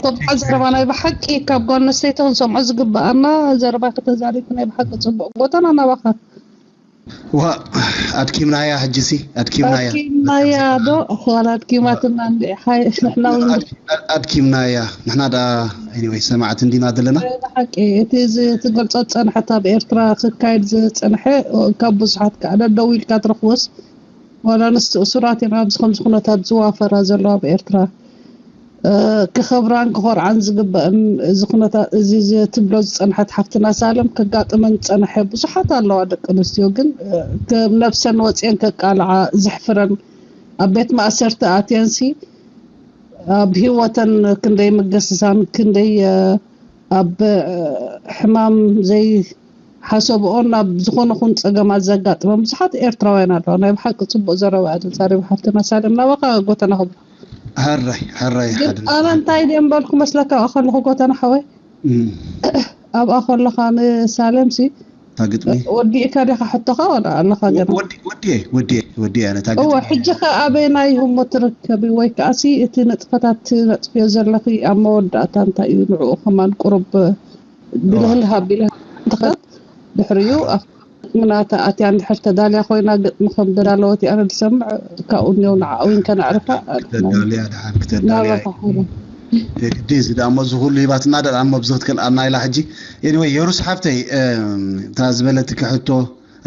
ተብዓ ዘረባ ናይ ብሓቂ ካብ ጓል ኣንስተይቲ ክንሰምዖ ዝግበኣና ዘረባ ከተዛሪብ ናይ ብሓቂ ጽቡቕ ጎተና ናባኻ። ዋ ኣድኪምናያ ሕጂሲ ኣድኪምናያ ኣድኪምናያ ዶ ዋላ ኣድኪማትና እንዲ ሓይ ንሕና እውን ኣድኪምናያ ንሕና ዳ anyway ሰማዕቲ እንዲና ዘለና ሓቂ እቲ ዝትገልጾ ዝጸንሐት ኣብ ኤርትራ ክካየድ ዝጸንሐ ካብ ብዙሓት ከዓ ደደው ኢልካ ትረኽቦስ ዋላ ንስ እሱራት እዮም ኣብዚ ከምዚ ኩነታት ዝዋፈራ ዘለዋ ኣብ ኤርትራ ክኸብራን ክኾርዓን ዝግበእን እዚ ኩነታት እዚ ትብሎ ዝፀንሐት ሓፍትና ሳለም ከጋጥመን ዝፀንሐ ብዙሓት ኣለዋ ደቂ ኣንስትዮ ግን ከም ነብሰን ወፅየን ከቃልዓ ዘሕፍረን ኣብ ቤት ማእሰርቲ ኣትየንሲ ኣብ ህይወተን ክንደይ ምገስሳን ክንደይ ኣብ ሕማም ዘይሓሰብኦ ናብ ዝኾነ ኹን ፀገማት ዘጋጥመን ብዙሓት ኤርትራውያን ኣለዋ ናይ ብሓቂ ፅቡቅ ዘረባ እያ ተዛሪባ ሓፍትና ሳለም ናባኻ ጎተና ክብሎ ሕራይ ሕራይ ግን ኣነ እንታይ ድየ ምበልኩ መስለካ ኣብኣ ከለኹ ጎተና ሓወይ ኣብኣ ከለኻ ንሳሌምሲ ታግጥሚ ወዲእካ ዲኻ ሕቶኻ ወላ ኣለኻ ገና ወዲየ ወዲየ ኣነ እወ ሕጂ ከ ኣበይና ይህሞ ትርከቢ ወይ ከዓሲ እቲ ነጥፈታት ትነጥፍዮ ዘለኺ ኣብ መወዳእታ እንታይ እዩ ንዕኡ ከማን ቁሩብ ብልህልህ ኣቢለ ትኸ ድሕሪኡ ምናተ ኣትያ እንድሕር ተዳልያ ኮይና ግጥሚ ከም ደዳለወት ኣነ ዝሰምዕ ካብኡ እኒው ንዓኡ እውን ከነዕርፋ ክተዳልያ ድሓን ክተዳልያ ናባኻ ሓራ ግዲ እዚ ደኣ እሞ እዚ ኩሉ ሂባትና ደኣ እሞ ብዚ ክትክልኣና ኢላ ሕጂ anyway የሩስ ሓፍተይ እታ ዝበለትኪ ሕቶ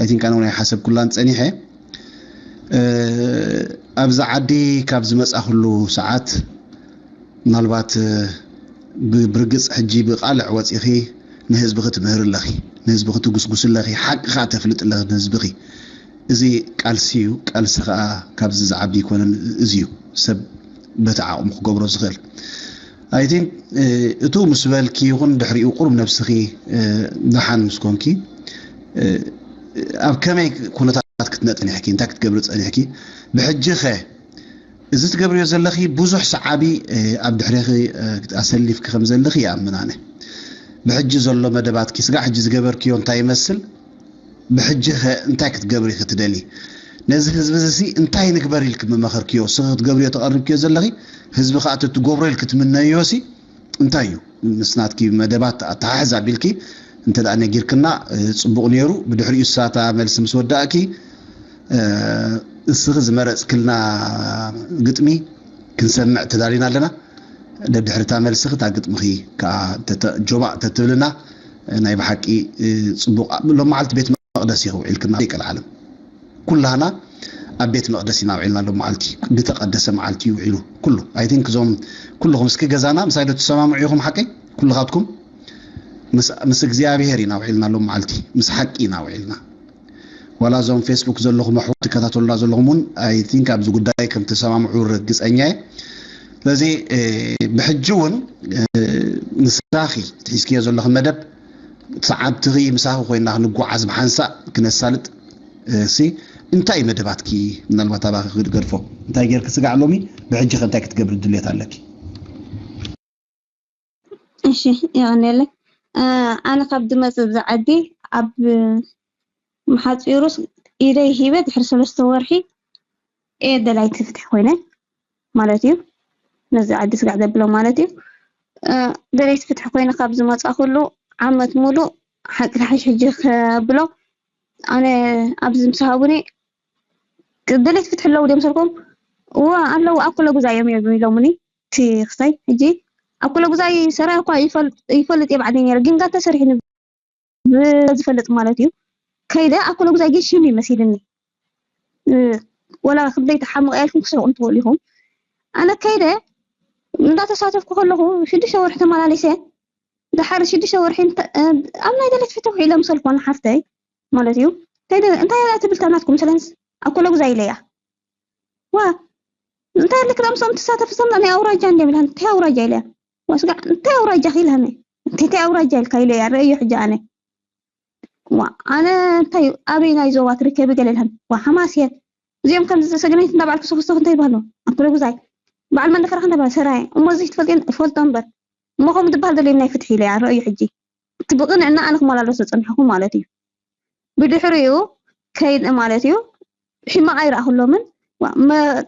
ኣይቲንካ ነውና ይሓሰብኩላን ፀኒሐ ኣብዚ ዓዲ ካብ ዝመፃ ኩሉ ሰዓት ምናልባት ብርግፅ ሕጂ ብቃልዕ ወፂኺ ንህዝቢ ክትምህር ኣለኺ ንህዝቢ ክትጉስጉስ ኣለኺ ሓቂ ከዓ ተፍልጥ ኣለኺ ንህዝብኺ እዚ ቃልሲ እዩ ቃልሲ ከዓ ካብዚ ዝዓቢ ይኮነን እዚ እዩ ሰብ በቲ ዓቕሙ ክገብሮ ዝኽእል ኣይቲን እቱ ምስ በልኪ ይኹን ድሕሪኡ ቁሩብ ነብስኺ ደሓን ምስ ኮንኪ ኣብ ከመይ ኩነታት ክትነጥንሕኪ እንታይ ክትገብሪ ፀኒሕኪ ብሕጂ ኸ እዚ ትገብርዮ ዘለኺ ብዙሕ ሰዓቢ ኣብ ድሕሬኺ ኣሰሊፍኪ ከም ዘለኺ ይኣምን ኣነ ብሕጂ ዘሎ መደባትኪ ስጋዕ ሕጂ ዝገበርክዮ እንታይ ይመስል ብሕጂ ኸ እንታይ ክትገብሪ ክትደሊ ነዚ ህዝቢ እዚ እንታይ ንግበር ኢልክ ምመኸርክዮ ስኺ ክትገብርዮ ተቐርብክዮ ዘለኺ ህዝቢ ከዓ ትትገብሮ ኢልክ ትምነዮ ሲ እንታይ እዩ ምስ ናትኪ መደባት ኣተሓሕዝ ኣቢልኪ እንተ ደኣ ነጊርክና ጽቡቕ ነይሩ ብድሕሪኡ እሳታ መልሲ ምስ ወዳእኪ እስኺ ዝመረጽክልና ግጥሚ ክንሰምዕ ተዳሊና ኣለና ደድሕርታ መልስኺ እታ ግጥምኺ ከዓ ጆባእ ተትብልና ናይ ብሓቂ ጽቡቕ ሎም መዓልቲ ቤት መቕደስ ኢኺ ውዒልክና ይቀልዓለም ኩላህና ኣብ ቤት መቕደስ ኢና ውዒልና ሎም መዓልቲ ዝተቐደሰ መዓልቲ እዩ ውዒሉ ኩሉ I think እዞም ኩልኹም እስኪ ገዛና ምሳይ ዶ ትሰማምዑ ኢኹም ሓቀይ ኩልኻትኩም ምስ እግዚኣብሄር ኢና ውዒልና ሎም መዓልቲ ምስ ሓቂ ኢና ውዒልና ዋላ እዞም ፌስቡክ ዘለኹም ኣሕዋት ትከታተሉና ዘለኹም እውን I think ኣብዚ ጉዳይ ከም ተሰማምዑ ርግፀኛ እየ ስለዚ ብሕጂ እውን ንስራኺ ትሒዝክዮ ዘለኹ መደብ ሰዓብትኺ ምሳኺ ኮይና ክንጓዓዝ ብሓንሳእ ክነሳልጥ ሲ እንታይ መደባትኪ ምናልባት ኣባኺ ክድገድፎ እንታይ ጌርኪ ስጋዕ ሎሚ ብሕጂ ከ እንታይ ክትገብሪ ድሌት ኣለኪ እሺ የቐንየለይ ኣነ ካብ ድመፅእ ብዛ ዓዲ ኣብ መሓፂሩስ ኢደይ ሂበ ድሕሪ ሰለስተ ወርሒ እየ ደላይቲ ፍትሒ ኮይነ ማለት እዩ ነዚ ዓዲ ስጋዕ ዘብሎ ማለት እዩ ደላይቲ ፍትሒ ኮይነ ካብ ዝመፃ ኩሉ ዓመት ሙሉእ ሓቂ ሓሽ ሕጂ ከብሎ ኣነ ኣብዚ ምስ ሃቡኒ ደለይቲ ፍትሒ ኣለዉ ድዮም ሰልኩም እዋ ኣለዉ ኣብ ኩለ ጉዛ እዮም እዮም ኢሎሙኒ እቲ ክሳይ ሕጂ ኣብ ኩለ ጉዛይ ሰራይ እኳ ይፈልጥ እየ ባዕለይ ነረ ግን ጋር ተሰሪሕኒ ዝፈልጥ ማለት እዩ ከይደ ኣብ ኩለ ጉዛይ ግን ሽም ይመሲልኒ ወላ ክብደይ ተሓምቕ ያልኩም ክሰብኡን ትኽእሉ ኢኹም ኣነ ከይደ እንዳተሳተፍኩ ከለኹ ሽዱሽተ ወርሒ ተመላለሰ ድሓር ሽዱሽተ ወርሒ ኣብ ናይ ደለት ፍትሕ ውዒለ ምሰልኮ ንሓፍተይ ማለት እዩ እንታይ እያ ትብል ታናትኩም ስለንስ ኣብ ኮለ ጉዛ ኢለያ ዋ እንታይ ኣለክ ዳምሶም ትሳተፍ ሰምና ናይ ኣውራጃ እንደ ብልሃን እንታይ ኣውራጃ ኢለያ ዋስጋ እንታይ ኣውራጃ ኢልሃኒ እንታይ ኣውራጃ ኢልካ ኢለያ ረእዮ ሕጂ ኣነ ዋ ኣነ እንታይ ኣበይ ናይ ዞባ ትርከቢ ገለ ኢልሃኒ ዋ ሓማስ እየ እዚኦም ከምዚ ሰገነይቲ እንዳበዓልኩ ሰኹሰኹ እንታይ ይበሃሉ ኣብ ኮለ ጉዛይ በዓል መንደፈራኽ እንዳበሃል ሰራየ እሞ እዚ ትፈልጥን እፈልጦ እምበር እሞ ከምኡ ዝበሃል ዘሎ ናይ ፍትሒ ኢለያ ረእዩ ሕጂ እቲ ብቕንዕና ኣነ ክመላለሶ ዝጸንሐኹ ማለት እዩ። ብድሕሪኡ ከይድ ማለት እዩ። ሕማቕ ኣይረኣኹሎምን።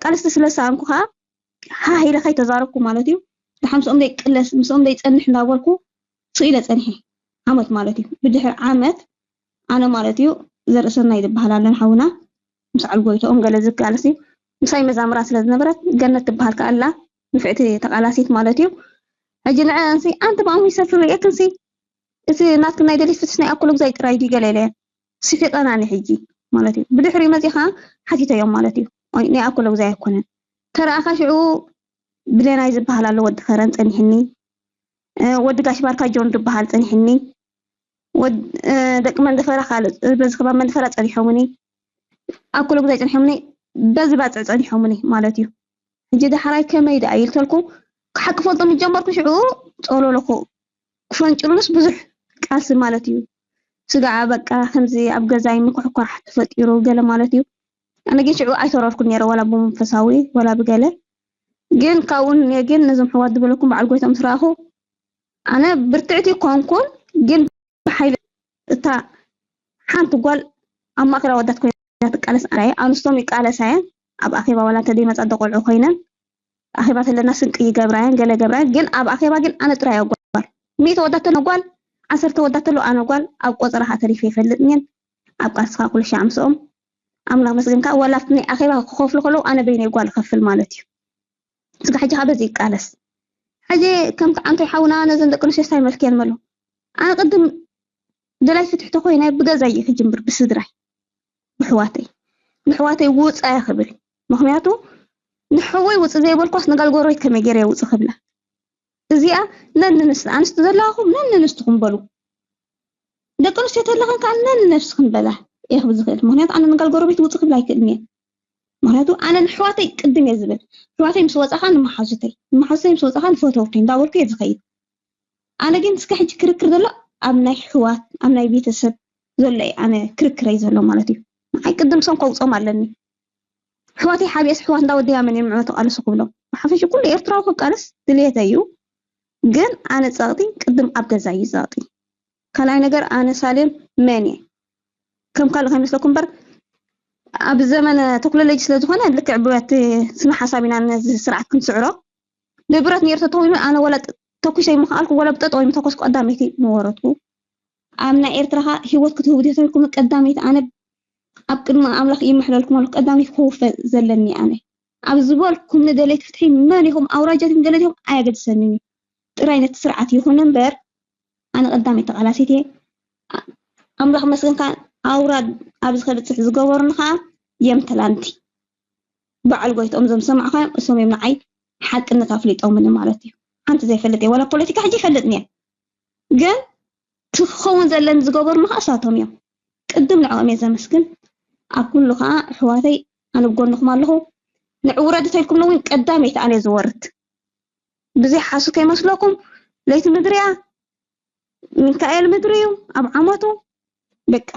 ቃልስቲ ስለ ዝሰኣንኩ ከኣ ሃህ ኢለ ከይተዛረብኩ ማለት እዩ። ድሓ ምስኦም ዘይቅለስ ምስኦም ዘይፀንሕ እንዳበልኩ ስኢለ ፀኒሐ። ዓመት ማለት እዩ። ብድሕሪ ዓመት ኣነ ማለት እዩ ዘርእሰናይ ዝበሃል ኣለን ሓውና ምስ ዓልጎይተኦም ገለ ዝካልሲ ምሳይ መዛምራ ስለ ዝነበረት ገነት ትበሃል ከኣላ ንፍዕቲ ተቃላሲት ማለት እዩ። ሕጂ ንዐ እንሲ ኣንቲ ብኣሙ ይሰፍር ርእየክንሲ እቲ ናትክ ናይ ደሊት ፍትሽ ናይ ኣኩሉ ግዛይ ጥራይ ድዩ ገለ ኢለየ። ስሒቐና ንሕጂ ማለት እዩ። ብድሕሪኡ መፂኻ ሓቲተዮም ማለት እዩ። ኦይ፣ ናይ ኣኩሎ ግዛይ ኣይኮነን። ተረኣኻ ሽዑ ብሌናይ ዝበሃል ኣሎ ወዲ ከረን ፀኒሕኒ። እ፣ ወዲ ጋሽ ባርካ ጆን ዝበሃል ፀኒሕኒ። ወድ-፣ እ፣ ደቂ መንደፈራ ካልእ፣ እ፣ በዚ ከባቢ መንደፈራ ፀኒሖምኒ። ኣኩሎ ግዛይ ፀኒሖምኒ። በዚ ባፅዕ ፀኒሖምኒ ማለት እዩ። ሕጂ ዳሕራይ ከመይ ደኣ ኢልተልኩ ክሓቂ ፈልጦ ምስ ጀመርኩ ሽዑ ጸሎለኹ ክፈንጭሉንስ ብዙሕ ቃልሲ ማለት እዩ። ስጋዓ በቃ ከምዚ ኣብ ገዛይ ምኩሕኳሕ ተፈጢሩ ገለ ማለት እዩ። ኣነ ግን ሽዑ ኣይተረርኩን ነይረ ዋላ ብመንፈሳዊ ዋላ ብገለ። ግን ካብኡ ንየ ግን ነዞም ሕዋት ዝበለኩም በዓል ጎይታ ምስ ረኣኹ ኣነ ብርትዕቲ ኮንኩን ግን ብሓይሊ እታ ሓንቲ ጓል ኣብ ማእከል ኣወዳት ኮይና ትቃለስ ኣራየ ኣንስቶም ይቃለሳ እየን ኣብ ኣኼባ ዋላ እንተ ደይመጻ ደቆልዑ ኮይነን ኣኼባ ተለና ስንቂ ይገብራ እየን ገለ ገብራ እየን ግን ኣብ ኣኼባ ግን ኣነ ጥራይ ኣጓል ሚእቲ ወዳት ተሎ ጓል ዓሰርተ ወዳት ተሎ ኣነ ጓል ኣብ ቆጸራ ከዓ ተሪፈ ይፈልጥ እየን ኣብ ቃልስኻ ኩሉ ሻዕ ምስኦም ኣምላኽ መስገንካ ዋላ ኣብቲ ናይ ኣኼባ ክኸፍሉ ከለዉ ኣነ በይነይ ጓል እኸፍል ማለት እዩ ስጋ ሕጂ ከዓ በዚ ይቃለስ ሕጂ ከምቲ ዓንቶይ ሓውና ነዘን ደቂ ኣንስትዮ ስታይ መልክየን መሎ ኣነ ቅድም ደላይ ፍትሒ ተኮይነ ብገዛይ ክጅምር ብስድራይ ብሕዋተይ ንሕዋተይ ውፃ ክብል ምክንያቱ ንሕወይ ውፅ ዘይበልኳስ ንጋል ጎረቤት ከመይ ገይረ ውፅ ክብላ እዚኣ ነንንስ ኣንስቲ ዘለኹም ነንንስትኹም በሉ ደቂ ኣንስትዮ ተለኽን ከዓ ነንነብስኽን በላ እየ ክብል ዝኽእል ምክንያቱ ኣነ ንጋል ጎረቤት ውፅ ክብል ኣይክእልን እየ ምክንያቱ ኣነ ንሕዋተይ ቅድም እየ ዝብል ሕዋተይ ምስ ወፃኻ ንመሓዙተይ ንመሓዙተይ ምስ ወፃኻ ንፈተውተይ እንዳበልኩ እየ ዝኸይድ ኣነ ግን እስከ ሕጂ ክርክር ዘሎ ኣብ ናይ ሕዋት ኣብ ናይ ቤተሰብ ዘሎ እዩ ኣነ ክርክረይ ዘሎ ማለት እዩ ንዓይ ቅድም ሶም ከውፆም ኣለኒ ሕዋተይ ሓቢኤስ ሕዋት እንዳወደያ መን እዮም ንዕወ ተቃለሱ ክብሎም ብሓፈሽ ኩሉ ኤርትራዊ ክቃለስ ድልየተ እዩ ግን ኣነ ፀቕጢ ቅድም ኣብ ገዛ እዩ ፀቕጢ ካልኣይ ነገር ኣነ ሳሌም መን እየ ከም ካልእ ከይመስለኩም እምበር ኣብ ዘመን ቴክኖሎጂ ስለ ዝኾነ ልክዕ ብቲ ስነ ሓሳብ ኢና ነዚ ስርዓት ክንስዕሮ ብብረት ነይሩ ተተዊኑ ኣነ ወላ ተኩሰ ይምኽኣልኩ ወላ ብጠጠው ይምተኮስኩ ቀዳመይቲ ምወረድኩ ኣብ ናይ ኤርትራ ካ ሂወት ክትህቡ ድዮ ተልኩም ቀዳመይቲ ኣነ ኣብ ቅድሚ ኣምላኽ ይምሕለልኩም ኣለኩ ቀዳመይቲ ክውፈ ዘለኒ ኣነ ኣብ ዝበልኩም ንደለይቲ ፍትሒ መን ኢኹም ኣውራጃት ኢኹም ገለ ዲኹም ኣየገድሰንን እዩ ጥራይ ነቲ ስርዓት ይኹን እምበር ኣነ ቀዳመይቲ ተቓላሲት እየ ኣምላኽ መስገን ከዓ ኣውራድ ኣብዚ ከብፅሕ ዝገበሩኒ ከዓ የም ትላንቲ በዓል ጎይትኦም ዘም ሰማዕኻዮም እሶም እዮም ንዓይ ሓቅነት ኣፍሊጦምኒ ማለት እዩ ሓንቲ ዘይፈልጥ እየ ዋላ ፖለቲካ ሕጂ ይፈልጥኒ እየ ግን እቲ ክኸውን ዘለኒ ዝገበሩኒ ከዓ እሳቶም እዮም ቅድም ንዕኦም እየ ዘመስግን ኣብ ኩሉ ከዓ ኣሕዋተይ ኣነ ብጎንኹም ኣለኹ ንዕውረድ ተልኩም እውን ቀዳመይቲ ኣነ ዝወርድ ብዘይ ሓሱ ከይመስለኩም ለይቲ ምድርያ ሚካኤል ምድሪ እዩ ኣብ ዓመቱ በቃ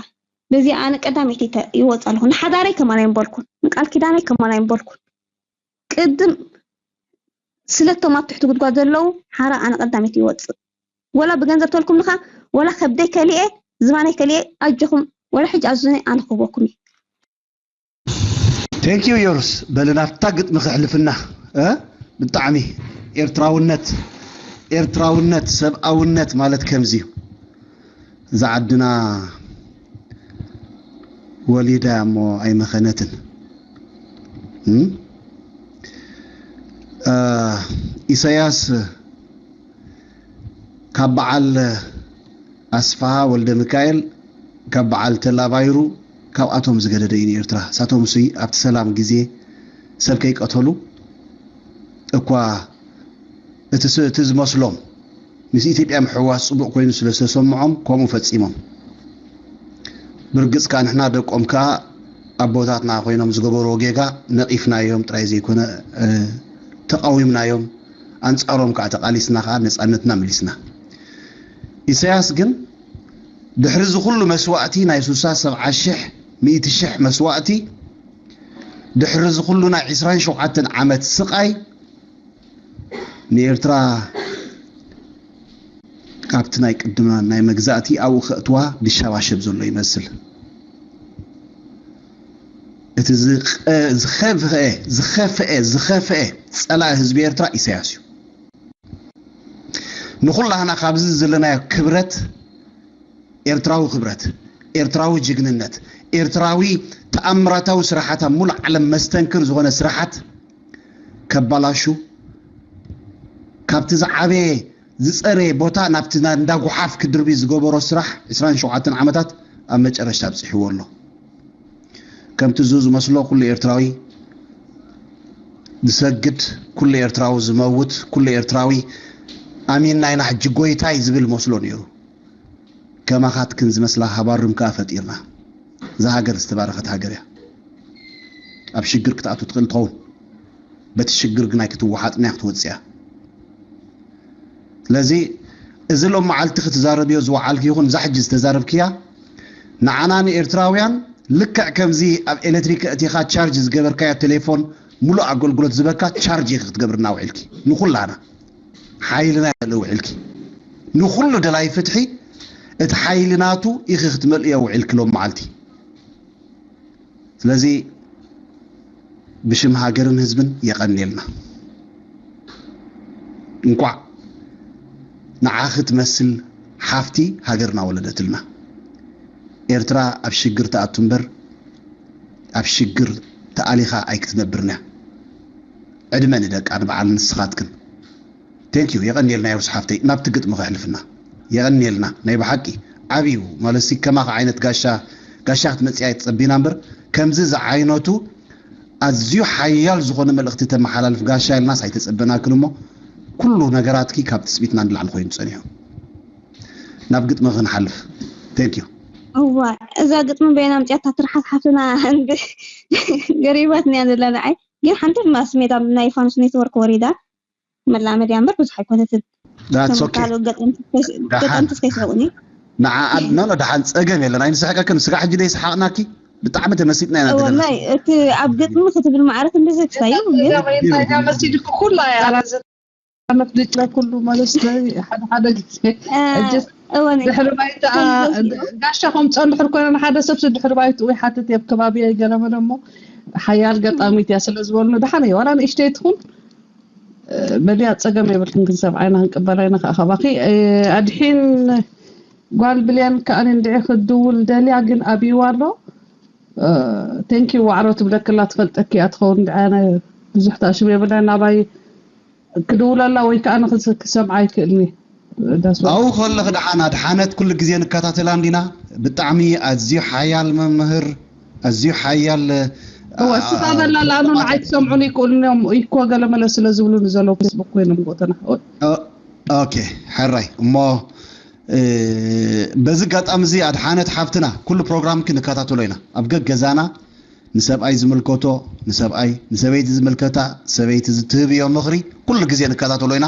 በዚ ኣነ ቀዳመይቲ ይወፅ ኣለኹ ንሓዳረይ ከማን ኣይምበልኩን ንቃል ኪዳነይ ከማን ኣይምበልኩን ቅድም ስለቶም ኣብ ትሕቲ ጉድጓድ ዘለዉ ሓራ ኣነ ቀዳመይቲ ይወፅእ ወላ ብገንዘብ ተልኩምልካ ወላ ከብደይ ከሊኤ ዝባነይ ከሊኤ ኣጆኹም ወላ ሕጂ ኣዙኒ ኣነ ክህበኩም እዩ Thank you ዮርስ በሊ ናብታ ግጥሚ ክሕልፍና እ ብጣዕሚ ኤርትራውነት ኤርትራውነት ሰብኣውነት ማለት ከምዚ እዩ እዛ ዓድና ወሊዳ እሞ ኣይመኸነትን እም? እ፣ ኢሳያስ ካብ በዓል ኣስፍሃ ወልደሚካኤል ካብ በዓል ተላ ባይሩ ካብኣቶም ዝገደደ እዩ ንኤርትራ። ሳቶም እሱይ ኣብቲ ሰላም ግዜ ሰብ ከይቀተሉ እኳ እቲ ስ-፣ እቲ ዝመስሎም ምስ ኢትዮጵያ ምሕዋስ ጽቡቕ ኮይኑ ስለ ዝተሰምዖም ከምኡ ፈጺሞም። ብርግጽ ከኣ ንሕና ደቆም ከኣ ኣቦታትና ኮይኖም ዝገበርዎ ጌጋ ነቒፍናዮም ጥራይ ዘይኮነ፣ እ፣ ተቓዊምናዮም፣ ኣንጻሮም ከኣ ተቓሊስና ከኣ ነጻነትና መሊስና። ኢሳያስ ግን ድሕሪ እዚ ኩሉ መስዋእቲ ናይ ሱሳ ሰብዓ ሽሕ፣ ሚእቲ ሽሕ መስዋእቲ፣ ድሕሪ እዚ ኩሉ ናይ ዕስራን ሸውዓተን ዓመት ስቓይ፣ ንኤርትራ ካብቲ ናይ ቅድማ ናይ መግዛእቲ ኣብኡ ከእትዋ ድሻባሸብ ዘሎ ይመስል። እቲ ዝቐ-፣ ዝኸፍአ፣ ዝኸፍአ፣ ዝኸፍአ ጸላኢ ህዝቢ ኤርትራ ኢሳያስ እዩ። ንኹላህና ካብዚ ዘለናዮ ክብረት፣ ኤርትራዊ ክብረት፣ ኤርትራዊ ጅግንነት፣ ኤርትራዊ ተኣምራታዊ ስራሓት፣ ኣብ ሙሉእ ዓለም መስተንክር ዝኾነ ስራሓት ከባላሹ፣ ካብቲ ዝዓበየ ዝጸረየ ቦታ ናብቲ ና- እንዳ ጉሓፍ ክድርቢ ዝገበሮ ስራሕ ዕስራን ሸውዓተን ዓመታት ኣብ መጨረሽታ ኣብጽሕዎ ኣሎ። ከምቲ ዙ ዝመስሎ ኩሉ ኤርትራዊ ዝሰግድ፣ ኩሉ ኤርትራዊ ዝመውት፣ ኩሉ ኤርትራዊ ኣሚንና ኢና ሕጂ ጎይታይ ዝብል መስሎ ነይሩ። ከማኻትክን ዝመስላ ሃባርም ከኣ ፈጢርና። እዛ ሃገር ዝተባረኸት ሃገር እያ። ኣብ ሽግር ክትኣቱ ትኽእል ትኸውን፣ በቲ ሽግር ግን ኣይክትወሓጥን እያ ክትወጽእ እያ። ስለዚ እዚ ሎም መዓልቲ ክትዛረብዮ ዝወዓልክ ይኹን እዛ ሕጂ ዝተዛረብክያ ንዓና ንኤርትራውያን ልክዕ ከምዚ ኣብ ኤሌክትሪክ እቲኻ ቻርጅ ዝገበርካዮ ቴሌፎን ሙሉእ ኣገልግሎት ዝበካ ቻርጅ ኢኺ ክትገብርና ውዒልኪ። ንኹላና ሓይልና ኢኺ ውዒልኪ። ንኹሉ ደላይ ፍትሒ እቲ ሓይሊ ናቱ ኢኺ ክትመልእዮ ውዒልኪ ሎም መዓልቲ። ስለዚ ብሽም ሃገርን ህዝብን የቐንየልና። እንቋዕ ንዓኺ ትመስል ሓፍቲ ሃገርና ወለደትልና። ኤርትራ ኣብ ሽግር ትኣቱ እምበር ኣብ ሽግር ተኣሊኻ ኣይክትነብርን እያ። ዕድመ ንደቃ ንበዓል ንስኻትክን። Thank you። የቐንየልና ዮርስ ሓፍተይ፣ ናብቲ ግጥሚ ከሕልፍና። የቐንየልና ናይ ብሓቂ። ዓብዩ ማለት ሲ ከማኻ ዓይነት ጋሻ ጋሻ ክትመጽእ ኣይትጸቢና እምበር ከምዚ ዝዓይነቱ ኣዝዩ ሓያል ዝኾነ መልእኽቲ ተመሓላልፍ ጋሻ ኢልናስ ኣይተጸበናክን እሞ ኩሉ ነገራትኪ ካብ ትጽቢትና ንላዕሊ ኮይኑ ጸኒሑ። ናብ ግጥሚ ክንሓልፍ። Thank you። እዋ፣ እዛ ግጥሚ በየና ኣምፅኣታ ትርሓስ ሓፍትና? ገሪባትና እያ ዘላ ንዓይ። ግን ሓንቲ ድማ ስሜታ ናይ ፋኑስ ኔትወርክ ወሪዳ መላመድያ እምበር ብዙሕ ኣይኮነትን። That's ከም okay። ካልኦት ገጠምቲ ከይስ- ደሓን ገጠምትስ ከይስሕቁኒ። ንዓ ኖ ኖ ደሓን ጸገም የለን። ኣይንስሕቀክን። ስጋዕ ሕጂ ደይስሓቕናኪ ብጣዕሚ ተመሲጥና ኢና ዘለና። ወላይ እቲ ኣብ ግጥሚ ክትብል ማዕረ ክንዲ ዘክሳዩ ግን መሲድኩ ኩላ እያ ኣራዘ መፍልጭ ኩሉ ማለት ናይ ሓደ ሓደ ግዜ እ፣ እጅስ እወን ድሕሪ ባይታ ከምዚ ጋሻ ከምፀ እንድሕር ኮይነ ንሓደ ሰብሲ ድሕሪ ባይትኡ ይሓትት እየ ኣብ ከባቢ ኣይገረመን እሞ ሓያል ገጣሚት እያ ስለ ዝበሉኒ ደሓን እየ ዋላ ንእሽተይ ትኹን በሊያ ፀገም የብልክን ግን ሰብዓይና ክንቅበላ ኢና ከዓ ካባኺ ኣድሒን ጓል ብልያን ከኣኒ እንድዒ ክድውል ደልያ ግን ኣብይዋ ኣሎ ቴንኪ ዋዕሮ ትብለክላ ትፈልጠኪ እያ ትኸውን እንድዒ ኣነ ብዙሕ ተኣሽም የብላን ናባይ ክድውለላ ወይ ከዓ ንክሰምዓ ይክእልኒ ዳስ ኣብኡ ከለኺ ደሓን ኣድሓነት ኩሉ ግዜ ንከታተላ እንዲና ብጣዕሚ ኣዝዩ ሓያል መምህር ኣዝዩ ሓያል እወ ስኻ በላ ለኣኑ ንዓይ ክሰምዑን ይክእሉን እዮም ይኮ ገለመለ ስለ ዝብሉኒ ዘለዉ ፌስቡክ ኮይኖም ጎተና ኦኬ ሕራይ እሞ በዚ ኣጋጣሚ እዚ ኣድሓነት ሓፍትና ኩሉ ፕሮግራምኪ ንከታተሎ ኢና ኣብ ገገዛና ንሰብኣይ ዝምልከቶ ንሰብኣይ ንሰበይቲ ዝምልከታ ሰበይቲ ዝትህብዮ ምኽሪ ኩሉ ግዜ ንከታተሎ ኢና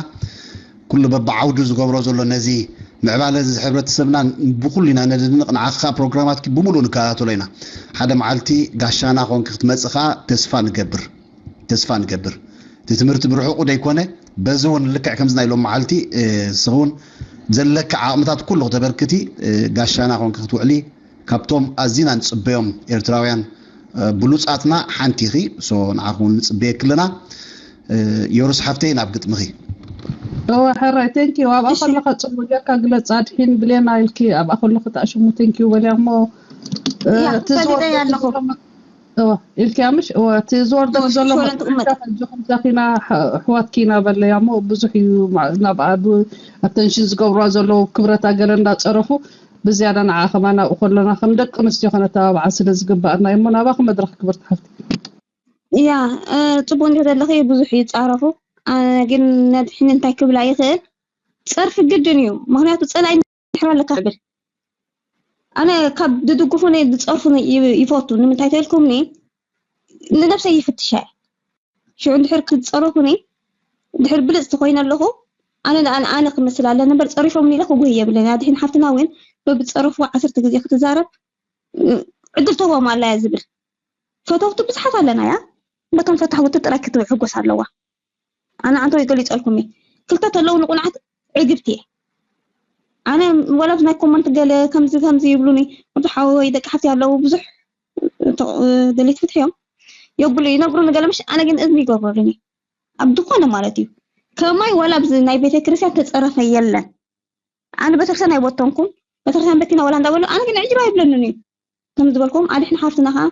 ኩሉ በብዓውዱ ዝገብሮ ዘሎ ነዚ ምዕባለ እዚ ሕብረተሰብና ብኩሉ ኢና ነድንቕ ንዓኻ ፕሮግራማትኪ ብሙሉእ ንከታተሎ ኢና ሓደ መዓልቲ ጋሻና ኮንኪ ክትመጽእ ከዓ ተስፋ ንገብር ተስፋ ንገብር እቲ ትምህርቲ ብርሑቁ ደይኮነ በዚ እውን ልክዕ ከምዚ ናይ ሎም መዓልቲ ንስኺ እውን ዘለካ ዓቕምታት ኩሉ ክተበርክቲ ጋሻና ኮንኪ ክትውዕሊ ካብቶም ኣዚና ንፅበዮም ኤርትራውያን ብሉፃትና ሓንቲ ኢኺ ንዓኹ እውን ንፅበየኪ ኣለና ዮሩስ ሓፍተይ ናብ ግጥምኺ እወ ሕራይ ቴንኪዩ ኣብኣ ከለካ ፅቡቅ ጌርካ ግለፅ ኣድሒን ብሌና ኢልኪ ኣብኣ ከለኩ ተኣሽሙ ቴንኪዩ በልያ እሞ ፈሊጠ ኣለኹ እወ ኢልኪያ ምሽ እወ እቲ ዝወርደሉ ዘሎ ሾለን ትቕመጥ ሕጂ ከምዛ ኪና ኣሕዋትኪ ኢና በለያ እሞ ብዙሕ እዩ ናብኣ ኣተንሽን ዝገብርዋ ዘለዉ ክብረታ ገለ እንዳፀረፉ ብዝያዳ ንዓ ከማ ናብኡ ከሎና ከም ደቂ ኣንስትዮ ከነተባብዓ ስለ ዝግባኣና እዩ እሞ ናባኺ መድረኽ ክብርቲ ሓፍቲ እያ ፅቡቅ እንዲህ ዘለኺ ብዙሕ ይፃረፉ ኣነ ግን ነድሕን እንታይ ክብላ ይኽእል ፀርፊ ግድን እዩ ምክንያቱ ፀላኢ ድሕር ኣለካ ክብል ኣነ ካብ ድድግፉኒ ዝፀርፉኒ ይፈቱ ንምንታይ ተልኩምኒ ንነብሰይ ይፍትሻ ሽዑ እንድሕር ክፀረፉኒ ድሕር ብልፅቲ ኮይነ ኣለኹ ኣነ ንኣን ኣነ ክመስል ኣለኒ እምበር ፀሪፎምኒ ኢለ ክጉህ የብለኒ ኣድሒን ሓፍትና እውን በብፀረፉ ዓሰርተ ግዜ ክትዛረብ ዕድል ተቦም ኣላያ ዝብል ፈተውቲ ብዙሓት ኣለና ያ በቶም ፈታሕውቲ ጥራይ ክትሕጎስ ኣለዋ ኣነ ኣንተ ገሊፀልኩም እየ ክልተ ተለውኒ ቁንዓት ዕግብቲ እየ ኣነ ወላ ናይ ኮመንት ገለ ከምዚ ከምዚ ይብሉኒ ወዲ ሓወይ ደቂ ሓፍቲ ኣለዉ ብዙሕ ደሌት ፍትሒ እዮም የብሉ ይነግሩኒ ገለ ምሽ ኣነ ግን እዝኒ ይገብረሉኒ ኣብ ዝኾነ ማለት እዩ ከማይ ዋላ ኣብዚ ናይ ቤተክርስትያን ተጸረፈ የለን። ኣነ ቤተክርስትያን ኣይበተንኩም፣ ቤተክርስትያን በቲና ዋላ እንዳበሉ ኣነ ግን ዕጅባ ይብለንን እዩ። ከም ዝበልኩም ኣድሕን ሓፍትና ከዓ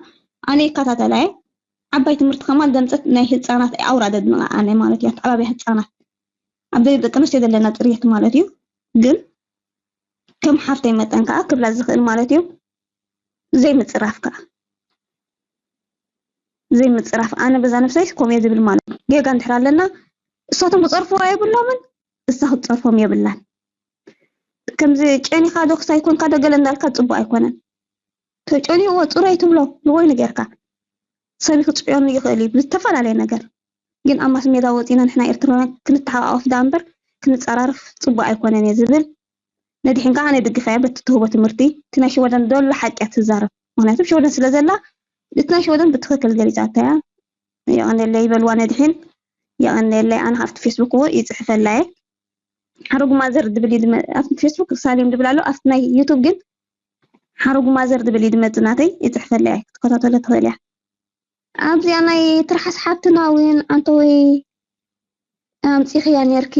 ኣነ ይከታተላየ። ዓባይ ትምህርቲ ከማን ደምፀት ናይ ህፃናት ኣውራደድ ኣነ ማለት እዩ ኣተዓባብያ ህፃናት ኣብ ደቂ ኣንስትዮ ዘለና ፅርየት ማለት እዩ። ግን ከም ሓፍተይ መጠን ከዓ ክብላ ዝኽእል ማለት እዩ ዘይምፅራፍ ከዓ ዘይምፅራፍ ኣነ በዛ ነብሰይ ከምኡ እየ ዝብል ማለት እዩ። ጌጋ እንድሕር ኣለና እሳቶም ክፀርፍዋ የብሎምን እሳ ክትፀርፎም የብላን። ከምዚ ጨኒኻ ዶ ክሳይ ኮንካ ዶ ገለ እንዳልካ ፅቡቅ ኣይኮነን። ተጨኒዎ ፅረይ ትብሎ ንወይኑ ጌርካ ሰብ ክፅዕዮኑ ይኽእል እዩ ብዝተፈላለየ ነገር። ግን ኣብ ማስ ሜዳ ወፂና ንሕና ኤርትራውያን ክንተሓቃቆፍ ዳ እምበር ክንፀራርፍ ፅቡቅ ኣይኮነን እየ ዝብል። ነድሕን ከዓ ኣነ ድግፋያ በቲ ትህቦ ትምህርቲ እቲ ናይ ሽወደን ዶሎ ሓቅያ ትዛረብ ምክንያቱ ሽወደን ስለ ዘላ እቲ ናይ ሽወደን ብትክክል ገሊፃታ እያ። የቀንየለይ ይበልዋ ነድሕን። የቀንየለይ ኣነ ካብቲ ፌስቡክ እዎ ይፅሕፈላ እየ። ሓረጉ ማዘር ድብል እዩ ድመ- ኣብቲ ፌስቡክ ሳሌም ድብል ኣሎ ኣብቲ ናይ ዩቱብ ግን ሓረጉ ማዘር ድብል እዩ ድመፅ ናተይ ይፅሕፈላ እየ ክትከታተሎ ትኽእል እያ። ኣብዚኣ ናይ ትርሓስ ሓብትና እውን ኣንተ ወይ ኣምፂኽያ ነርኪ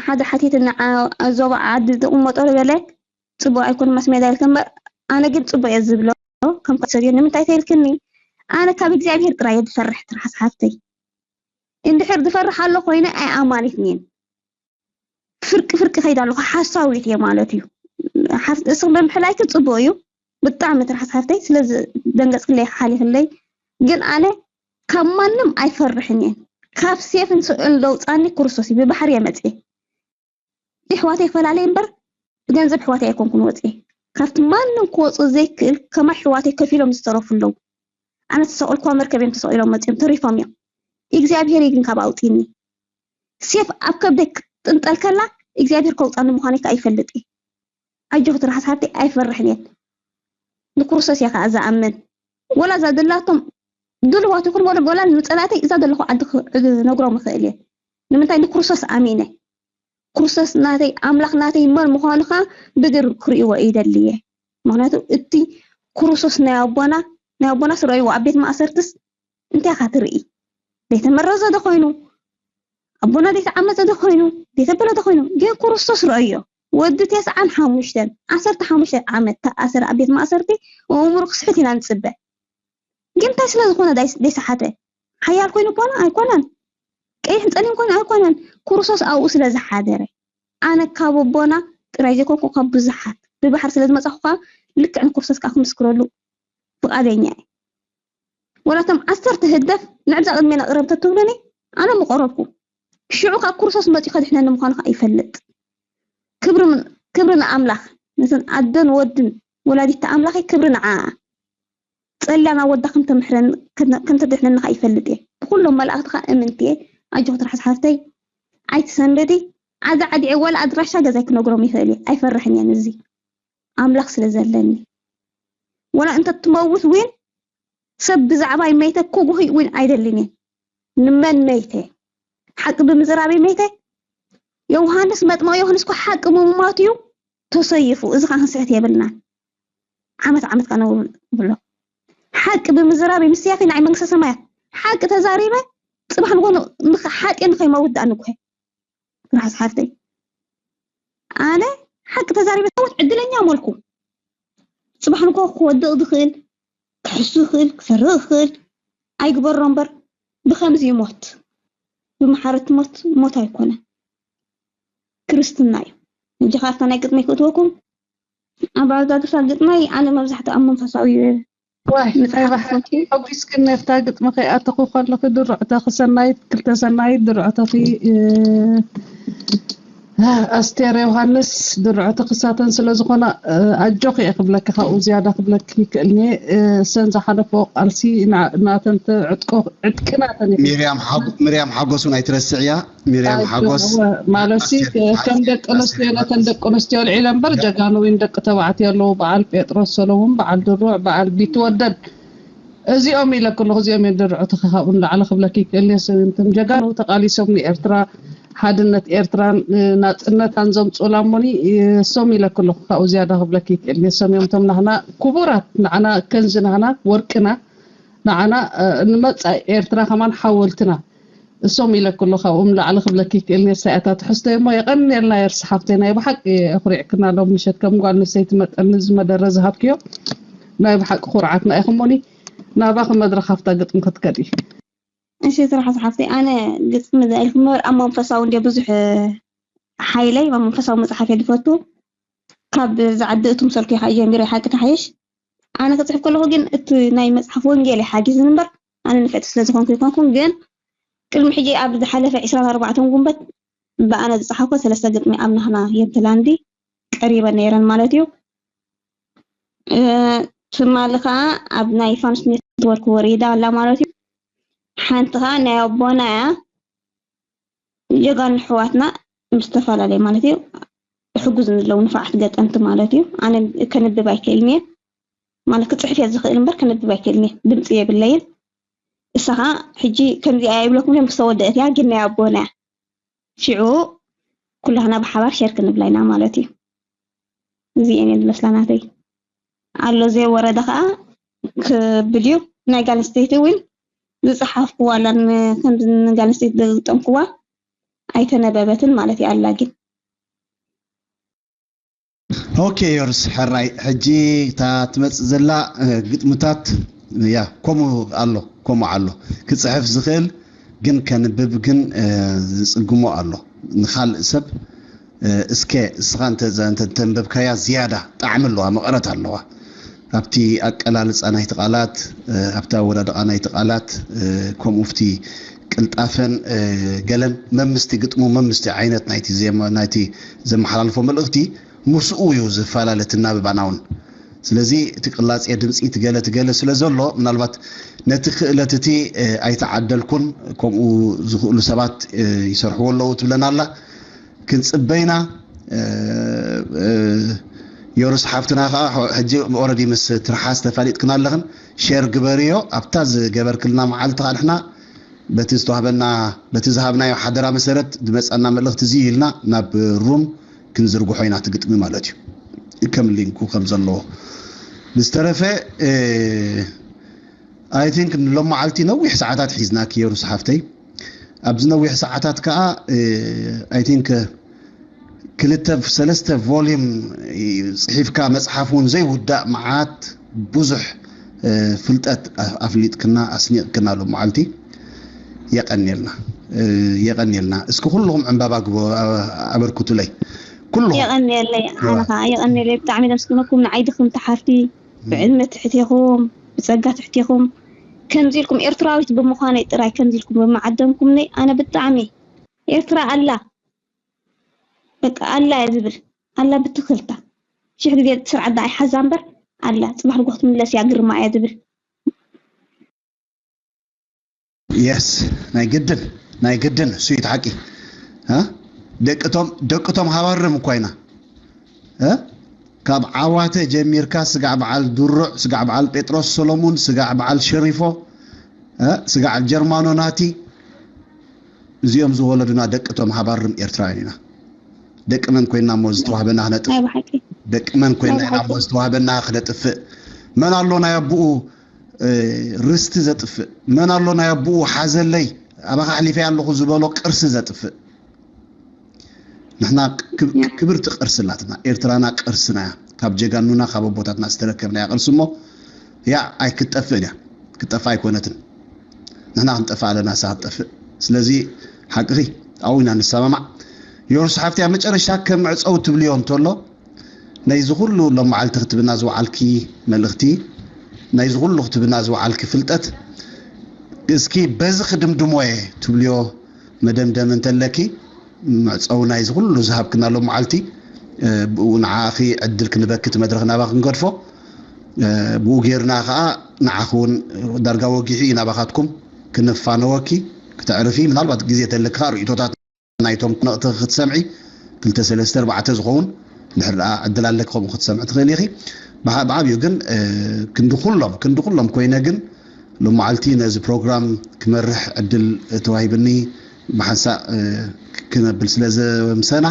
ሓደ ሓቲት ንዓ ዞባ ዓዲ ዝቕመጦ በለ ፅቡቅ ኣይኮን ማስ ሜዳ ኢልከ እምበር ኣነ ግን ፅቡቅ እየ ዝብሎ ከም ከሰድዮ ንምንታይ ተይልክኒ ኣነ ካብ እግዚኣብሄር ጥራይ እየ ዝፈርሕ ትርሓስ ሓፍተይ እንድሕር ዝፈርሕ ኣሎ ኮይነ ኣይ ኣማኒት እየን ፍርቂ ፍርቂ ከይዳ ኣለኹ ሓሳዊት እየ ማለት እዩ። እስኽ ምምሕላይኪ ፅቡቅ እዩ ብጣዕሚ ትርሓስ ሓፍተይ ስለዚ ደንገፅክለይ ሓሊኽለይ ግን ኣነ ካብ ማንም ኣይፈርሕን እየ ካብ ሴፍን ስዑል ዘውፃኒ ክርስቶስ እዩ ብባሕሪ እየ መፅየ ኣሕዋተይ ይፈላለየ እምበር ብገንዘብ ኣሕዋተይ ኣይኮንኩን ወፅየ ካብቲ ማንም ክወፁ ዘይክእል ከማይ ኣሕዋተይ ከፊሎም ዝተረፉ ኣለዉ ኣነ ተሰቀልኳ መርከብ እዮም ተሰቂሎም መፅዮም ተሪፎም እዮም እግዚኣብሄር ግን ካብ ኣውፅኒ ሴፍ ኣብ ከብደይ ክትጥንጠል ከላ እግዚኣብሔር ከውፃኒ ምዃነይ ከዓ ይፈልጥ እየ ኣጆኺ ትርሓስ ሓፍተይ ኣይፈርሕን እየ ንክርስቶስ እየ ከዓ ዝኣምን ወላ እዛ ዘላቶም ድልዋት ይኹን ወላ ወላ ንፀላእተይ እዛ ዘለኹ ዓዲ ክነግሮም ይኽእል እየ ንምንታይ ንክርስቶስ ኣሚነ ክርስቶስ ናተይ ኣምላኽ ናተይ መን ምዃኑ ከዓ ብግር ክርእይዎ ይደሊ እየ ምክንያቱ እቲ ክርስቶስ ናይ ኣቦና ናይ ኣቦናስ ረእይዎ ኣብ ቤት ማእሰርትስ እንታይ ኢኻ ትርኢ ዘይተመረዘ ዶ ኮይኑ ኣቦና ዘይተዓመፀ ዶ ኮይኑ ዘይተበለ ዶ ኮይኑ ግን ክርስቶስ ረእዮ ወዲ ተስዓን ሓሙሽተን ዓሰርተ ሓሙሽተ ዓመት ተኣሰረ ኣብ ቤት ማእሰርቲ ኣእምሩ ክስሕት ኢና ንፅበ ግን እንታይ ስለ ዝኾነ ዘይሰሓተ ሓያል ኮይኑ ኣቦና ኣይኮነን ቀይሕን ፀሊም ኮይኑ ኣይኮነን ክርስቶስ ኣብኡ ስለ ዝሓደረ ኣነ ካብ ኣቦና ጥራይ ዘይኮንኩ ካብ ብዙሓት ብባሕሪ ስለ ዝመፃኹ ከዓ ልክዕ ንክርስቶስ ከዓ ክምስክረሉ ፍቓደኛ እየ ወላቶም ዓሰርተ ህግደፍ ንዕብዛ ቅድሜና ቅረብ ተትብሉኒ ኣነ ምቐረብኩ ሽዑ ካብ ክርስቶስ መፂኡ ከድሕነኒ ምዃኑ ከዓ ይፈልጥ ክብሪ ንኣምላኽ ነተን ኣደን ወድን ወላዲት ኣምላኸይ ክብሪ ንዓኣ ፀልያ ናብ ወዳ ከም ተምሕረኒ ከም ተድሕነኒ ከዓ ይፈልጥ እየ ብኩሎም መላእኽቲ ከዓ እምንቲ እየ ኣጆኺ ትርሓስ ሓፍተይ ኣይትሰንብዲ ዓዲ ዓዲዐ ዋላ ኣድራሻ ገዛይ ክነግሮም ይኽእል እየ ኣይፈርሕን እየ ነዚ ኣምላኽ ስለ ዘለኒ ወላ እንተ ትመውት እውን ሰብ ብዛዕባይ መይተ ክጉህይ እውን ኣይደልን እየ ንመን መይተ ሓቂ ብምዝራበይ መይተ ዮሃንስ መጥምቕ ዮሃንስ እኮ ሓቂ ምሙማት እዩ ተሰይፉ እዚ ከዓ ክንስሕት የብልናን ዓመት ዓመት ከዓ ነብሎ ሓቂ ብምዝራብ ምስያኺ ናይ መንግስተ ሰማያት ሓቂ ተዛሪበ ፅባሕ ንጎ ሓቂ ንኸይመውት ደኣ ንጉሀ ርሓስ ሓፍተይ ኣነ ሓቂ ተዛሪበ ሰውት ዕድለኛ መልኩ ፅባሕ ንጎ ክወድቕ ዝኽእል ክሕሱ ይኽእል ክሰርቕ ይኽእል ኣይግበሮ እምበር ብከምዚ ይሞት ብመሓረት ሞት ሞት ኣይኮነን ክርስትና እዩ እንጂ ካብታ ናይ ግጥመይ ክእትወኩም ኣብ ኣዛድርታ ግጥመይ ኣነ መብዛሕትኡ ኣብ መንፈሳዊ እዩ ዋይ ሓጎስክን ነፍታ ግጥሚ ከይኣተኹ ከለኺ ድርዕተኺ ሰናይት ክልተ ሰናይት ድርዕተኺ ኣስቴር ዮሃንስ ድርዕቲ ክሳተን ስለ ዝኾና ኣጆኺ እየ ክብለኪ ካብኡ ዝያዳ ክብለኪ ይክእልኒ ሰን ዝሓለፎ ቃልሲ ናተን ዕጥቂ ናተን ሚርያም ሓጎሱን ኣይትረስዕያ ሚርያም ሓጎስ ማለት ከም ደቂ ኣንስትዮ ነተን ደቂ ኣንስትዮ ኣልዒለ እምበር ጀጋኑ እውን ደቂ ተባዕትዮ ኣለዉ በዓል ጴጥሮስ ሰሎሙን በዓል ድሩዕ በዓል ቢትወደድ እዚኦም ኢለኩ ኣለኹ እዚኦም እዮም ድርዕቲ ካብኡ ንላዕሊ ክብለኪ ይክእል እየ ሰብንትን ጀጋኑ ተቃሊሶም ንኤርትራ ሓድነት ኤርትራን ናፅነታን ዘምፅኡላ እሞኒ እሶም ኢለኩ ኣለኹ ካብኡ ዝያዳ ክብለኪ ይክእል እየ እሶም እዮም እቶም ናህና ክቡራት ንዓና ከንዚ ናህና ወርቅና ንዓና ንመፃኢ ኤርትራ ከማን ሓወልትና እሶም ኢለኪ ኣሎ፣ ካብኦም ላዕሊ ክብለኪ ይክእል ነርሳያታት ሕዝቶ እሞ። የቐንየልና የርስ ሓፍተይ፣ ናይ ብሓቂ ኣኹሪዕክና ሎም ምሸት ከም ጓል ኣንስተይቲ መጠን እዚ መደረ ዝሃብክዮ ናይ ብሓቂ ኩርዓትና ኢኹሞኒ። ናባኺ መድረኽ ኣብታ ግጥሚ ክትከዲ። እሺ፣ ትርሓስ ሓፍተይ፣ ኣነ ግጥሚ ዘ ኢልኩም እምበር ኣብ መንፈሳዊ እንደ ብዙሕ ሓይለይ ኣብ መንፈሳዊ መጽሓፍ እየ ዝፈቱ። ካብ ዝዓዲ እቱም ሰልኩ ኢኻ ጀሚረ ሓቂ ተሓይሽ። ኣነ ክጽሕፍ ከለኹ ግን እቲ ናይ መጽሓፍ ወንጌል እዩ ሓጊዝን እምበር ኣነ ንፍዕቲ ስለ ዝኾንኩ ይኮንኩም። ግን ቅድሚ ሕጂ ኣብ ዝሓለፈ ዕስራን ኣርባዕተን ጉንበት ብኣነ ዝጸሓፍኩ ሰለስተ ግጥሚ ኣብ ናህና የብትላንዲ ቀሪበን ነይረን ማለት እዩ። ትማሊ ከዓ ኣብ ናይ ፋንስ ኔትወርክ ወሪዳ ኣላ ማለት እዩ። ሓንቲ ከዓ ናይ ኣቦና እያ። ጀጋኑ ኣሕዋትና ምስ ዝተፈላለየ ማለት እዩ ሕጉዝ ዘለዉ ንፋዓት ገጠምቲ ማለት እዩ። ኣነ ከንብብ ኣይክእልን እየ ማለት ክፅሕፍ እየ ዝኽእል እምበር ከንብብ ኣይክእልን እየ። ድምፂ የብለይን። እሳ ከዓ ሕጂ ከምዚኣ ይብለኩም እዮም ክሰወደአት እያ ግን ናይ ኣቦና እያ። ሽዑ ኩላህና ብሓባር ሸር ክንብላ ኢና ማለት እዩ። እዚኤን እየን ዝመስላ ናተይ። ኣሎ ዘይ ወረደ ከዓ ክብል እዩ። ናይ ጋል ኣንስተይቲ እውን ዝፀሓፍኩዋ ኣላ ከምዚ ንጋል ኣንስተይቲ ዘግጠምኩዋ ኣይተነበበትን ማለት እዩ ኣላ ግን ኦኬ ዮርስ ሕራይ ሕጂ እታ ትመጽእ ዘላ ግጥምታት ያ ከምኡ ኣሎ ከምኡ ኣሎ ክጽሕፍ ዝኽእል ግን ከንብብ ግን ዝጽግሞ ኣሎ ንኻልእ ሰብ እስከ እስኻ እንተንበብካያ ዝያዳ ጣዕሚ ኣለዋ መቐረት ኣለዋ ኣብቲ ኣቀላልፃ ናይቲ ቃላት ኣብቲ ኣወዳድቓ ናይቲ ቃላት ከምኡ ፍቲ ቅልጣፈን ገለን መምስቲ ግጥሙ መምስቲ ዓይነት ናይቲ ዜማ ናይቲ ዘመሓላልፎ መልእኽቲ ምስኡ እዩ ዝፈላለ እቲ ናብባና እውን ስለዚ እቲ ቅላጼ ድምፂ ትገለ ትገለ ስለ ዘሎ ምናልባት ነቲ ክእለት እቲ ኣይተዓደልኩን ከምኡ ዝኽእሉ ሰባት ይሰርሕዎ ኣለዉ ትብለና ኣላ ክንፅበይና ዮርስ ሓፍትና ከዓ ሕጂ ኦረዲ ምስ ትርሓስ ተፋሊጥክና ኣለኽን ሼር ግበርዮ ኣብታ ዝገበርክልና መዓልቲ ከዓ ንሕና በቲ ዝተዋህበና በቲ ዝሃብናዮ ሓደራ መሰረት ዝመፀና መልእኽቲ እዚ ኢልና ናብ ሩም ክንዝርግሖ ኢና ትግጥሚ ማለት እዩ ከም ሊንኩ ከም ዘለዎ ብዝተረፈ I think ንሎም መዓልቲ ነዊሕ ሰዓታት ሒዝናኪ ዮርስ ሓፍተይ ኣብዚ ነዊሕ ሰዓታት ከዓ I think ክልተ ሰለስተ volume ፅሒፍካ መፅሓፍ እውን ዘይውዳእ መዓት ብዙሕ ፍልጠት ኣፍሊጥክና ኣስኒቕክና ሎም መዓልቲ የቀንየልና የቀንየልና እስኪ ኩልኹም ዕምባባ ግቦ ኣበርክቱለይ ኩልኹም የቀንየለይ ኣነ ከዓ የቀንየለይ ብጣዕሚ ነምስግነኩም ንዓይ ድኹም ተሓርቲ ብዕድመ ትሕቴኹም ብፀጋ ትሕቴኹም ከምዚ ኢልኩም ኤርትራዊት ብምዃነይ ጥራይ ከምዚ ኢልኩም ብምዓደምኩምኒ ኣነ ብጣዕሚ ኤርትራ ኣላ በቃ ኣላ እየ ዝብል ኣላ ብትኽልታ ሽሕ ግዜ ስርዓት ዳ ኣይሓዛ እምበር ኣላ ፅባሕ ንጎ ክትምለስ እያ ግርማ እያ ዝብል የስ ናይ ግድን ናይ ግድን እሱ እዩ ሓቂ ደቅቶም ደቅቶም ሃባርም እኳ ኢና ካብ ዓዋተ ጀሚርካ ስጋዕ በዓል ድሩዕ ስጋዕ በዓል ጴጥሮስ ሰሎሙን ስጋዕ በዓል ሸሪፎ ስጋዕ ጀርማኖ ናቲ እዚኦም ዝወለዱና ደቅቶም ሃባርም ኤርትራውያን ኢና ደቂ መን ኮይና እሞ ዝተዋህበና ክነጥፍእ ደቂ መን ኮይና ኢና እሞ ዝተዋህበና ክነጥፍእ መን ኣሎ ናይ ኣቦኡ ርስቲ ዘጥፍእ መን ኣሎ ናይ ኣቦኡ ሓዘለይ ኣባኻ ኣሕሊፈያ ኣለኹ ዝበሎ ቅርሲ ዘጥፍእ ንሕና ክብርቲ ቅርሲ ኣላትና ኤርትራና ቅርስና እያ ካብ ጀጋኑና ካብ ኣቦታትና ዝተረከብና እያ ቅርሲ እሞ ያ ኣይክትጠፍእን እያ ክትጠፍእ ኣይኮነትን ንሕና ክንጠፍእ ኣለና እሳ ክትጠፍእ ስለዚ ሓቅኺ ኣብኡ ኢና ንሰማማዕ ዮርስ ሓፍቲ ኣብ መጨረሻ ከም መዕፀዊ ትብልዮ እንተሎ ናይዚ ኩሉ ሎም መዓልቲ ክትብና ዝወዓልኪ መልእኽቲ ናይዚ ኩሉ ክትብና ዝወዓልኪ ፍልጠት እስኪ በዚ ክድምድሞ እየ ትብልዮ መደምደሚ እንተለኪ መዕፀዊ ናይዚ ኩሉ ዝሃብክና ሎም መዓልቲ ብኡ ንዓኺ ዕድል ክንበኪ እቲ መድረኽ ናባ ክንገድፎ ብኡ ጌርና ከዓ ንዓኺ እውን ዳርጋ ወጊሑ እዩ ናባኻትኩም ክንፋነወኪ ክተዕርፊ ምናልባት ግዜ ተለኪ ከዓ ርእቶታት ናይቶም ነቕቲ ክትሰምዒ ክልተ ሰለስተ ኣርባዕተ ዝኸውን ድሕር ደኣ ዕድል ኣለኪ ከምኡ ክትሰምዒ ትኽእል ኢኺ ብዓብዩ ግን ክንዲ ኩሎም ክንዲ ኩሎም ኮይነ ግን ሎመዓልቲ ነዚ ፕሮግራም ክመርሕ ዕድል ተዋሂብኒ ብሓንሳእ ክነብል ስለ ዘምሰና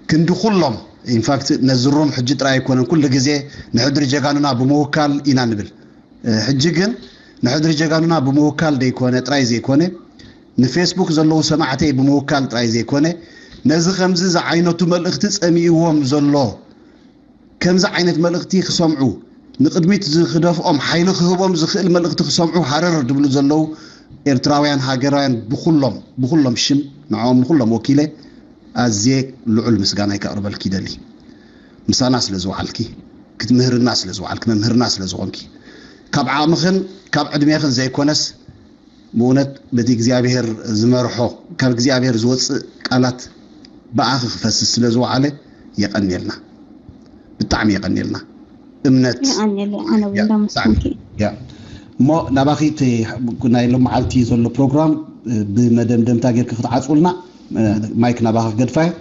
ክንዲ ኩሎም ኢንፋክት ነዚ ሩም ሕጂ ጥራይ ኣይኮነን ኩሉ ግዜ ንሕድሪ ጀጋኑና ብምውካል ኢና ንብል ሕጂ ግን ንሕድሪ ጀጋኑና ብምውካል ደይኮነ ጥራይ ዘይኮነ ንፌስቡክ ዘለዉ ሰማዕተይ ብምውካል ጥራይ ዘይኮነ፣ ነዚ ከምዚ ዝዓይነቱ መልእኽቲ ጸሚእዎም ዘሎ፣ ከምዚ ዓይነት መልእኽቲ ክሰምዑ፣ ንቕድሚት ዝኽደፍኦም ሓይሊ ክህቦም ዝኽእል መልእኽቲ ክሰምዑ ሃረር ዝብሉ ዘለዉ ኤርትራውያን ሃገራውያን ብኹሎም፣ ብኹሎም ሽም ንዕኦም ንኹሎም ወኪለ ኣዝየ ልዑል ምስጋናይ ከቕርበልኪ ይደሊ። ምሳና ስለ ዝወዓልኪ፣ ክትምህርና ስለ ዝወዓልኪ፣ መምህርና ስለ ዝኾንኪ፣ ካብ ዓቕምኽን ካብ ዕድሜኽን ዘይኮነስ፣ ብእውነት በቲ እግዚኣብሔር ዝመርሖ፣ ካብ እግዚኣብሔር ዝወፅእ ቃላት ብኣኺ ክፈስስ ስለ ዝወዓለ፣ የቐንየልና፣ ብጣዕሚ የቐንየልና። እምነት የቐንየለይ። ኣነ እውን ያ፣ እንዳመስገንኪ። ያ። እሞ ናባኺ እቲ ናይ ሎም መዓልቲ ዘሎ ፕሮግራም፣ እ፣ ብመደምደምታ ጌርኪ ክትዓፅውልና፣ እ፣ ማይክ ናባኺ ክገድፋ እየ።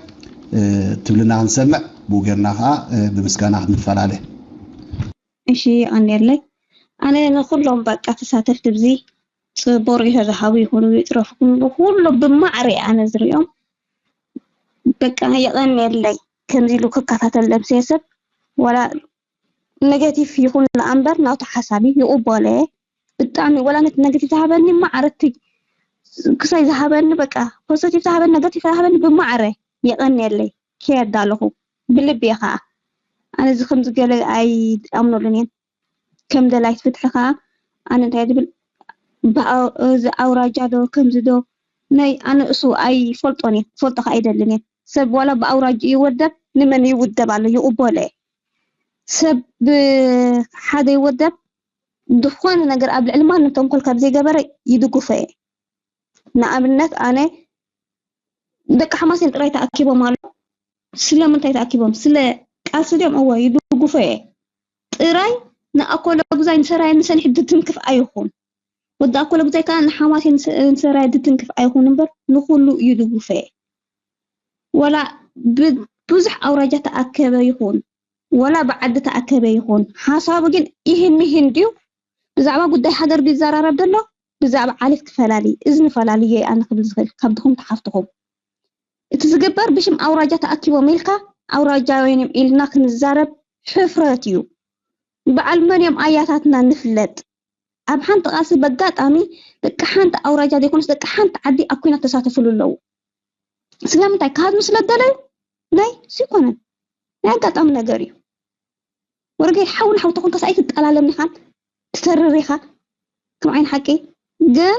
እ፣ ትብልና ክንሰምዕ፣ ብኡ ጌርና ከዓ፣ እ፣ ብምስጋና ክንፈላለ። እሺ፣ የቐንየለይ። ኣነ ንኹሎም በቃ ተሳተፍቲ ብዚ ጽቡቕ ርእይቶ ዝሃቡ ይኹኑ ይጥረፉ፣ ንኹሎም ብማዕረ እየ ኣነ ዝሪኦም። በቃ የቐንየለይ። ከምዚ ኢሉ ክከታተል ለምሴ ሰብ ዋላ ኔጌቲቭ ይኹን ለኣምበር ናቱ ሓሳቢ ይቕበሎ እየ። ብጣዕሚ ዋላ ነቲ ኔጌቲቭ ዝሃበኒ ማዕረ እቲ ክሳይ ዝሃበኒ በቃ ፖዘቲቭ ዝሃበኒ ኔጌቲቭ ዝሃበኒ ብማዕረ የቐንየለይ። ከየዳለኹ ብልቢ እየ ከዓ። ኣነ እዚ ከምዚ ገለ ኣይኣምነሉን እየ። ከም ደላይት ፍትሒ ከዓ ኣነ እንታይ ዝብል ብኣ-፣ እዚ ኣውራጃ ዶ ከምዚ ዶ ናይ ኣነ እሱ ኣይፈልጦን እየ። ክፈልጦ ከዓ ኣይደልን እየ። ሰብ ዋላ ብኣውራጅ ይወደብ ንመን ይውደብ ኣሎ ይቕበሎ እየ። ሰብ ብሓደ ይወደብ ዝኾነ ነገር ኣብ ልዕሊ ማንም ተንኮል ካብ ዘይገበረ ይድግፎ እየ። ንኣብነት ኣነ ደቂ ሓማሴን ጥራይ ተኣኪቦም ኣሎ። ስለምንታይ ተኣኪቦም? ስለ ቃልሲ ድዮም? እወ ይድግፎ እየ። ጥራይ ንኣኮለጉዛይ ንሰራየ ንሰኒሕ ድትንክፍ ኣይኹን። ወዲ ኣኮለጉዛይ ከዓ ንሓማሴን ንሰ-፣ ንሰራየ ድትንክፍ ኣይኹን እምበር ንኹሉ ይድግፎ እየ። ወላ ብ-፣ ብዙሕ ኣውራጃ ተኣከበ ይኹን ወላ ብዓዲ ተኣከበ ይኹን ሓሳቡ ግን ይህን ምሂን ድዩ? ብዛዕባ ጉዳይ ሃገር ድዩ ዝዘራረብ ዘሎ? ብዛዕባ ዓሌት ክፈላሊ? እዚ ንፈላልዮ ኣነ ክብል ዝኽእል ካብ ድኹም ተሓፍትኹም። እቲ ዝግበር ብሽም ኣውራጃ ተኣኪቦም ኢልካ ኣውራጃውያን እዮም ኢልና ክንዛረብ ሕፍረት እዩ። በዓል መን እዮም ኣያታትና ንፍለጥ። ኣብ ሓንቲ ቃልሲ በጋጣሚ ደቂ ሓንቲ ኣውራጃ ዘይኮነስ ደቂ ሓንቲ ዓዲ ኣብ ኲናት ተሳተፍሉ ኣለዉ። ስለምንታይ? ክሃድሙ ስለ ዝደለዩ ናይ ኣይኮነን፣ ናይ ኣጋጣሚ ነገር እዩ። ወርገይ ሓው ንሓው ተኾንካስ ኣይትጠላለም ኢኻን ትተርር ኢኻ ከም ዓይኒ ሓቂ። ግን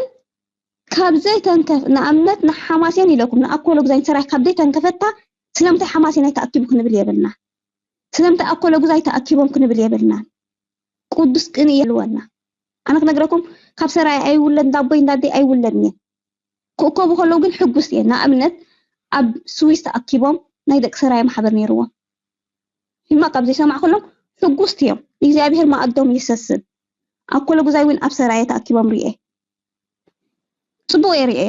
ካብ ዘይተንከፍ ንኣብነት ንሓማሴን ኢለኩም ንኣኮለጉዛይ ንሰራይ ካብ ዘይተንከፈታ ስለምንታይ ሓማሴን ኣይተኣኪቡ ክንብል የብልና። ስለምንታይ ኣኮለጉዛይ ተኣኪቦም ክንብል የብልና። ቅዱስ ቅንኢ የልወና። ኣነ ክነግረኩም ካብ ሰራይ ኣይውለድ እንዳቦይ እንዳደይ ኣይውለድን እየ። ክእከቡ ከለዉ ግን ሕጉስ እየ። ንኣብነት ኣብ ስዊስ ተኣኪቦም ናይ ደቂ ሰራየ ማሕበር ነይርዎም። ሕማቕ ካብ ዘይሰማዕ ከሎም ሕጉስቲ እዮም። እግዚኣብሔር መኣዶም ይሰስን። ኣኮለጉዛይ እውን ኣብ ሰራየ ተኣኪቦም ርኤ። ጽቡቕ እየ ርኤ።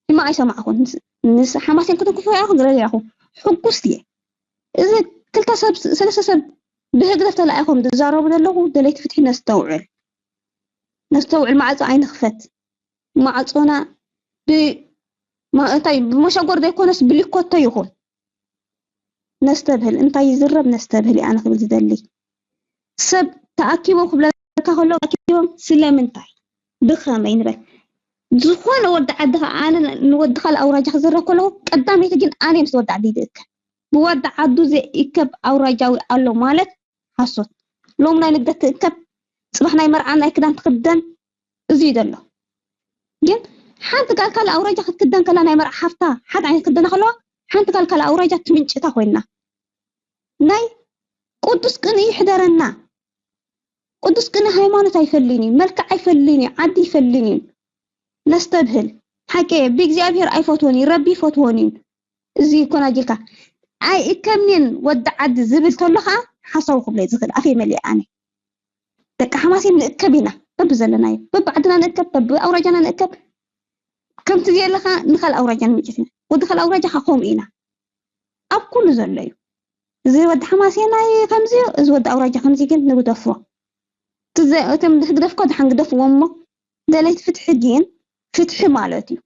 ሕማቕ ኣይሰማዕኹን። ምስ፣ ምስ ሓማሴን ክትንክፉ ኢኹም ዝረኣኹ። ሕጉስቲ እየ። እዚ ክልተ ሰብ፣ ሰለስተ ሰብ ብህግደፍ ተላኢኹም ዝዛረቡ ዘለኹ ደለይቲ ፍትሒ ነስተውዕል። ነስተውዕል፣ ማዕጾ ኣይንኽፈት። ማዕጾና ብ-፣ ማ-፣ እንታይ ብመሸጎር ዘይኮነስ ብሊኮቶ ይኹን። ነስተብህል፣ እንታይ ይዝረብ ነስተብህል እየ ኣነ ክብል ዝደሊ። ሰብ ተኣኪቦም ክብለካ ከሎ ተኣኪቦም ስለምንታይ? ብኸመይ ንበል? ዝኾነ ወዲ ዓዲ ኸዓ ኣነ ንወዲ ካልእ ኣውራጃ ክዝረብ ከለኹ ቀዳመይቲ ግን ኣነ ምስ ወዲ ዓዲ ይትእከብ። ብወዲ ዓዱ ዘይእከብ ኣውራጃዊ ኣሎ ማለት ሓሶት። ሎም ናይ ልደት ትእከብ፣ ጽባሕ ናይ መርዓ ናይ ክዳን ትኽደን፣ እዚ እዩ ዘሎ። ግን ሓንቲ ጋል ካልእ ኣውራጃ ክትክደን ከላ ናይ መርዓ ሓፍታ ሓደ ዓይነት ክደና ከለዋ ሓንቲ ጋል ካልእ ኣውራጃ ትምንጭታ ኮይና ናይ ቅዱስ ቅንኢ ይሕደረና። ቅዱስ ቅንኢ ሃይማኖት ኣይፈልይን እዩ፣ መልክዕ ኣይፈልይን እዩ፣ ዓዲ ይፈልይን እዩ። ነስተብህል። ሓቂ እየ፣ ብእግዚኣብሔር ኣይፈትዎን እዩ፣ ረቢ ይፈትዎን እዩ። እዚ ይኮን ኣጅልካ ኣይእከብንን ወዲ ዓዲ ዝብል ተሎ ከዓ ሓሳቡ ክብሎ እዩ ዝኽእል። ኣፈይ መሊኣ ኣነ። ደቂ ሓማሴን ንእከብ ኢና፣ በብዘለናዮ፣ በብዓድና ንእከብ፣ በብኣውራጃና ንእከብ። ከምቲ ዘየለኻ ንኻልእ ኣውራጃ ንምጭት ኢና። ወዲ ካልእ ኣውራጃ ከዓ ከምኡ ኢና። ኣብ ኩሉ ዘሎ እዩ። እዚ ወዲ ሓማሴናይ ከምዚ እዩ፣ እዚ ወዲ ኣውራጃ ከምዚ ግን ንግደፎ። እቲ ዘ-፣ እቶም ህግደፍኮ ደሓን ግደፍዎ እሞ፣ ደለይቲ ፍትሒ ግን ፍትሒ ማለት እዩ።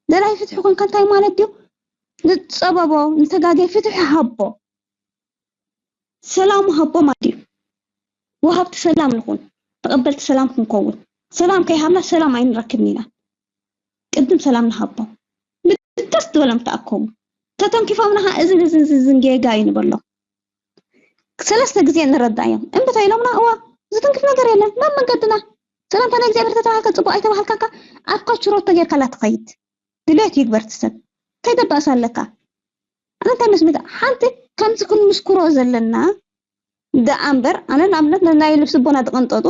ደላይ ፍትሒ ኮንካ እንታይ ማለት እዩ? ንጸበቦ፣ ንተጋገየ ፍትሒ ሃቦ። ሰላም ሃቦ ማለት እዩ። ወሃብቲ ሰላም ንኹን፣ ተቐበልቲ ሰላም ክንከውን። ሰላም ከይሃብና ሰላም ኣይንረክብን ኢና። ቅድም ሰላም ንሃቦም። ብደስ ዝበሎም ተኣከቡ። ተተንኪፎምና ኸዓ እዝን እዝን እዝን ጌጋ እዩ ንበሎም። ሰለስተ ግዜ ንረዳዮም። እምብታ ኢሎምና፣ እዋ፣ ዝትንክፍ ነገር የለን። ናብ መንገድና። ሰላምታ ናይ እግዚኣብሔር ተተባሃልካ ጽቡቕ ኣይተባሃልካካ፣ ኣብ ካችሮቶ ጌርካላ ትኸይድ። ድሌት ይግበር እቲ ሰብ። እንታይ ደባእሳ ኣለካ? ኣነ እንታይ መስሚታ? ሓንቲ ከምዚ ክንምስክሮ ዘለና ደኣ እምበር፣ ኣነ ንኣብነት ናይ ልብሲ ቦና ዝቐንጠጡ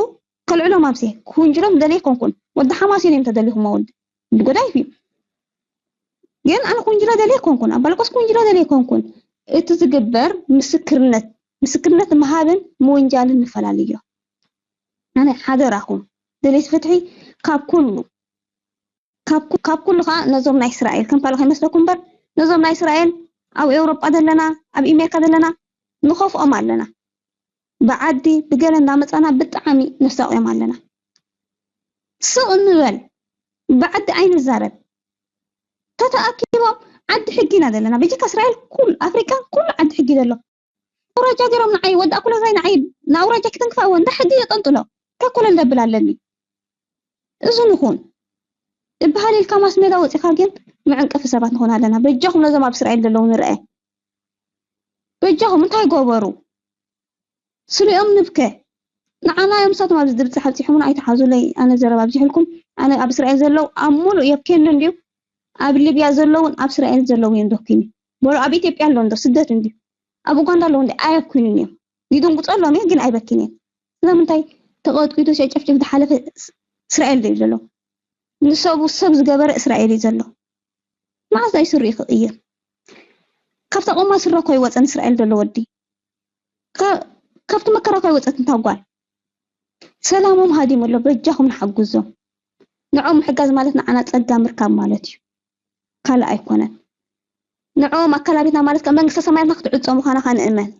ከልዕሎም ኣብሲ ክውንጅሎም ደልየ ኣይኮንኩን። ወዲ ሓማሴን እዮም ተደሊኹም ወዲ ወዲ ጎዳይፍ እዩ። ግን ኣነ ክውንጅሎ ደልየ ኣይኮንኩን። ኣባ ልቆስ ክውንጅሎ ደልየ ኣይኮንኩን። እቲ ዝግበር ምስክርነት፣ ምስክርነት ምሃብን ምውንጃልን ንፈላለዮ። ኣነ ሓደራኹም፣ ደለይቲ ፍትሒ ካብ ኩሉ፣ ካብ ኩ-፣ ካብ ኩሉ ኸዓ ነዞም ናይ እስራኤል፣ ከም ካልእ ከይመስለኩም እምበር፣ ነዞም ናይ እስራኤል ኣብ ኤውሮጳ ዘለና፣ ኣብ ኣሜሪካ ዘለና ንኸፍኦም ኣለና። ብዓዲ ብገለ እንዳመጻና ብጣዕሚ ነሳቕዮም ኣለና። ስቕ ንበል፣ ብዓዲ ኣይንዛረብ። ተተኣኪቦም ዓዲ ሕጊ ኢና ዘለና። በጀካ እስራኤል ኩል ኣፍሪቃ ኩሉ ዓዲ ሕጊ ዘሎ። ኣውራጃ ገይሮም ንዓይ ወዲ ኣኩለዛይ ንዓይ ንኣውራጃ ክተንክፋ እወ እንዳ ሕጊ የጠንጥሎ። ከኮለል ደብል ኣለኒ። እዚ ንኹን እበሃል ኢልካ ማስ ሜዳ ወጺኻ ግን መዕንቀፊ ሰባት ንኾን ኣለና። በጃኹም ነዞም ኣብ እስራኤል ዘለዉ ንርአ። በጃኹም እንታይ ገበሩ? ስሪኦም ንብከ። ንዓና እዮም ንሳቶም ኣብዚ ድብጽሕ ኣብጺሖምና ኣይትሓዙለይ። ኣነ ዘረባ ኣብዚሕልኩም። ኣነ ኣብ እስራኤል ዘለዉ ኣብ ሙሉእ የብኬኒ እንድዩ። ኣብ ሊብያ ዘለውን ኣብ እስራኤል ዘለዉ እዮም ዘኩኒ። በሉ ኣብ ኢትዮጵያ ኣለዉ እንዶ ስደት እንድዩ። ኣብ ኡጋንዳ ኣለዉ እንዲ ኣየኩንን እዮም። ይድንጉጸሎም እየ ግን ኣይበኪን እየ። ስለምንታይ ተቐጥቂጡ ሸጨፍጭፍ ዝሓለፈ ስ-፣ እስራኤል ድዩ ዘሎ? ንሰቡ ሰብ ዝገበረ እስራኤል እዩ ዘሎ። መዓዝ ናይ ስሩ ክቕይር? ካብታ ቆማ ስረ እኮ ኣይወጸን እስራኤል ዘሎ ወዲ። ካ-፣ ካብቲ መከራ እኮ ኣይወጸት እንታ ጓል። ሰላሞም ሃዲሙ ኣሎ፣ በጃኹም ንሓግዞም። ንዕኦም ምሕጋዝ ማለት ንዓና ጸጋ ምርካብ ማለት እዩ። ካልእ ኣይኮነን። ንዕኦም ኣከላቢትና ማለት ካብ መንግስተ ሰማያትና ክትዕጾ ምዃና ኸኣ ንእመን።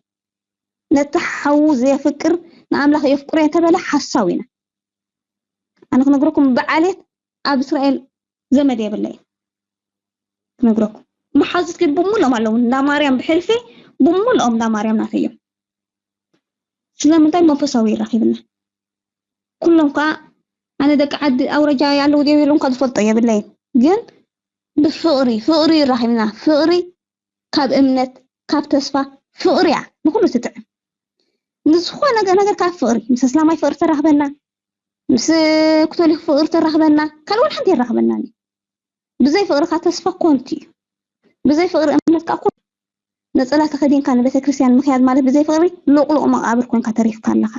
ነቲ ሓዉ ዘየፍቅር ንኣምላኽ የፍቅሮ እንተበለ ሓሳዊ ኢና። ኣነ ክነግረኩም ብዓሌት ኣብ እስራኤል ዘመድ የብለይ። ክነግረኩም። መሓዙት ግን ብምሉኦም ኣለዉ። እንዳ ማርያም ብሕልፊ ብምሉኦም እንዳ ማርያም ናተይ እዮም። ስለምንታይ መንፈሳዊ ይራኺብና። ኩሎም ከኣ ኣነ ደቂ ዓዲ ኣውረጃ ኣለዉ ድዮም የለዉን ከኣ ዝፈልጦ የብለይን። ግን ብፍቕሪ፣ ፍቕሪ ይራኺብና። ፍቕሪ ካብ እምነት፣ ካብ ተስፋ፣ ፍቕሪ እያ ንኹሉ ትጥዕም። ንዝኾነ ገ-፣ ነገር ካብ ፍቕሪ፣ ምስ ኣስላማይ ፍቕሪ ተራኽበና፣ ምስ ክቶሊክ ፍቕሪ ተራኽበና፣ ካልእ ወላ ሓንቲ የራኽበናን እዩ። ብዘይ ፍቕሪ ከኣ ተስፋ ኮንቲ እዩ። ብዘይ ፍቕሪ እምነት ከኣ ኮ-፣ ነጸላ ተኸዲንካ ንቤተ ክርስቲያን ምኽያድ ማለት ብዘይ ፍቕሪ ሉቕሉቕ መቓብር ኮንካ ተሪፍካ ኣለኻ።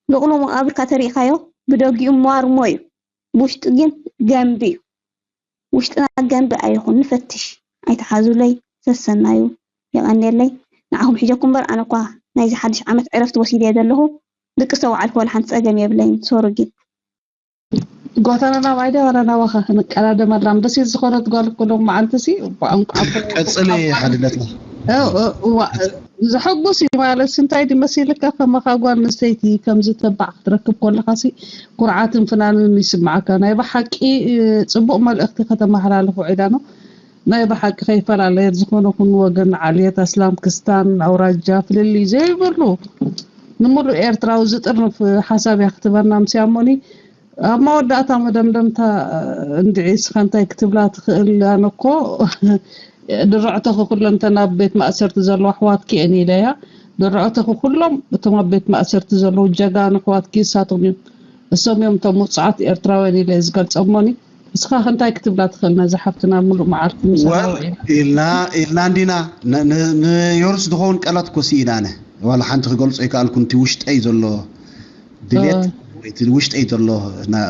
ሉቕሉቕ መቓብርካ ተሪእካዮ ብደጊኡ ሟርሞ እዩ፣ ብውሽጢ ግን ገንቢ እዩ። ውሽጥና ገንቢ ኣይኹን፣ ንፈትሽ። ኣይትሓዙለይ፣ ሰሰናዩ። የቐንየለይ። ንዓኹም ሒጀኩም እምበር ኣነ እኳ ናይዚ ሓድሽ ዓመት ዕረፍቲ ወሲደ እየ ዘለኹ። ድቅስ ተወዓልኩ ወላ ሓንቲ ጸገም የብለይን። ሶሪ ግን። ጓተና ናባይ ድያ ዋላ ናባኻ ክንቀዳደመላ? ደሴት ዝኾነት ጓል እኮ ሎም መዓልቲ ሲ፣ ቋንቋ እኮ ቀጽሊ ቋንቋ ሓድነትና። እ፣ እ፣ እዋ፣ እ፣ ዘሐጉስ እዩ ማለት ሲ፣ እንታይ ድዩ መሲልካ? ከማኻ ጓል ኣንስተይቲ ከምዚ ተባዕ ክትረክብ ከለኻ ሲ፣ ኩርዓትን ፍናንን ይስምዓካ። ናይ ብሓቂ፣ እ፣ ጽቡቕ መልእኽቲ ከተመሓላልፍ ውዒላ ነው። ናይ ብሓቂ ከይፈላለየት ዝኾነ ኩን ወገን፣ ዓልየት፣ ኣስላም፣ ክስታን፣ ኣውራጃ ፍልልይ ዘይብሉ፣ ንምሉእ ኤርትራዊ ዝጥርንፍ ሓሳብ እያ ክትበና ምስያ እሞኒ፣ ኣብ መወዳእታ መደምደምታ እንድዒ እስኻ እንታይ ክትብላ ትኽእል? ኣነ እኮ ድርዕተኺ ኩለን እተን ኣብ ቤት ማእሰርቲ ዘለዋ ኣሕዋትኪ እየን ኢለያ። ድርዕተኺ ኩሎም እቶም ኣብ ቤት ማእሰርቲ ዘለዉ ጀጋኑ ኣሕዋትኪ እሳቶም እዮም። እሶም እዮም እቶም ውጹዓት ኤርትራውያን ኢለ ዝገልጾም እሞኒ። እስኻ ከ እንታይ ክትብላ ትኽእል ነዛ ሓፍትና ምሉእ መዓልቲ ምሳና ወል ውዒላ? ኢልና፣ ኢልና እንዲና። ን-፣ ን-፣ ንዮርስ ዝኸውን ቃላት እኮ ስኢነ ኣነ። ዋላ ሓንቲ ክገልጾ ኣይከኣልኩን። እቲ ውሽጠይ ዘሎ ድሌት እ። ወይ እቲ ውሽጠይ ዘሎ ና-፣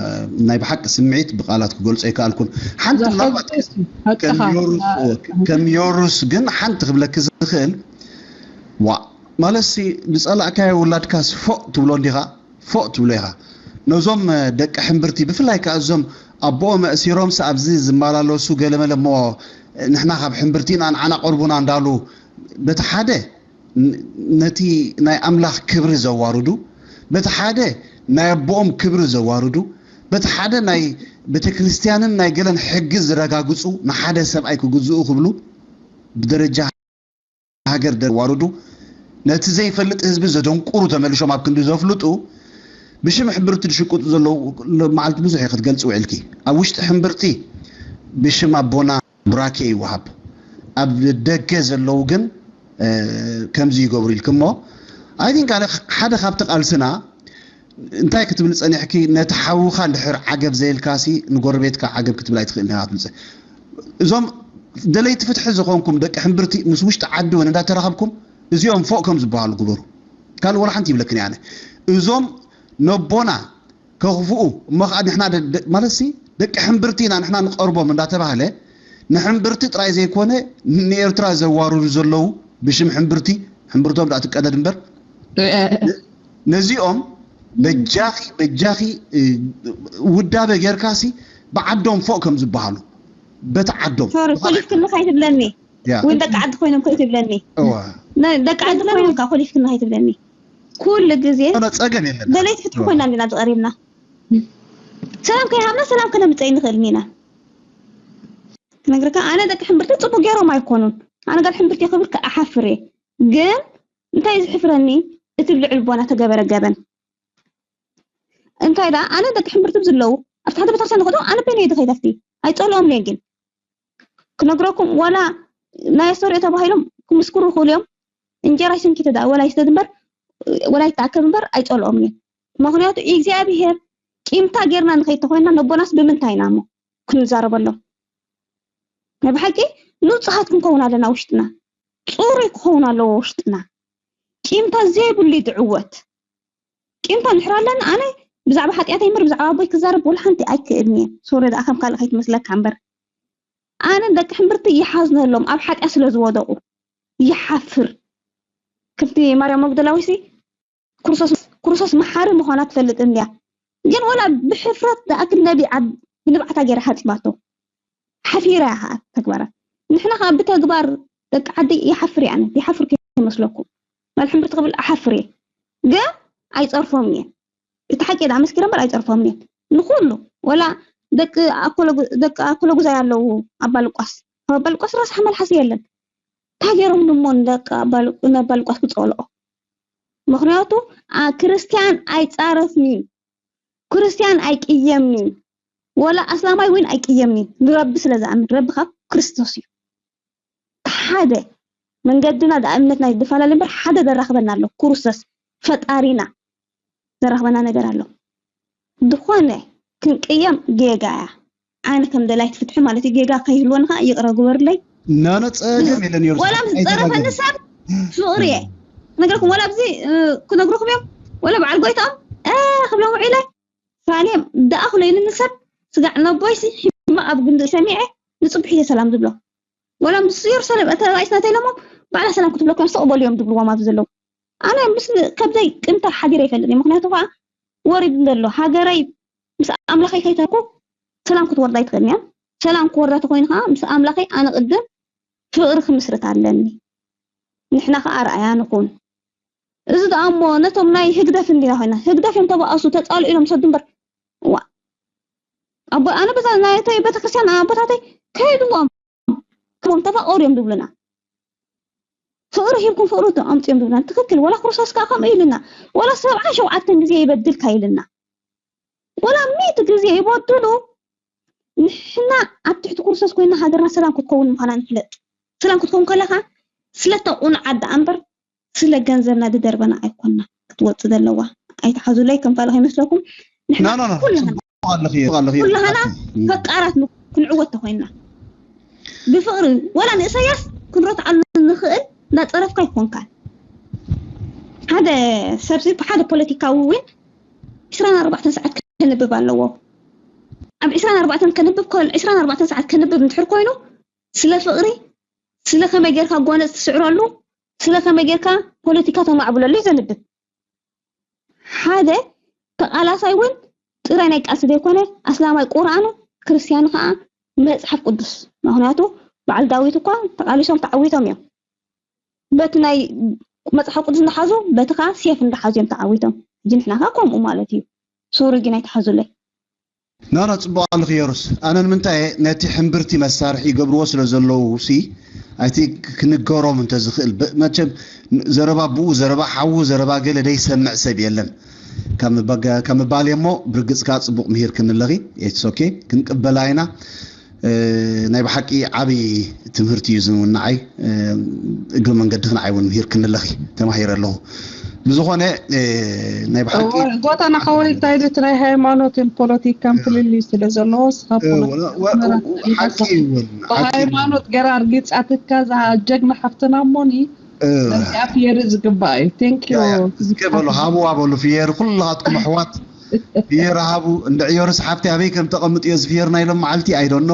ናይ ብሓቂ ስምዒት ብቃላት ክገልጾ ኣይከኣልኩን። ሓንቲ ምናልባት ዘሐጉስ እዩ፣ ሓቅኻ። ከም ዮርስ፣ እ፣ ከም ዮርስ ግን ሓንቲ ክብለኪ ዝኽእል፣ ዋእ፣ ማለትሲ ዝጸላእካዮ ውላድካስ ፎእ ትብሎ እንዲኻ? ፎእ ትብሎ ኢኻ። ነዞም፣ እ፣ ደቂ ሕምብርቲ፣ ብፍላይ ከኣ እዞም ኣቦኦም ኣእሲሮምስ ኣብዚ ዝመላለሱ ገለመለ እሞ፣ እ፣ ንሕና ካብ ሕምብርቲ ኢና ንዓና ቀርቡና እንዳሉ፣ በቲ ሓደ ን-፣ ነቲ ናይ ኣምላኽ ክብሪ ዘዋርዱ፣ በቲ ሓደ ናይ ኣቦኦም ክብሪ ዘዋርዱ፣ በቲ ሓደ ናይ ቤተክርስትያንን ናይ ገለን ሕጊ ዝረጋግጹ፣ ንሓደ ሰብኣይ ክግዝኡ ክብሉ ብደረጃ ሃገር ዘዋርዱ፣ ነቲ ዘይፈልጥ ህዝቢ ዘደንቁሩ ተመሊሾም ኣብ ክንዲ ዘፍልጡ፣ ብሽም ሕምብርቲ ዝሽቅጡ ዘለዉ ሎ-፣ መዓልቲ ብዙሕ እዩ ክትገልጺ ውዒልኪ። ኣብ ውሽጢ ሕምብርቲ ብሽም ኣቦና ቡራኬ ይወሃብ። ኣብ ደገ ዘለዉ ግን ከምዚ ይገብሩ ኢልክሞ። ኣይ ቲንክ ኣነ ሓደ ካብቲ ቃልስና እንታይ ክትብል ጸኒሕኪ፣ ነቲ ሓውኻ እንድሕር ዓገብ ዘየልካሲ ንጎረቤትካ ዓገብ ክትብል ኣይትኽእል ኢኻ ትብል። እዞም ደለይቲ ፍትሒ ዝኾንኩም ደቂ ሕምብርቲ ምስ ውሽጢ ዓዲ እውን እንዳተራኸብኩም እዚኦም ፎእ ከም ዝበሃሉ ግበሩ። ካልእ ወላ ሓንቲ ይብለክን ኣነ። እዞም ነቦና ከኽፍኡ እሞ ከዓ ንሕና ማለት ሲ ደቂ ሕምብርቲ ኢና ንሕና ንቐርቦም እንዳተባህለ ንሕምብርቲ ጥራይ ዘይኮነ ንኤርትራ ዘዋርዱ ዘለዉ ብሽም ሕምብርቲ ሕምብርቶም ደኣ ትቀደድ እምበር ነዚኦም በጃኺ በጃኺ ውዳበ ጌርካሲ ብዓዶም ፎእ ከም ዝበሃሉ በቲ ዓዶም ሶሪ ኮሊፍክኒ ከይትብለኒ ያ ወይ ደቂ ዓዲ ኮይኖም ከይትብለኒ እዋ ናይ ደቂ ዓዲ ኮይኖም ከ ኮሊፍክኒ ከይትብለኒ ኩሉ ግዜ ኣነ ጸገም የለን ደለይቲ ፍትሒ ኮይና እንዲና ዝቐሪብና ሰላም ከይሃብና ሰላም ከነምፀእ ንኽእል ኢና ክነግርካ ኣነ ደቂ ሕምብርቲ ፅቡቅ ገይሮም ኣይኮኑን ኣነ ጋል ሕምብርቲ ክብል ከኣሓፍር እየ ግን እንታይ ዝሕፍረኒ እቲ ልዑል ቦና ተገበረ ገበን እንታይ ደኣ ኣነ ደቂ ሕምብርቲ ዝለዉ ኣብቲ ሓደ ቤተክርስትያን ንኸዶ ኣነ በይነ እየ ዝኸይድ ኣብቲ ኣይፀልኦም እየ ግን ክነግረኩም ዋላ ናይ ኣስተርእዮ ተባሂሎም ክምስክሩ ይኽእሉ እዮም እንጀራ ይስንኪ ተዳ ወላ ይስደድ እምበር ወላ ይተኣከብ እምበር ኣይፀልኦም እየ ምክንያቱ እግዚኣብሄር ቂምታ ጌርና ንኸይድ ተኮይንና ነቦናስ ብምንታይ ኢና እሞ ክንዛረበሎም ናይ ብሓቂ ንፁሃት ክንከውን ኣለና ውሽጥና ፅሩይ ክኸውን ኣለዎ ውሽጥና ቂምታ ዘይብሉ እዩ ዝዕወት ቂምታ እንድሕር ኣለኒ ኣነ ብዛዕባ ሓጢኣተይ እምበር ብዛዕባ ኣቦይ ክዛረብ ወላ ሓንቲ ኣይክእልን እየ ሶሪ ደኣ ከም ካልእ ከይትመስለካ እምበር ኣነ ደቂ ሕምብርቲ ይሓዝነሎም ኣብ ሓጢኣት ስለ ዝወደቑ ይሓፍር ከምቲ ማርያም መግደላዊሲ ክርስቶስ መሓሪ ምዃና ትፈልጥ እንድያ ግን ወላ ብሕፍረት ዝኣክል ነቢዓ ብንብዓታ ገይራ ሓፂባቶ ሓፊራ እያ ከዓ ተግባራ ንሕና ከዓ ብተግባር ደቂ ዓደይ ይሓፍር እየ ኣነ ይሓፍር ከይመስለኩም ማል ሕምብርቲ ክብል ኣሓፍር እየ ግን ኣይፀርፎም እየ እቲ ሓቂ ዳ መስኪረ እምበር ኣይፀርፎም እየ ንኩሉ ወላ ደቂ ኣኮለጉዛይ ኣለዉ ኣባልቋስ ካብ ኣባልቋስ ረሳሕ መልሓስ የለን እንታይ ገይሮም ንሞ ነባልቋስ ክፀልኦ ምክንያቱ ክርስትያን ኣይፃረፍኒ ክርስትያን ኣይቅየምኒ ወላ ኣስላማይ እውን ኣይቅየምኒ ንረቢ ስለ ዝኣምን ረቢ ካብ ክርስቶስ እዩ ሓደ መንገድና ዳ እምነትና ይፈላለ እምበር ሓደ ዘራኽበና ኣሎ ክርስቶስ ፈጣሪና ዘራኽበና ነገር ኣሎ ዝኾነ ክንቅየም ጌጋ እያ ኣነ ከም ደላይት ፍትሒ ማለት እዩ ጌጋ ከይህልወኒ ከዓ ይቕረ ግበርለይ ናነ ፀገም የለን የሩሳሌም ወላ ምስ ፀረፈኒ ሰብ ፍቕሪ እየ ነገርኩም ወላ ኣብዚ ክነግርኩም እዮም ወላ በዓል ጎይታኦም ክብሎም ውዒለ ሳሌም ደኣ ክሎ ኢሉኒ ሰብ ስጋዕ ነቦይሲ ሕማቕ ኣብ ግንዲ ሰሚዐ ንፅቡሕ እየ ሰላም ዝብሎ ወላ ምስ የሩሳሌም እተባኢስ ናተይ ኢሎሞ ባዕላ ሰላም ክትብለኩም ስቕ በሉ እዮም ዝብልዎም ኣብዚ ዘለዉ ኣነ ምስ ከብደይ ቅንታ ሓዲረ ይፈልጥ እየ ምክንያቱ ከዓ ወሪዱ ዘሎ ሃገረይ ምስ ኣምላኸይ ከይተኩ ሰላም ክትወርዳ ኣይትኽእልን እያ ሰላም ክወርዳ ተኮይኑ ከዓ ምስ ኣምላኸይ ኣነ ቅድም ፍቕሪ ክምስርት ኣለኒ ንሕና ከዓ ኣርኣያ ንኹን እዚ ደኣ እሞ ነቶም ናይ ህግደፍ እንዲና ኮይና ህግደፍ እዮም ተባኣሱ ተፃሉ ኢሎም ሰዱ እምበር ዋ ኣቦ ኣነ በዛ ናይተይ ቤተክርስትያን ኣቦታተይ ከይድዎም ክቦም ተፋቀሩ እዮም ዝብሉና ፍቅሪ ሂብኩም ፍቅሪ ኣምፅኦም ዝብሉና ትክክል ወላ ክርስቶስ ከዓ ከምኡ ኢልና ወላ ሰብዓ ሸውዓተን ግዜ ይበድልካ ኢልና ወላ ሚእቲ ግዜ ይበድሉ ንሕና ኣብ ትሕቲ ክርስቶስ ኮይና ሃገርና ሰላም ክትከውን ምኳና ንፍለጥ ሰላም ክትከውን ከለካ ስለተ ቁኑዓት ደኣ እምበር ስለ ገንዘብና ዝደርበና ኣይኮና ክትወፅ ዘለዋ ኣይትሓዙለይ ከም ካልእ ከይመስለኩም ንሕና ኩላህና ፈቃራት ክንዕወት ተኮይንና ብፍቅሪ ወላ ንእሰያስ ክንረትዓሉ ንኽእል እንዳፀረፍካ ኣይኮንካን ሓደ ሰብሲ ሓደ ፖለቲካዊ እውን ዕስራን ኣርባዕተን ሰዓት ከንብብ ኣለዎ ኣብ ዕስራን ኣርባዕተን ከንብብ ከል ዕስራን ኣርባዕተን ሰዓት ከንብብ እንድሕር ኮይኑ ስለ ፍቅሪ ስለ ከመይ ጌርካ ጎነፅ ትስዕረሉ ስለ ከመይ ጌርካ ፖለቲካ ተማዕብለሉ እዩ ዘንብብ ሓደ ተቃላሳይ እውን ጥራይ ናይ ቃልሲ ዘይኮነ ኣስላማይ ቁርኣኑ ክርስትያኑ ከዓ መፅሓፍ ቅዱስ ምክንያቱ በዓል ዳዊት እኳ ተቃሊሶም ተዓዊቶም እዮም በቲ ናይ መፅሓፍ ቅዱስ እንዳሓዙ በቲ ከዓ ሴፍ እንዳሓዙ እዮም ተዓዊቶም ሕጂ ንሕና ከዓ ከምኡ ማለት እዩ ሶሪ ግን ኣይትሓዙለይ ናና ፅቡቅ ኣለኺ የሩስ ኣነ ንምንታይ ነቲ ሕምብርቲ መሳርሒ ይገብርዎ ስለ ዘለዉ ሲ ኣይቲ ክንገሮም እንተዝኽእል መቸም ዘረባ ብኡ ዘረባ ሓዉ ዘረባ ገለ ደይሰምዕ ሰብ የለን ከም ባል እሞ ብርግፅካ ፅቡቅ ምሂር ክንለኺ ሶኬ ክንቅበላ ኢና ናይ ብሓቂ ዓብዪ ትምህርቲ እዩ ዝንውናዓይ። እግሪ መንገድኽን ዓይውን ምሂርክኒ ኣለኺ፣ ተማሂረ ኣለኹ። ብዝኾነ ናይ ብሓቂ ጎታ ንሓወይ እንታይ ድት ናይ ሃይማኖትን ፖለቲካን ፍልልይ ስለ ዘለዎ ስኻ ሓቂ እውን ብሃይማኖት ገራ ኣርጊጻትካ እዛ ጀግና ሓፍትና እሞኒ ነዚኣ ፍየሪ ዝግባእ እዩ። Thank you። እስከ በሉ ሃብዋ በሉ ፍየሪ ኩላትኩም ኣሕዋት ፍየሪ ሃቡ። እንድዕዮርስ ሓፍቲ ኣበይ ከም ተቐምጥዮ ዝፍየር ናይ ሎም መዓልቲ ኣይዶኖ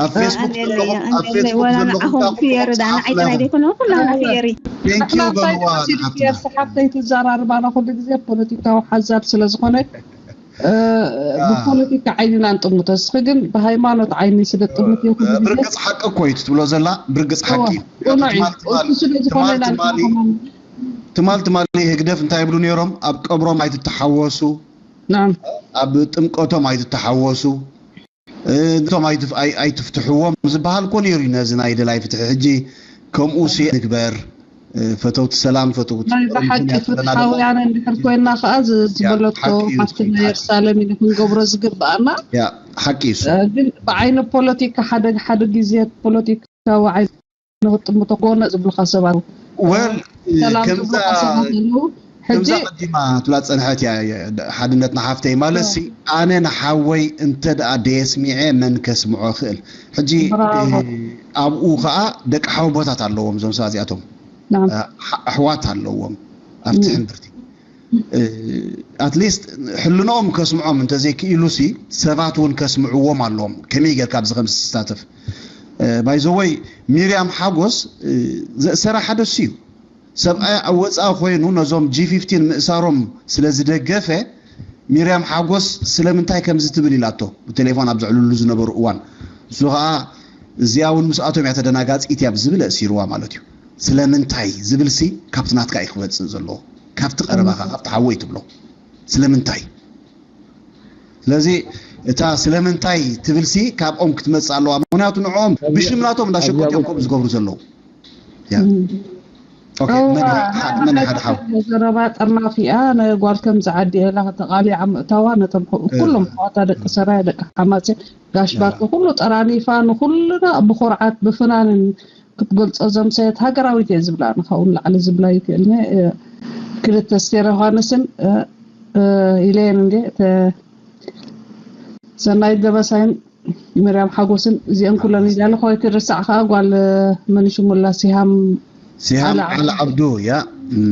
ኣብ ፌስቡክ ዘለኹም ኣብ ፌስቡክ ዘለኹም ፍየሪ ዳና ዓይጥራይ ዘይኮነ ኩላና ፍየሪ ቴንኪዩ በልዋ ንሓፍትና ሓፍተይ ትዘራርባና ኩሉ ግዜ ፖለቲካዊ ሓዛብ ስለ ዝኾነ ብፖለቲካ ዓይኒ ኢና ንጥምቶ። እስኺ ግን ብሃይማኖት ዓይኒ ስለ ትጥምት እዩ ኩሉ ግዜ። ብርግጽ ሓቂ እኮ እዩ ትብሎ ዘላ ብርግጽ ሓቂ እዩ። ቅኑዕ እዩ። እሱ ስለ ዝኾነ ኢና ንጥምቶ። ትማል ትማሊ ህግደፍ እንታይ ይብሉ ነይሮም? ኣብ ቀብሮም ኣይትተሓወሱ፣ ናም ኣብ ጥምቀቶም ኣይትተሓወሱ፣ እቶም ኣይትፍ- ኣይ- ኣይትፍትሕዎም ዝበሃል እኮ ነይሩ እዩ። ነዚ ናይ ደላይ ፍትሒ ሕጂ ከምኡ ሲ ንግበር። ፈተውቲ ሰላም፣ ፈተውቲ ናይ ብሓቂ ፍትሓውያን እንድሕር ኮይና ከዓ ዝ- ዝበለቶ ሓፍትና የሩሳሌም ኢሉ ክንገብሮ ዝግበኣና። ሓቂ እዩ እሱ። ግን ብዓይኒ ፖለቲካ ሓደ ሓደ ግዜ ፖለቲካዊ ዓይኒ ንክጥምቶ ጎነ ዝብሉካ ሰባት ወል ሰላም ከምዛ ዝብሉካ ሰባት ኣለዉ። ሕጂ ከምዛ ቀዲማ ትብላ ዝፀንሐት እያ ሓድነትና ሓፍተይ። ማለት ሲ ኣነ ንሓወይ እንተ ደኣ ደየስሚዐ መን ከስምዖ ክእል? ሕጂ ብራቮ። ኣብኡ ከዓ ደቂ ሓወቦታት ኣለዎም እዞም ሰባት እዚኣቶም ናም ኣሕ- ኣሕዋት ኣለዎም ኣብቲ ሕምብርቲ ኣትሊስት ሕልንኦም ከስምዖም እንተዘይክኢሉ ሲ ሰባት እውን ከስምዕዎም ኣለዎም። ከመይ ጌርካ ኣብዚ ከምዚ ትሳተፍ? ባይዘወይ ሚርያም ሓጎስ ዘእሰራ ሓደ እሱ እዩ። ሰብኣይ ኣብ ወፃኢ ኮይኑ ነዞም ጂ ፊፍቲን ምእሳሮም ስለ ዝደገፈ ሚርያም ሓጎስ ስለምንታይ ከምዚ ትብል ኢላቶ ብቴሌፎን ኣብ ዘዕልሉ ዝነበሩ እዋን። እሱ ከዓ እዚኣ እውን ምስኣቶም እያ ተደናጋፂት እያ ብዝብል ኣእሲርዋ ማለት እዩ። ስለምንታይ ዝብል ሲ ካብቲ ናትካ እዩ ክመፅእ ዘለዎ፣ ካብቲ ቀረባኻ ካብቲ ሓወይ ትብሎ ስለምንታይ። ስለዚ እታ ስለምንታይ ትብል ሲ ካብኦም ክትመፅእ ኣለዋ። ምክንያቱ ንዕኦም ብሽም ናቶም እንዳሸቀጡ እዮም ከምኡ ዝገብሩ ዘለዉ። ያ። ኦኬ፣ መን ይሓ- መን ይሓድሓው? ዘረባ ጠርናፊ እያ። ንጓል ከምዚ ዓዲ እያ ኢላ ተቃሊዓ ምእታዋ ነቶም ኩ- ኩሎም ኣሕዋታ ደቂ ሰራየ ደቂ ሓማሴን ጋሽ ባርኪ ኩሉ ጠራኒፋ ንኩልና ብኩርዓት ብፍናንን ክትገልፆ ዘምሰየት ሃገራዊት እየ ዝብላ ንካውን ላዕሊ ዝብላ ይክእልኒ። ክልተ ስቴር ዮሃንስን ኢለየን እንዴ ሰናይት ደበሳይን ምርያም ሓጎስን እዚአን ኩለን እዚኣ ለኸወይ ትርሳዕ ከዓ ጓል መን ሽሙላ ሲሃም ሲሃም ዓለ ዓብዱ ያ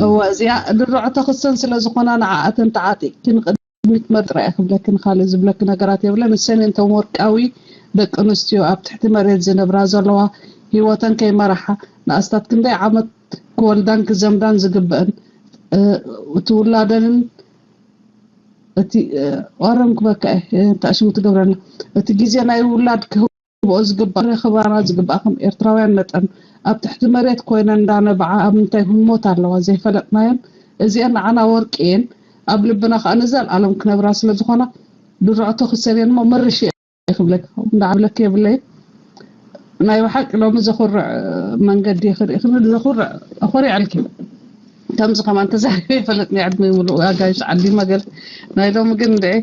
እወ እዚኣ ድርዖ ተክሰን ስለ ዝኾና ንዓኣተን ተዓጢቅኪ ንቅድሚት መርጥራ እየ ክብለክን ካልእ ዝብለኪ ነገራት የብለን። እሰን እንቶም ወርቃዊ ደቂ ኣንስትዮ ኣብ ትሕቲ መሬት ዝነብራ ዘለዋ ህይወተን ከይመራሓ ንኣስታት ክንደይ ዓመት ክወልዳን ክዘምዳን ዝግበአን እቲ ውላደንን እቲ ዋረም ክበካ እየ እንታይ ሽሙ ትገብረና እቲ ግዜ ናይ ውላድ ክህብኦ ዝግባእ ክባና ዝግባእ ከም ኤርትራውያን መጠን ኣብ ትሕቲ መሬት ኮይነን እንዳነብዓ ኣብ ምንታይ ህሞት ኣለዋ ዘይፈለጥናየን እዚአን ንዓና ወርቂ እየን ኣብ ልብና ከዓ ንዘልኣለም ክነብራ ስለ ዝኾና ድርዕቶ ክሰን እየን እሞ መርሽ እየ ክብለካ እንዳዓብለክ የብለይ ናይ ብሓቂ ሎሚ ዘኹርዕ መንገዲ ክርኢ ክብል ዘኹርዕ ኣኾሪዐልኪ ከምዚ ከማን ተዛሪበ ይፈልጥ ናይ ዕድመ ምሉእ ኣጋይሽ ዓዲ መገል ናይ ሎሚ ግን እንድዒ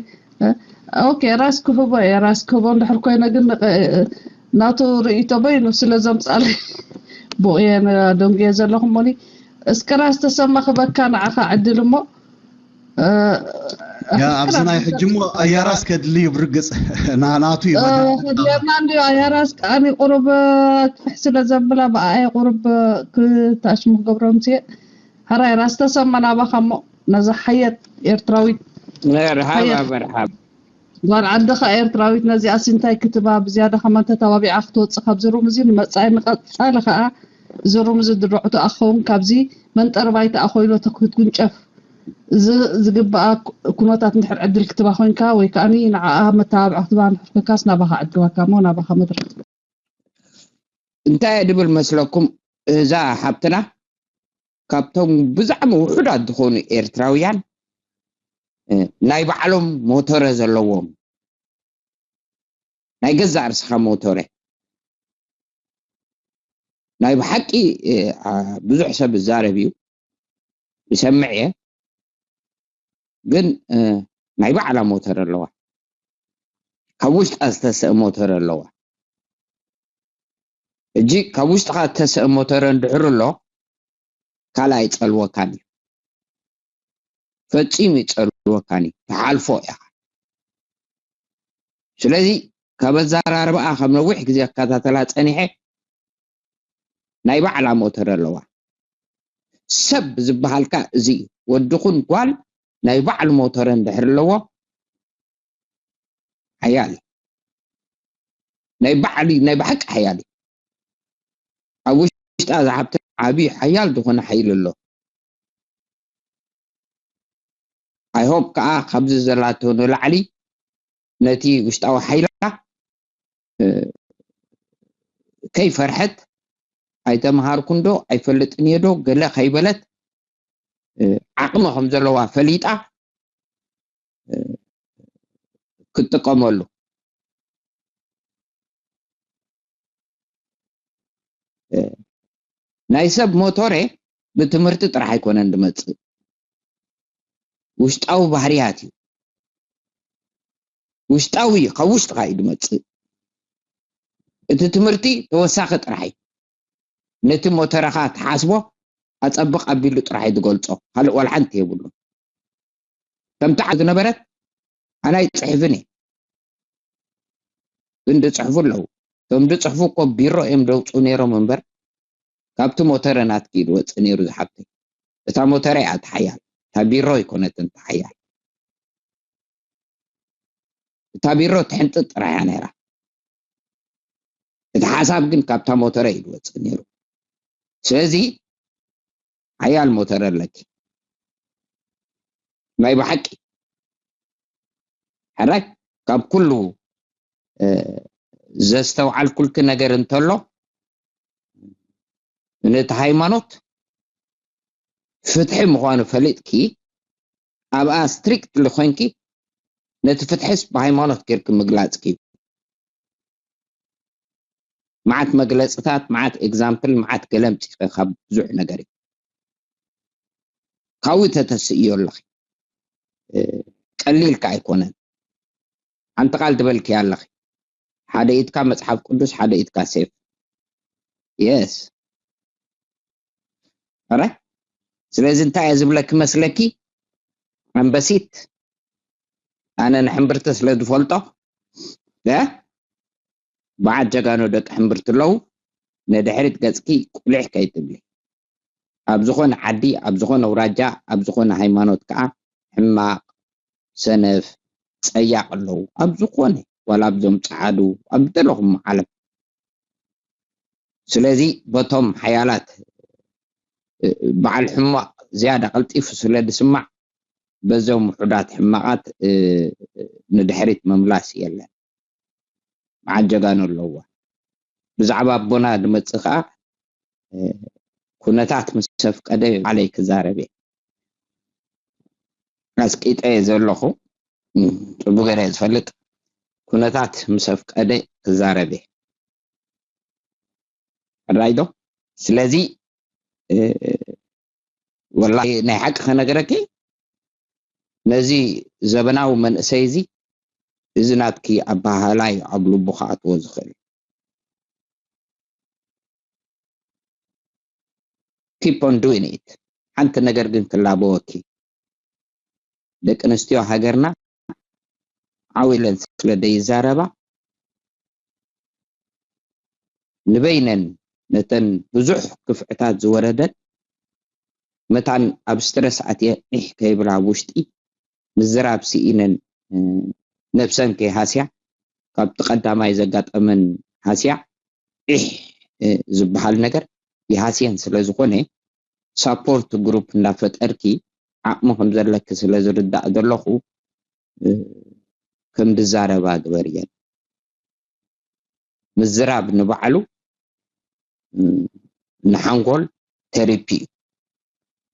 ኦኬ ራስ ክህቦ እየ ራስ ክህቦ እንድሕር ኮይነ ግን ናቱ ርእይቶ በይኑ ስለ ዘምፃለይ ብኡ እየ ደንጉየ ዘለኹ እሞኒ እስከ ራስ ተሰማ ክበካ ንዓኻ ዕድል እሞ ያ ኣብዚ ናይ ሕጂ እሞ ኣያራስ ከድሊ እዩ ብርግፅ ናናቱ እዩ ከድለና እንዲ ኣያራስ ከዓኒ ቁሩብ ክፍሕ ስለ ዘብላ ብኣየ ቁሩብ ክታሽሙ ክገብሮም ሲ ሕራይ ራስ ተሰማ ናባኻ እሞ ነዛ ሓየት ኤርትራዊት መርሓባ መርሓባ ጓል ዓድኻ ኤርትራዊት ነዚኣ ሲንታይ ክትባ ብዝያዳ ከማን ተተባቢዓ ክትወፅእ ካብዚ ሩም እዚ ንመፃኢ ንቐፃሊ ከዓ እዚ ሩም እዚ ድርዕቶ ኣኸውን ካብዚ መንጠርባይ ተኣኾይሎ ክትጉንጨፍ እዚ ዝግበኣ ኩነታት እንድሕር ዕድል ክትባ ኮይንካ ወይ ከዓ ንዓኣ መተባብዒ ክትባ እንድሕር ኮይንካስ ናባኻ ዕድዋካ እሞ ናባኻ መድረክ እንታይ እየ ድብል መስለኩም እዛ ሓብትና ካብቶም ብዛዕሚ ውሑዳት ዝኾኑ ኤርትራውያን ናይ ባዕሎም ሞተረ ዘለዎም ናይ ገዛእ ርእስኻ ሞተረ ናይ ብሓቂ ብዙሕ ሰብ ይዛረብ እዩ ይሰምዕ እየ ግን ናይ ባዕላ ሞተር ኣለዋ ካብ ውሽጣ ዝተስእ ሞተር ኣለዋ ሕጂ ካብ ውሽጥኻ እተስአ ሞተረ እንድሕር ኣሎ፣ ካልእ ኣይጸልወካን እዩ። ፈጺሙ ኣይጸልወካን እዩ። ትሓልፎ ኢኻ። ስለዚ ካብ ኣዘራርባኣ ካብ ነዊሕ ግዜ ክከታተላ ጸኒሐ፣ ናይ ባዕላ ሞተር ኣለዋ። ሰብ ዝበሃልካ እዚ እዩ። ወዲ ኹን ጓል ናይ ባዕሉ ሞተር እንድሕር ኣለዎ፣ ሓያል እዩ። ናይ ባዕሉ ናይ ብሓቂ ሓያል እዩ። ኣብ ውሽጣ ዝሓብተ ዓብዪ ሓያል ዝኾነ ሓይሊ ኣሎ። I hope ከኣ ካብዚ ዘላቶ ንላዕሊ ነቲ ውሽጣዊ ሓይላ፣ እ፣ ከይፈርሐት፣ ኣይተምሃርኩን ዶ ኣይፈልጥን እየ ዶ ገለ ከይበለት፣ እ፣ ዓቕሚ ከም ዘለዋ ፈሊጣ፣ እ፣ ክትጥቀመሉ። እ፣ ናይ ሰብ ሞቶሬ ብትምህርቲ ጥራሕ ኣይኮነን ዝመጽእ። ውሽጣዊ ባህርያት እዩ። ውሽጣዊ እዩ፣ ካብ ውሽጥኻ እዩ ዝመጽእ። እቲ ትምህርቲ ተወሳኺ ጥራሕ እዩ። ነቲ ሞተረኻ ትሓስቦ ኣጸብቕ ኣቢሉ ጥራሕ እዩ ዝገልጾ። ካልእ ዋላ ሓንቲ የብሉን። ከምቲ ዓዱ ዝነበረት ኣነ ኣይጽሕፍን እየ። ግን ዝጽሕፉ ኣለዉ። እቶም ዝጽሕፉ እኮ ቢሮ እዮም ዘውጽኡ ነይሮም እምበር፣ ካብቲ ሞተረ ናትኪ እዩ ዝወጽእ ነይሩ ዝሓብተይ። እታ ሞተረ እያ እታ ሓያል። እታ ቢሮ ኣይኮነትን እታ ሓያል። እታ ቢሮ ትሕንጥጥ ጥራይ እያ ነይራ። እቲ ሓሳብ ግን ካብታ ሞተረ እዩ ዝወጽእ ነይሩ። ስለዚ ሓያል ሞተረ ኣለኪ። ናይ ብሓቂ። ሕራይ ካብ ኩሉ፣ እ፣ ዘስተውዓልኩልኪ ነገር እንተሎ፣ ነቲ ሃይማኖት ፍትሒ ምዃኑ ፈሊጥኪ፣ ኣብኣ ስትሪክትሊ ኮይንኪ፣ ነቲ ፍትሕስ ብሃይማኖት ጌርኪ ምግላጽኪ እዩ። መዓት መግለጽታት፣ መዓት ኤግዛምፕል፣ መዓት ገለ ኣምጺእኪ ካብ ብዙሕ ነገር እዩ። ካብኡ ተተስእዮ ኣለኺ። እ፣ ቀሊል ከኣ ኣይኮነን። ሓንቲ ቃል ትበልኪ ኣለኺ። ሓደ ኢድካ መጽሓፍ ቅዱስ፣ ሓደ ኢድካ ሴፍ። የስ። ኣረ፣ ስለዚ እንታይ እየ ዝብለኪ መስለኪ? ኣንበሲት፣ ኣነ ንሕምብርቲ ስለ ዝፈልጦ፣ እ? በዓል ጀጋኑ ደቂ ሕምብርቲ ኣለዉ። ንድሕሪት ገጽኪ ቁሊሕ ከይትብሊ። ኣብ ዝኾነ ዓዲ፣ ኣብ ዝኾነ ኣውራጃ፣ ኣብ ዝኾነ ሃይማኖት ከኣ ሕማቕ፣ ሰነፍ፣ ጸያቕ ኣለዉ። ኣብ ዝኾነ፣ ዋላ ኣብዞም ጸዓዱ፣ ኣብ ዘለኹም ዓለም። ስለዚ በቶም ሓያላት፣ እ፣ በዓል ሕማቕ ዝያዳ ቀልጢፉ ስለ ዝስማዕ፣ በዞም ውሑዳት ሕማቓት፣ እ፣ ንድሕሪት ምምላስ የለን። መዓት ጀጋኑ ኣለዋ። ብዛዕባ ኣቦና ዝመጽእ ከኣ፣ እ፣ ኩነታት ምስ ኣፍቀደ ባዕለይ ክዛረብ እየ። ኣስቂጠ እየ ዘለኹ። እ፣ ጽቡቕ ገለ እየ ዝፈልጥ። ኩነታት ምስ ኣፍቀደ ክዛረብ እየ። ሕራይ ዶ? ስለዚ፣ እ፣ ወላሂ ናይ ሓቂ ከነገረኪ፣ ነዚ ዘበናዊ መንእሰይ እዚ፣ እዚ ናትኪ ኣበሃህላ እዩ ኣብ ልቡ ክኣትዎ ዝኽእል። Keep on doing it። ሓንቲ ነገር ግን ክላበወኪ። ደቂ ኣንስትዮ ሃገርና ዓው ኢለን ስለ ዘይዛረባ፣ ንበይነን ነተን ብዙሕ ክፍዕታት ዝወረደን፣ መታን ኣብ ስትረስ ኣትየ ዒሕ ከይብላ ኣብ ውሽጢ ምዝራብ ስኢነን፣ እ፣ ነብሰን ከይሃስያ፣ ካብቲ ቀዳማይ ዘጋጠመን ሃስያ ዒሕ፣ እ፣ ዝበሃል ነገር ይሃስየን ስለ ዝኾነ፣ ሳፖርት ግሩፕ እንዳፈጠርኪ ዓቕሚ ከም ዘለኪ ስለ ዝርዳእ ዘለኹ፣ እ፣ ከም ዝዛረባ ግበርየን። ምዝራብ ንባዕሉ፣ እ፣ ንሓንጎል ቴሪፒ እዩ።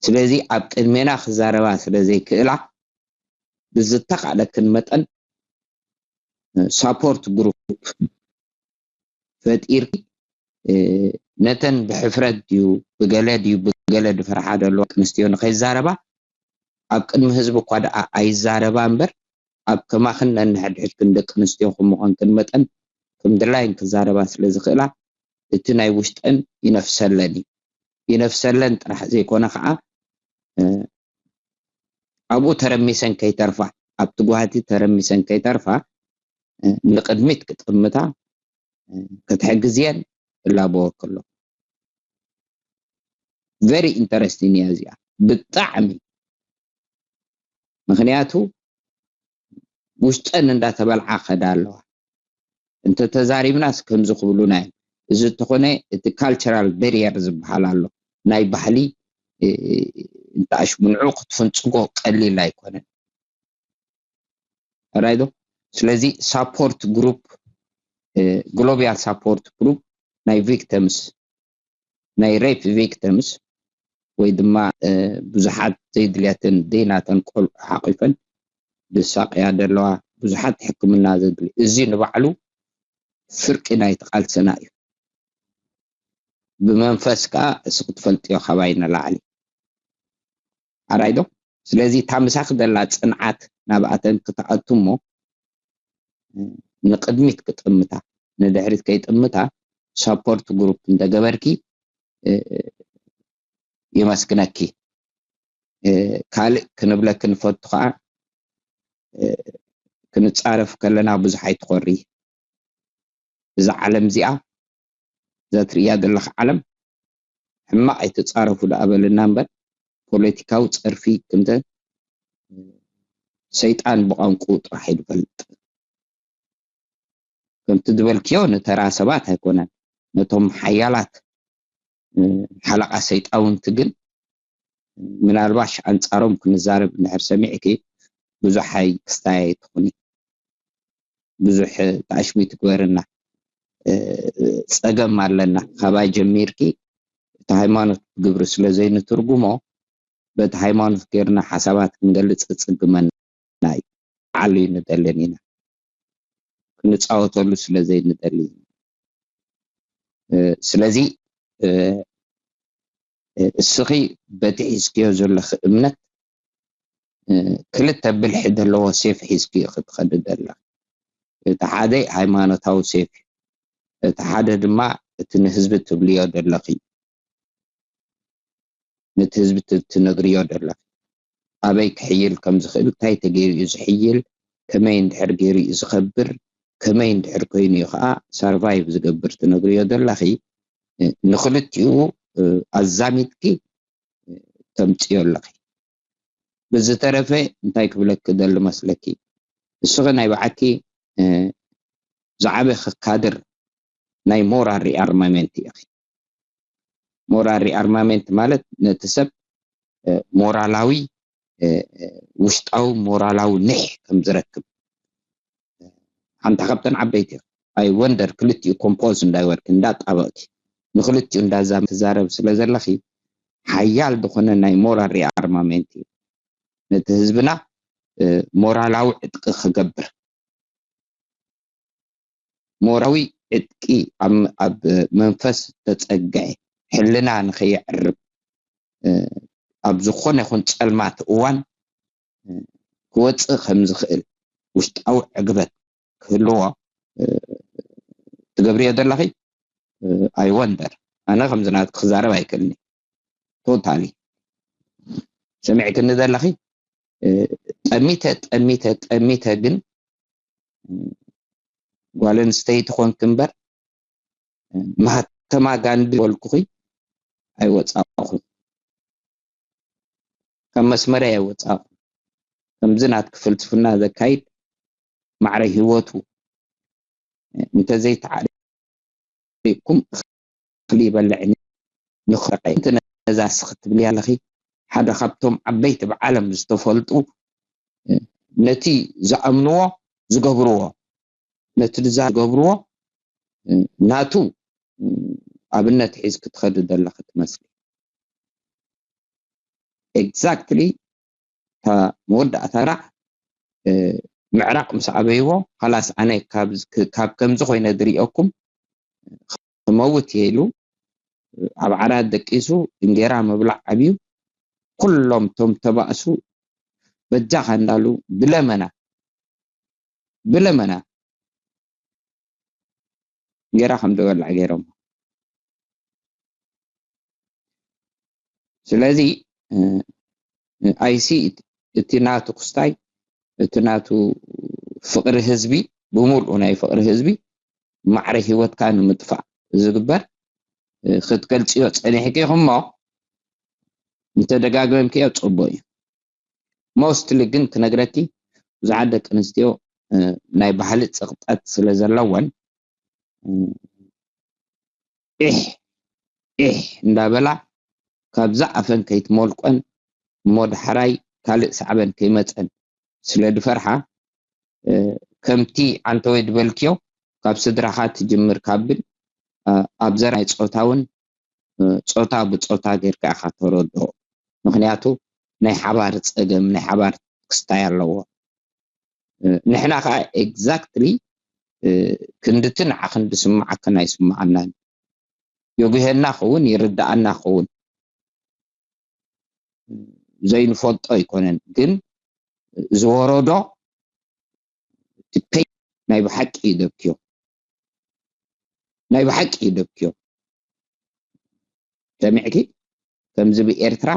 ስለዚ ኣብ ቅድሜና ክዛረባ ስለ ዘይክእላ፣ ብዝተኻእለክን መጠን፣ እ፣ ሳፖርት ግሩፕ ፈጢርኪ፣ እ፣ ነተን ብሕፍረት ድዩ፣ ብገለ ድዩ፣ ብገለ ድፈርሓ ዘለዋ ደቂ ኣንስትዮ ንኸይዛረባ፣ ኣብ ቅድሚ ህዝቢ እኳ ደኣ ኣይዛረባ እምበር፣ ኣብ ከማኽን ነንሕድሕድክን ደቂ ኣንስትዮ ከም ምዃንክን መጠን፣ ከም ድላየን ክዛረባ ስለ ዝኽእላ፣ እቲ ናይ ውሽጠን ይነፍሰለን እዩ። ይነፍሰለን ጥራሕ ዘይኮነ ከዓ፣ እ፣ ኣብኡ ተረሚሰን ከይተርፋ፣ ኣብቲ ጓህቲ ተረሚሰን ከይተርፋ፣ እ፣ ንቕድሚት ክጥምታ፣ እ፣ ክትሕግዝየን እላበወኪ ኣለኹ። Very interesting እያ እዚኣ፣ ብጣዕሚ። ምኽንያቱ ውሽጠን እንዳተበልዓ ከዳ ኣለዋ። እንተተዛሪብናስ ከምዚ ክብሉና እዮም። እዚ እንተኾነ እቲ ካልቸራል ቤሪየር ዝበሃል ኣሎ። ናይ ባህሊ፣ እ፣ እንተኣሽሙ ንዑ ክትፍንጽጎ ቀሊል ኣይኮነን። ራይዶ። ስለዚ ሳፖርት ግሩፕ፣ እ፣ ግሎባል ሳፖርት ግሩፕ ናይ ቪክተምስ፣ ናይ ሬፕ ቪክተምስ ወይ ድማ፣ እ፣ ብዙሓት ዘይድልያትን ደይናተን ቆልዑ ሓቂፈን ዝሳቀያ ዘለዋ፣ ብዙሓት ሕክምና ዘድሊ፣ እዚ ንባዕሉ ፍርቂ ናይቲ ቃልስና እዩ። ብመንፈስ ከዓ እስኺ ትፈልጥዮ ካባይ ንላዕሊ። ኣራይዶ። ስለዚ እታ ምሳኺ ዘላ ጽንዓት ናብኣተን ክትኣቱ እሞ፣ እ፣ ንቕድሚት ክጥምታ፣ ንድሕሪት ከይጥምታ ሳፖርት ግሩፕ እንተገበርኪ፣ እ፣ የመስግነኪ። እ፣ ካልእ ክንብለኪ ንፈቱ ከዓ፣ እ፣ ክንጻረፍ ከለና ብዙሕ ኣይትኾሪ። እዛ ዓለም እዚኣ፣ እዛ ትርእያ ዘለኻ ዓለም፣ ሕማቕ ኣይትጻረፉ ደኣ በለና እምበር፣ ፖለቲካዊ ጸርፊ ክንተ ሰይጣን ብቋንቁ ጥራሕ እዩ ዝፈልጥ። ከምቲ ዝበልክዮ ንተራ ሰባት ኣይኮነን፣ ነቶም ሓያላት፣ እ፣ ሓለቓ ሰይጣውንቲ ግን ምናልባሽ ኣንጻሮም ክንዛረብ እንድሕር ሰሚዕኪ ብዙሕ ኣይ ክስታይ ኣይትኹኒ። ብዙሕ ታሽሙ ይትግበርና። እ፣ ጸገም ኣለና። ካባይ ጀሚርኪ እቲ ሃይማኖት ብግብሪ ስለ ዘይንትርጉሞ፣ በቲ ሃይማኖት ጌርና ሓሳባት ክንገልጽ ዝጽግመና እዩ። ዓሉ እዩ ንደልን ኢና። ክንጻወተሉ ስለ ዘይንደሊ። እ፣ ስለዚ፣ እ፣ እ፣ እስኺ በቲ ሒዝክዮ ዘለኺ እምነት፣ እ፣ ክልተ ብልሒ ዘለዎ ሴፍ ሒዝክዮ ክትኸዲ ዘለኺ። እቲ ሓደ ሃይማኖታዊ ሴፍ እዩ። እቲ ሓደ ድማ እቲ ንህዝቢ ትብልዮ ዘለኺ፣ ነቲ ህዝቢ ት-፣ ትነግርዮ ዘለኺ። ኣበይ ክሕይል ከም ዝኽእል፣ እንታይ ተገይሩ እዩ ዝሕይል፣ ከመይ እንድሕር ገይሩ እዩ ዝኸብር፣ ከመይ እንድሕር ኮይኑ እዩ ከዓ ሰርቫይቭ ዝገብር ትነግርዮ ዘለኺ፣ እ፣ ንኽልቲኡ፣ እ፣ ኣዛሚድኪ፣ እ፣ ተምጽዮ ኣለኺ። ብዝተረፈ እንታይ ክብለኪ ደሊ መስለኪ? እስኺ ናይ በዓኪ፣ እ፣ ዝዓበኺ ካድር ናይ ሞራል ሪኣርማሜንት ኢኺ። ሞራል ሪኣርማሜንት ማለት ነቲ ሰብ፣ እ፣ ሞራላዊ፣ እ፣ እ፣ ውሽጣዊ ሞራላዊ ኒሕ ከም ዝረክብ። ሓንቲ ካብተን ዓበይቲ ኢኺ። ኣይ ወንደር ክልቲኡ ኮምፖዝ እንዳይወርክ እንዳጣበቕኪ ንክልቲኡ እንዳዛ ትዛረብ ስለ ዘለኺ ሓያል ዝኾነ ናይ ሞራል ሪኣርማሜንት እዩ። ነቲ ህዝብና፣ እ፣ ሞራላዊ ዕጥቂ ክገብር። ሞራዊ ዕጥቂ ኣብ፣ ኣብ መንፈስ ተጸግዐ፣ ሕልና ንኸየዕርብ፣ እ፣ ኣብ ዝኾነ ይኹን ጸልማት እዋን፣ እ፣ ክወጽእ ከም ዝኽእል ውሽጣዊ ዕግበት ክህልዎ፣ እ፣ ትገብርዮ ዘለኺ፣ እ፣ ኣይ ወንደር። ኣነ ከምዚ ናትኪ ክዛረብ ኣይክእልኒ። ቶታሊ። ሰሚዕክኒ ዘለኺ? እ፣ ጠሚተ፣ ጠሚተ፣ ጠሚተ ግን፣ እ፣ ጓል ኣንስተይቲ ኮንክ እምበር፣ እ፣ ማህተማ ጋንዲ በልኩኺ ኣይወጻኹን። ካብ መስመረይ ኣይወጻኹን። ከምዚ ናትኪ ፍልስፍና ዘካይድ ማዕረ ህይወቱ፣ እ፣ እንተዘይተዓሪቕኩም እኽሊ ይበልዕኒ ንኽረቐ። እቲ ነዛ እስኺ ትብልያ ኣለኺ፣ ሓደ ካብቶም ዓበይቲ ብዓለም ዝተፈልጡ፣ እ፣ ነቲ ዝኣምንዎ ዝገብርዎ፣ ነቲ ድዛ ዝገብርዎ፣ እ፣ ናቱ፣ እ፣ ኣብነት ሒዝኪ ትኸዲ ዘለኺ ትመስሊ። ኤግዛክትሊ እታ መወዳእታ ራዕ፣ እ፣ ምዕራቕ ምስ ኣበይዎ፣ ኻላስ ኣነ ካብ፣ ካብ ከምዚ ኮይነ ዝሪኦኩም ክመውት እየ ኢሉ ኣብ ዓራት ደቂሱ እንጌራ ምብላዕ ኣብዩ፣ ኩሎም ቶም ተባእሱ በጃኻ እንዳሉ ብለመና፣ ብለመና እንጌራ ከም ዝበልዕ ገይሮም። ስለዚ ኣይሲ እቲ ናቱ ክስታይ፣ እቲ ናቱ ፍቕሪ ህዝቢ፣ ብምሉኡ ናይ ፍቕሪ ህዝቢ ማዕረ ሂወትካ ንምጥፋእ ዝግበር ክትገልፅዮ ፀኒሕኪ ኢኹሞ እንተደጋግመምክዮ ፅቡቅ እዩ። ሞስትሊ ግን ክነግረኪ ብዙሓት ደቂ ኣንስትዮ ናይ ባህሊ ፅቕጠት ስለ ዘለወን ዒሕ ዒሕ እንዳበላ ካብዛ ኣፈን ከይትሞልቆን እሞ ዳሕራይ ካልእ ሳዕበን ከይመፀን ስለ ድፈርሓ ከምቲ ዓንተወይ ድበልክዮ ካብ ስድራኻ ትጅምር ካብ ብል ኣብ ዘርኣይ ፆታ እውን ጾታ ብጾታ ጌርካ ኢኻ ተረድኦ። ምኽንያቱ ናይ ሓባር ጸገም ናይ ሓባር ክስታይ ኣለዎ። ንሕና ከዓ exactly ክንድቲ ንዓኽን ዝስምዓክን ኣይስምዓናን። የጉሄና ክውን ይርድኣና ክውን ዘይንፈልጦ ኣይኮነን ግን ዝወረዶ እቲ ፔን ናይ ብሓቂ እዩ ደብክዮ ናይ ብሓቂ እዩ ደብክዮ ሰሚዕኪ ከምዚ ብኤርትራ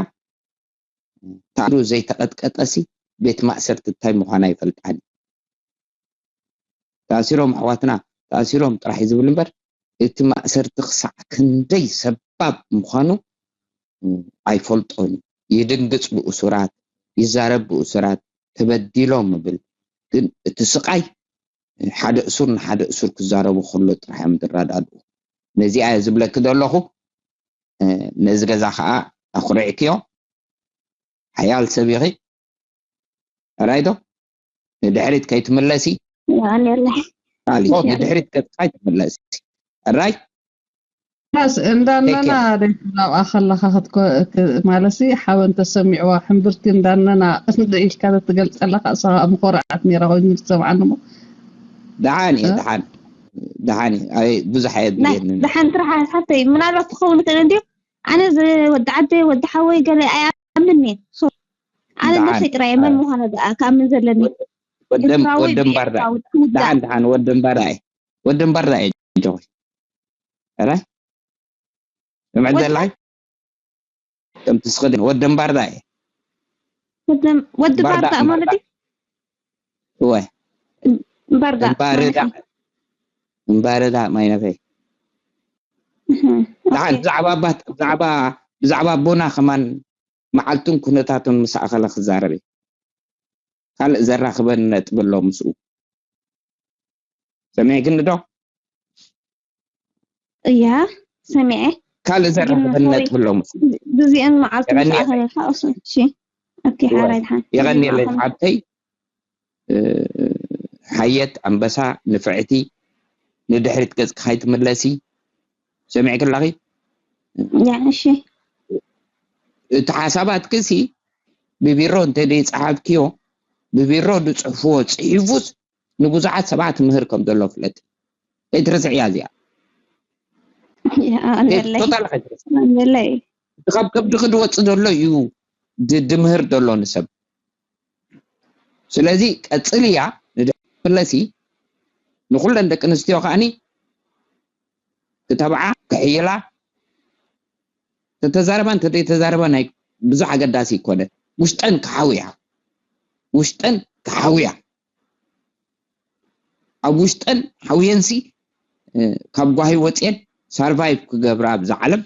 ተኣሲሩ ዘይተቐጥቀጠሲ ቤት ማእሰርቲ እንታይ ምዃኑ ኣይፈልጣን እዩ ተኣሲሮም ኣሕዋትና ተኣሲሮም ጥራሕ እዩ ዝብል እምበር እቲ ማእሰርቲ ክሳዕ ክንደይ ሰባብ ምዃኑ ኣይፈልጦን እዩ ይድንግፅ ብእሱራት ይዛረብ ብእሱራት ተበዲሎም እብል ግን እቲ ስቃይ ሓደ እሱር ንሓደ እሱር ክዛረቡ ከሎ ጥራሕ እዮም ዝረዳድኡ ነዚኣ እየ ዝብለኪ ዘለኹ ነዚ ገዛ ከዓ ኣኩሪዕክዮ ሓያል ሰብ ኢኺ ራይዶ ንድሕሪት ከይትምለሲ ንድሕሪት ገፅካ ኣይትምለሲ ራይ ስ እንዳነና ናብኣ ከለካ ማለት ሓበን ተሰሚዕዋ ሕምብርቲ እንዳነና ኢልካ ትገልፀ ኣለካ እሳ ምኮራዓት ነራ ኮይኑ ዝሰምዓኒ ሞ ደሓን እየ ደሓን ደሓን ብዙሕ ኣየድልየኒ ደሓን ትርሓ ሓተይ ምናልባት ትኸውን ትእል እንድዩ ኣነ ወዲ ዓደይ ወዲ ሓወይ ገለ ኣይኣምን እየ ኣነ ነፍሰይ ጥራይ መን ምዃነ ደኣ ክኣምን ዘለኒ ወደምባርዳ ደሓን ደሓን ወደምባርዳ እየ ወደምባርዳ እየ ጆይ ረ ስምዕ ዘላይ ከም ትስኽድን ወደምባርዳ እየ ወዲ ባርዳ ማለት እዩ እወ ባርዳ እምባርዳ እምባርዳ ማይነፈይ ደሓን ብዛዕባ ኣባት ብዛዕባ ብዛዕባ ኣቦና ከማን መዓልቱን ኩነታቱን ምስ ኣኸለ ክዛረብ እየ ካልእ ዘራኽበን ነጥቢ ኣሎ ምስኡ ሰሚዕክኒ ዶ እያ ሰሚዐ ካልእ ዘራኽበን ነጥቢ ኣሎ ምስኡ ብዚአን መዓልቲ ምስ ኣኸለካ እሱ እሺ ኦኬ ሓራይ ድሓን የቐንየለይ ሓብተይ ሓየት ኣንበሳ ንፍዕቲ ንድሕሪት ገጽ ክኻይ ትምለሲ ሰሚዕኪ ኣለኺ ያ እሺ እቲ ሓሳባት ክሲ ብቢሮ እንተ ደይ ጸሓፍክዮ ብቢሮ ዝጽሕፍዎ ጽሒፉስ ንብዙሓት ሰባት ምህር ከም ዘሎ ፍለጥ ከይትርስዕያ እዚኣ ቶታል ከይትርስዕ ካብ ከብድኺ ዝወጽእ ዘሎ እዩ ድምህር ዘሎ ንሰብ ስለዚ ቀጽልያ ንድሕር ፍለሲ ንኩለን ደቂ ኣንስትዮ ከዓኒ ክተብዓ ክሕይላ ተተዛረባ እንተዘይተዛረባ ናይ ብዙሕ ኣገዳሲ ይኮነ ውሽጠን ክሓውያ ውሽጠን ክሓውያ ኣብ ውሽጠን ሓውየንሲ ካብ ጓሂ ወፅየን ሳርቫይቭ ክገብራ ኣብዛ ዓለም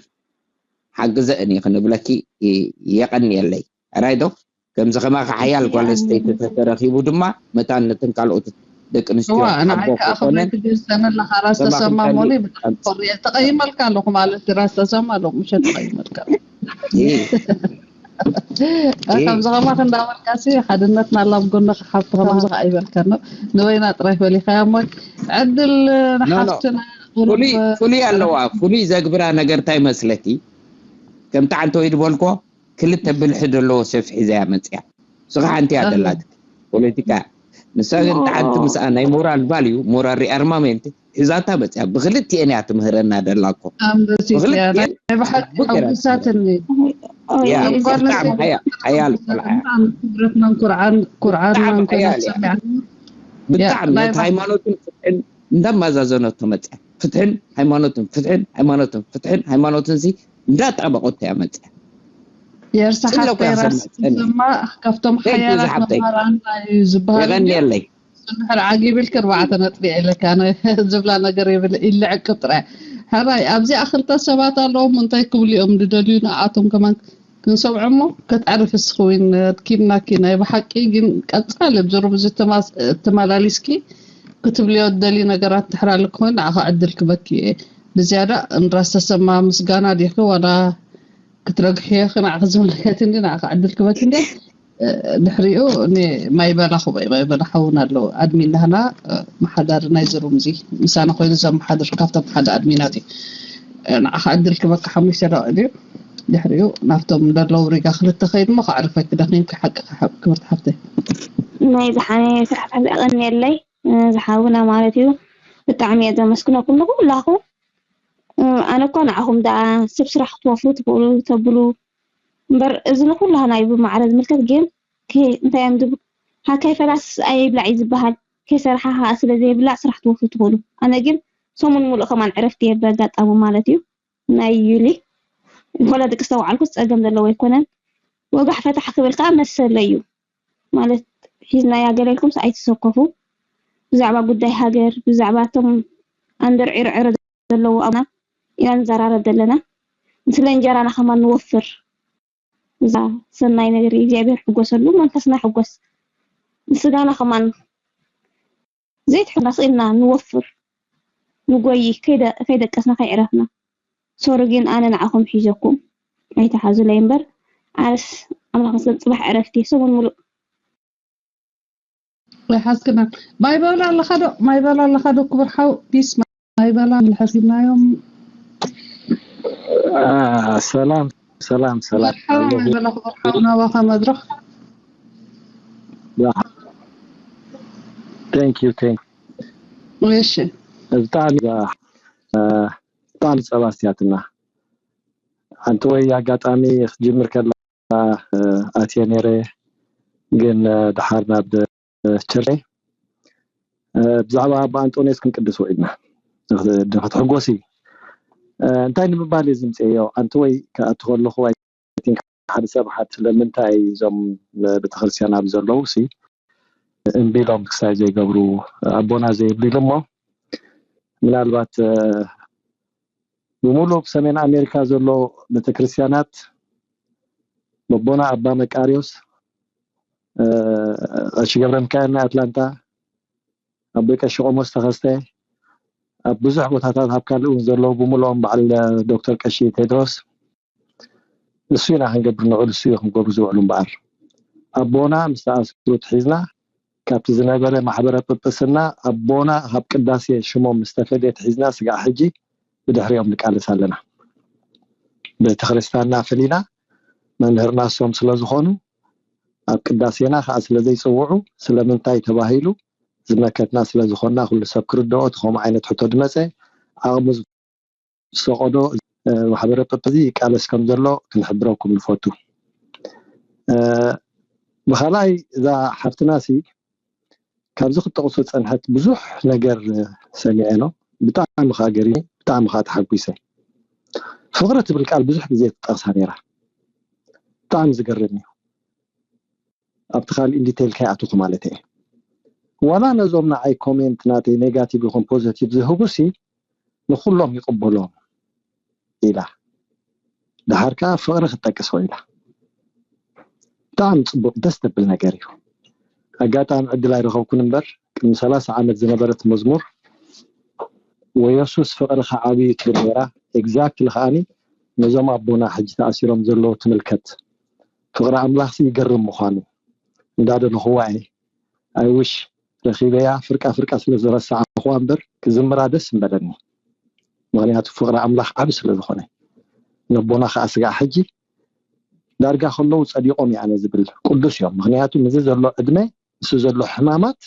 ሓግዘእን እዩ ክንብለኪ የቐንየለይ ራይዶ ከምዚ ከማኺ ሓያል ጓል ኣንስተይቲ ተተረኺቡ ድማ መታን ነተን ካልኦት ደቂ ኣንስትዮ እዋ ንዓይ ሓቦ ከዓ ከኾነን ክብለይ ትግልፀኒ ኣለኻ ራስ ተሰማ ሞኒ ብጣዕሚ ኮርየ ተቐይመልካ ኣለኹ ማለት ራስ ተሰማ ኣለኹ ምሸት ተቐይመልካ ከምዚ ከማኺ እንዳበልካሲ ሓድነትና ኣላ ኣብ ጎንኺ ሓብቲ ከማዚ ከዓ ይበልካ ንበይና ጥራይ ፈሊኻያ እሞ ዕድል ንሓፍትና ፍሉይ ኣለዋ ፍሉይ ዘግብራ ነገር እንታይ መስለኪ ከምቲ ዓንተ ወይ ዝበልኮ ክልተ ብልሒ ዘለዎ ሰፍ ሒዛ እያ መፅያ። ንስኻ ሓንቲ እያ ደላትኪ ፖለቲካ። ንሳ ግን እታ ሓንቲ ምስኣ ናይ ሞራል ቫልዩ፣ ሞራል ሪኣርማሜንት ሒዛታ መፅያ። ብክልቲኤን እያ ትምህረና ደላ እኮ። ኣንበሲት እያ። ብክልቲኤን ናይ ብሓቂ ብግራት ሓጒሳትኒ። እያ፣ እኮ ብጣዕሚ ሓያ- ሓያል ቆልዓ እያ። ክብረትናን ኩርዓን ኩርዓትናን ብጣዕሚ ኮይና ሓያል እያ። ተሰሚዓኒ። ብጣዕሚ ናይ ነቲ ሃይማኖትን ፍትሕን እንዳማዛዘነቶ መፅያ። ፍትሕን ሃይማኖትን፣ ፍትሕን ሃይማኖትን፣ ፍትሕን ሃይማኖትን ሲ እንዳጣበቆቶ እያ መፅያ። የርሳ ሓፍተይ ራስ ዝማ ካብቶም ሓያላት መማራንና እዩ ዝበሃል። የቐንየለይ። እንድሕር ዓጊብ ኢልክ ኣርባዕተ ነጥቢ ኢለካ ዝብላ ነገር የብል ይልዕቅብ ጥራይ። ሕራይ ኣብዚኣ ክልተ ሰባት ኣለዎም እንታይ ክብሉ እዮም ዝደልዩ ንኣቶም ከማን ክንሰምዖ እሞ ከተዕርፍ እስኽዊን ኣድኪምናኪ ናይ ብሓቂ ግን ቀጻሊ ኣብዚ ሩም እዚ ተማስ- ተመላሊስኪ ክትብልዮ ትደልዩ ነገራት እንድሕር ኣለኩ ንዓኻ ዕድል ክበኪ እየ። ብዝያዳ እንራስ ተሰማ ምስጋና ዲኺ ዋላ ክትረግሕዮ ክንዓ ክዝምልከት እንዲ ንዓኻ ዕድል ክበኪ እንዲ ድሕሪኡ ማይበላ ክበይ ማይበላ ሓውን ኣለዉ ኣድሚን ናህና መሓዳሪ ናይ ዝሩም እዚ ምሳና ኮይኑ ዘመሓድር ካብቶም ሓደ ኣድሚናት እዩ። ንዓኻ ዕድል ክበካ ሓሙሽተ ደቂቕ ድዩ? ድሕሪኡ ናብቶም ዘለዉ ሪጋ ክልተ ከይድ እሞ ከዕርፈኪ ደኺምኪ ሓቂ ክብርቲ ሓፍተይ። ናይ ዝሓነ ስራሕ ኣቐንየለይ ዝሓውና ማለት እዩ። ብጣዕሚ እየ ዘመስግነኩም ንኩላኹም። ኣነ እኮ ንዓኹም ደኣ ሰብ ስራሕ ክትወፍሩ ትኽእሉ ተብሉ እምበር እዚ ንኩላህና እዩ ብማዕረ ዝምልከት። ግን እንታይ እዮም ዝብ ሃካይ ፈላስ ኣይብላዕ እዩ ዝበሃል። ከይሰርሓ ከዓ ስለ ዘይብላዕ ስራሕ ትወፍሩ ትኽእሉ። ኣነ ግን ሰሙን ሙሉእ ከማን ዕረፍቲ እየ በጋጣሚ ማለት እዩ። ናይ ዩሊ ወላ ደቂ ዝተውዓልኩ ፀገም ዘለዎ ኣይኮነን። ወጋሕ ፈታሕ ክብል ከዓ መሰለ እዩ ማለት ሒዝናያ ገለ ኢልኩም ኣይትሰከፉ። ብዛዕባ ጉዳይ ሃገር ብዛዕባ እቶም ኣንደር ዒርዕሮ ዘለዎ ኣና ኢና ንዘራረብ ዘለና። ስለ እንጀራና ከማን ንወፍር። እዛ ሰናይ ነገር እግዚኣብሔር ሕጎሰሉ መንፈስና ሕጎስ ንስጋና ከማን ዘይትሕና ስኢልና ንወፍር ንጎይ ከይደ- ከይደቀስና ከይዕረፍና። ሶሪ ግን ኣነ ንዓኹም ሒዘኩም ኣይተሓዙለይ እምበር ኣነስ ኣምላኽ መስገን ፅባሕ ዕረፍቲ ሰሙን ሙሉእ ኣይሓዝክናን። ማይ በላ ኣለኻ ዶ? ማይ በላ ኣለኻ ዶ? ክቡር ሓው ፒስ ማይ በላ ምልሐስ ኢልናዮም። ሰላም ሰላም ሰላም መርሓባ ማይ በላ ክቡር ሓው ናባኻ መድረኽ። Thank you thank you እሺ ብጣዕሚ ብጣዕሚ ፀባ ስያትና ኣንቲ ወይ ኣጋጣሚ ክትጅምር ከላ ኣትየ ነይረ ግን ድሓር ናብ ቸርቸይ ብዛዕባ ኣባ ኣንጦንዮስ ክንቅድስ ውዒልና ክትሕጎሲ እንታይ ንምባል እየ ዝምፅእዮ ኣንቲ ወይ ክኣቱ ከለኹ ሓደ ሰብ ሓት ስለምንታይ እዞም ቤተክርስትያን ኣብ ዘለዉ ሲ እምቢሎም ክሳይ ዘይገብሩ ኣቦና ዘይብሉ ኢሉ እሞ ምናልባት ብምሉእ ሰሜን ኣሜሪካ ዘሎ ቤተክርስትያናት ኣቦና ኣባ መቃርዮስ ቀሺ ገብረ ሚካኤል ናይ ኣትላንታ ኣቦይ ቀሺ ቆሞስ ተኸስተ ኣብ ብዙሕ ቦታታት ኣብ ካልእ እውን ዘለዉ ብምልኦም በዓል ዶክተር ቀሺ ቴድሮስ ንሱ ኢና ክንገብር ንኽእል ንሱ እዩ ክንገብሩ ዝውዕሉ እምበኣር ኣቦና ምስ ተኣስሩ ትሒዝና ካብቲ ዝነበረ ማሕበረ ጵጵስና ኣቦና ካብ ቅዳሴ ሽሞም ምስ ተፈልየ ትሒዝና ስጋዕ ሕጂ ብድሕሪኦም ንቃለስ ኣለና ቤተክርስትያንና ፈሊና መምህርና እሶም ስለዝኾኑ ኣብ ቅዳሴና ከዓ ስለዘይፅውዑ ስለምንታይ ተባሂሉ ዝመከትና ስለዝኾንና ኩሉ ሰብ ክርድኦ እቲ ከምኡ ዓይነት ሕቶ ዝመፀ ዓቕሙ ዝፈቐዶ ማሕበረ ጳጳስ ይቃለስ ከም ዘሎ ክንሕብረኩም ንፈቱ። ብኻልኣይ እዛ ሓፍትና ሲ ካብዚ ክትጠቕሶ ዝፀንሐት ብዙሕ ነገር ሰሚዐ ነው። ብጣዕሚ ከዓ ገሪሙ ብጣዕሚ ከዓ ተሓጒሰ። ፍቕሪ ትብል ቃል ብዙሕ ግዜ ትጠቕሳ ነይራ። ብጣዕሚ ዝገርም እዩ። ኣብቲ ካሊእ ዲቴል ከይኣትኹ ማለት እየ። ዋላ ነዞም ንዓይ ኮሜንት ናተይ ኔጋቲቭ ይኹን ፖዘቲቭ ዝህቡ ሲ ንኹሎም ይቕበሎም ኢላ። ደሓር ከዓ ፍቕሪ ክትጠቅስ ኮይና። ብጣዕሚ ፅቡቕ ደስ ተብል ነገር እዩ። ኣጋጣሚ ዕድል ኣይረኸብኩን እምበር ቅድሚ ሰላሳ ዓመት ዝነበረት መዝሙር ወየሱስ ፍቕርኻ ዓብዩ ትብል ነይራ። ኤግዛክትሊ ከዓኒ ነዞም ኣቦና ሕጂ ተኣሲሮም ዘለዉ ትምልከት። ፍቕሪ ኣምላኽሲ ይገርም ምዃኑ እንዳደለኽዋ እየ። ኣይ ዊሽ ረኺበያ ፍርቃ ፍርቃ ስለ ዝረሳዕኽዋ እምበር ክዝምራ ደስ ምበለኒ። ምኽንያቱ ፍቕሪ ኣምላኽ ዓቢ ስለ ዝኾነ። ነቦና ኸዓ ስጋዕ ሕጂ ዳርጋ ከለዉ ጸዲቖም እየ ኣነ ዝብል ቅዱስ እዮም። ምኽንያቱ ምስዚ ዘሎ ዕድመ ምስዚ ዘሎ ሕማማት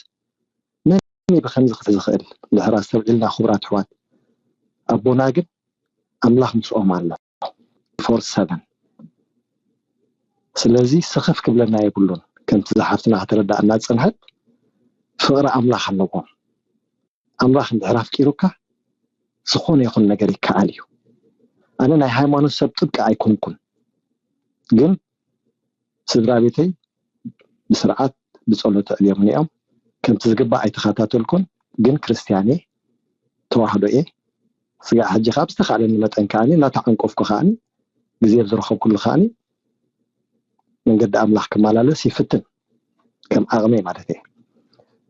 መን እዩ ብኸምዚ ክሕዝ ዝኽእል? እንድሕር ኣስተውዒልና ክቡራት ኣሕዋት ኣቦና ግን ኣምላኽ ምስኦም ኣሎ። ፎር ሰቨን ስለዚ ስኽፍ ክብለና የብሉን። ከምቲ ዝሓፍትና ከተረዳእና ዝጸንሐት ፍቕሪ ኣምላኽ ኣለዎም። ኣምላኽ እንድሕር ኣፍቂሩካ ዝኾነ ይኹን ነገር ይከኣል እዩ። ኣነ ናይ ሃይማኖት ሰብ ጥብቂ ኣይኮንኩን፣ ግን ስድራ ቤተይ ብስርዓት ብጸሎት ኣዕልዮምኒ እዮም። ከምቲ ዝግባእ ኣይተኸታተልኩን፣ ግን ክርስትያን እየ፣ ተዋህዶ እየ። ስጋዕ ሕጂ ካብ ዝተኻእለኒ መጠን ከዓኒ እናተዓንቀፍኩ ከዓኒ ግዜ ኣብ ዝረኸብኩሉ ከዓኒ መንገዲ ኣምላኽ ክመላለስ ይፍትን፣ ከም ዓቕመይ ማለት እየ።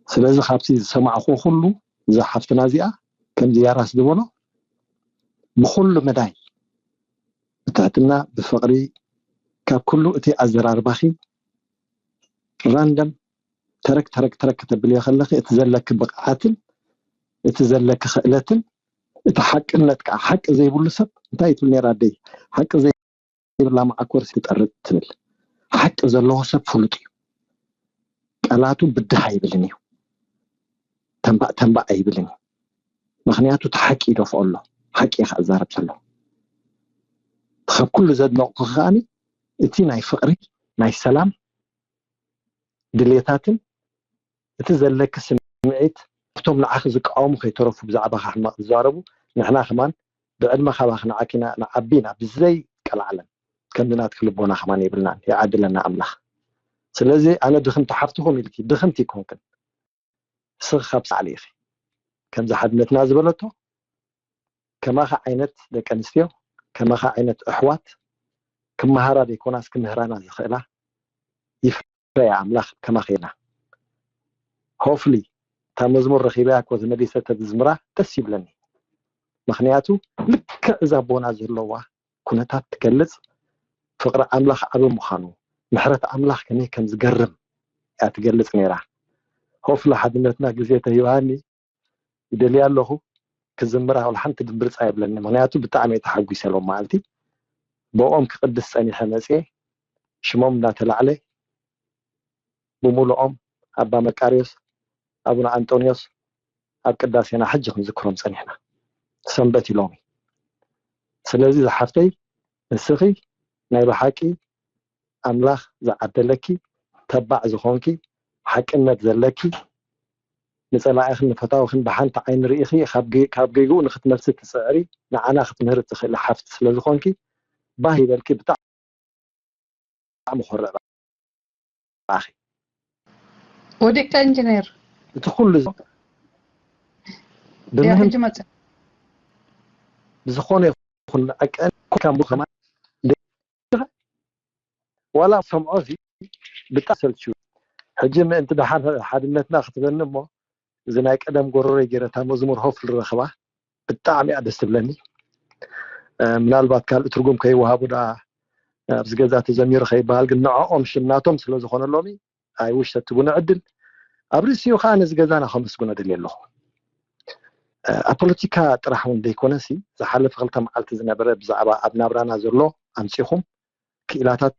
ስለዚ ካብቲ ዝሰማዕኩ ኩሉ እዛ ሓፍትና እዚኣ ከምዚ ያራስ ዝበሎ ብኩሉ መዳይ ብትሕትና ብፍቕሪ ካብ ኩሉ እቲ ኣዘራርባኺ ራንደም ተረክ ተረክ ተረክ ከተብልዮ ከለኺ እቲ ዘለኪ ብቕዓትን እቲ ዘለኪ ክእለትን እቲ ሓቅነት ከዓ ሓቂ ዘይብሉ ሰብ እንታይ ትብል ነራ ኣደይ ሓቂ ዘይብላ መዓኮር ትጠርጥ ትብል ሓቂ ዘለዎ ሰብ ፍሉጥ እዩ። ቃላቱ ብድህ ኣይብልን እዩ። ተንባእ ተንባእ ኣይብልን እዩ። ምክንያቱ እቲ ሓቂ ይደፍኦ ኣሎ። ሓቂ እየ ክዛረብ ዘሎ። ካብ ኩሉ ዘድነቕኩ ከዓኒ እቲ ናይ ፍቕሪ ናይ ሰላም ድሌታትን እቲ ዘለኪ ስምዒት እቶም ንዓኺ ዝቃወሙ ከይተረፉ ብዛዕባኻ ሕማቕ ዝዛረቡ ንሕና ከማን ብዕድመ ካባኺ ንዓኪና ንዓቢ ኢና ብዘይ ቀልዓለም ከምዚ ናትኪ ልቦና ከማን የብልናን ይዓድለና ኣምላኽ። ስለዚ ኣነ ድኽምቲ ሓፍትኹም ኢልኪ ድኽምቲ ይኮንክን እስኺ ካብ ሳዕሊ ኢኺ ከምዚ ሓድነትና ዝበለቶ ከማኻ ዓይነት ደቂ ኣንስትዮ ከማኻ ዓይነት ኣሕዋት ክመሃራ ዘይኮናስ ክምህራና ዝኽእላ ይፍረያ ኣምላኽ ከማኺ ኢና። ሆፍሊ እታ መዝሙር ረኺበያ እኮ ተመሊሰ ተዝዝምራ ደስ ይብለኒ። ምኽንያቱ ልክዕ እዛ ኣቦና ዘለዋ ኩነታት ትገልጽ ፍቕሪ ኣምላኽ ዓቢ ምዃኑ ምሕረት ኣምላኽ ከመይ ከም ዝገርም እያ ትገልጽ ነይራ። ሆፍሊ ሓድነትና ግዜ ተሂባኒ ይደልያ ኣለኹ ክዝምራ ወላ ሓንቲ ድምብርጻ የብለኒ ምኽንያቱ ብጣዕሚ እየ ተሓጒሰ ሎም መዓልቲ ብኦም ክቕድስ ጸኒሐ መጽየ ሽሞም እናተላዕለ ብምሉኦም ኣባ መቃርዮስ ኣቡነ ኣንጦንዮስ ኣብ ቅዳሴና ሕጂ ክንዝክሮም ጸኒሕና ሰንበት እዩ ሎሚ ስለዚ ዝሓፍተይ ንስኺ ናይ ብሓቂ ኣምላኽ ዝዓደለኪ ተባዕ ዝኾንኪ ሓቅነት ዘለኪ ንጸላኢኽን ንፈታውኽን ብሓንቲ ዓይኒ ርኢኺ ካብ ጌግኡ ንክትመልሲ ትጽዕሪ ንዓና ክትምህሪ ትኽእሊ ሓፍቲ ስለ ዝኾንኪ ባህ ይበልኪ ብጣዕሚ ኮርዕ ብኣኺ ወዲቅካ ኢንጂነር እቲ ኩሉ ያ ሕጂ መጽእ ብዝኾነ ይኹን ዕቀን ኮካ ሙሉ ከማን ዋላ ሰምዖ ሲ ብጣ ሰልችው ሕጂ ምእንቲ ደሓን ሓድነትና ክትበኒ እሞ እዚ ናይ ቀደም ጎረሮይ ገይረ እታ መዝሙር ሆፍ ዝረኽባ ብጣዕሚ እያ ደስ ትብለኒ። ምናልባት ካልእ ትርጉም ከይወሃቡ ደኣ ኣብዚ ገዛ ተዘሚሩ ከይበሃል ግን ንዕኦም ሽም ናቶም ስለ ዝኾነሎሚ ኣይውሽ ተትቡኒ ዕድል ኣብ ርእሲኡ ከዓ ነዚ ገዛና ከመስግኖ ደልየ ኣለኹ። ኣብ ፖለቲካ ጥራሕ እውን ዘይኮነሲ ዝሓለፈ ክልተ መዓልቲ ዝነበረ ብዛዕባ ኣብ ናብራና ዘሎ ኣምፂኹም ክኢላታት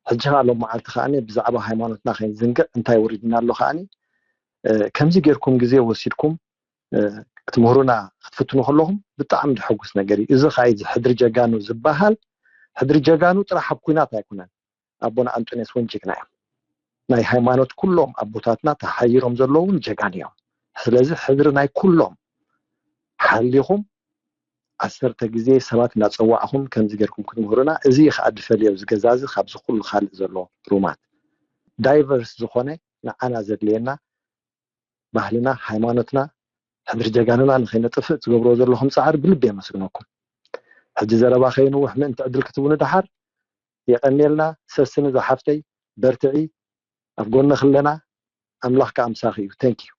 ሕጂ ከዓ ሎም መዓልቲ ከዓ ብዛዕባ ሃይማኖትና ከይንዝንግዕ እንታይ ወሪድና ኣሎ ከዓ ከምዚ ጌርኩም ግዜ ወሲድኩም ክትምህሩና ክትፍትኑ ከለኹም ብጣዕሚ ድሐጉስ ነገር እዩ። እዚ ከዓ እዚ ሕድሪ ጀጋኑ ዝበሃል ሕድሪ ጀጋኑ ጥራሕ ኣብ ኩናት ኣይኮነን። ኣቦና ኣንጦንዮስ እውን ጅግና እዮም። ናይ ሃይማኖት ኩሎም ኣቦታትና ተሓይሮም ዘለዉ እውን ጀጋኑ እዮም። ስለዚ ሕድሪ ናይ ኩሎም ሓሊኹም ዓሰርተ ግዜ ሰባት እናፀዋዕኹም ከምዚ ጌርኩም ክትምህሩና እዚ ከዓ ድፈልዮ እዚ ገዛ እዚ ካብዚ ኩሉ ካልእ ዘሎ ሩማት ዳይቨርስ ዝኾነ ንዓና ዘድልየና ባህልና ሃይማኖትና ሕድሪ ጀጋኑና ንኸይነጥፍእ ትገብርዎ ዘለኹም ፃዕሪ ብልቢ የመስግነኩም። ሕጂ ዘረባ ከይንውሕ ምእንቲ ዕድል ክትቡኒ ደሓር የቐንየልና ሰስኒ ዝሓፍተይ በርትዒ ኣብ ጎንኺ ኣለና ኣምላኽ ከዓ ምሳኺ እዩ thank you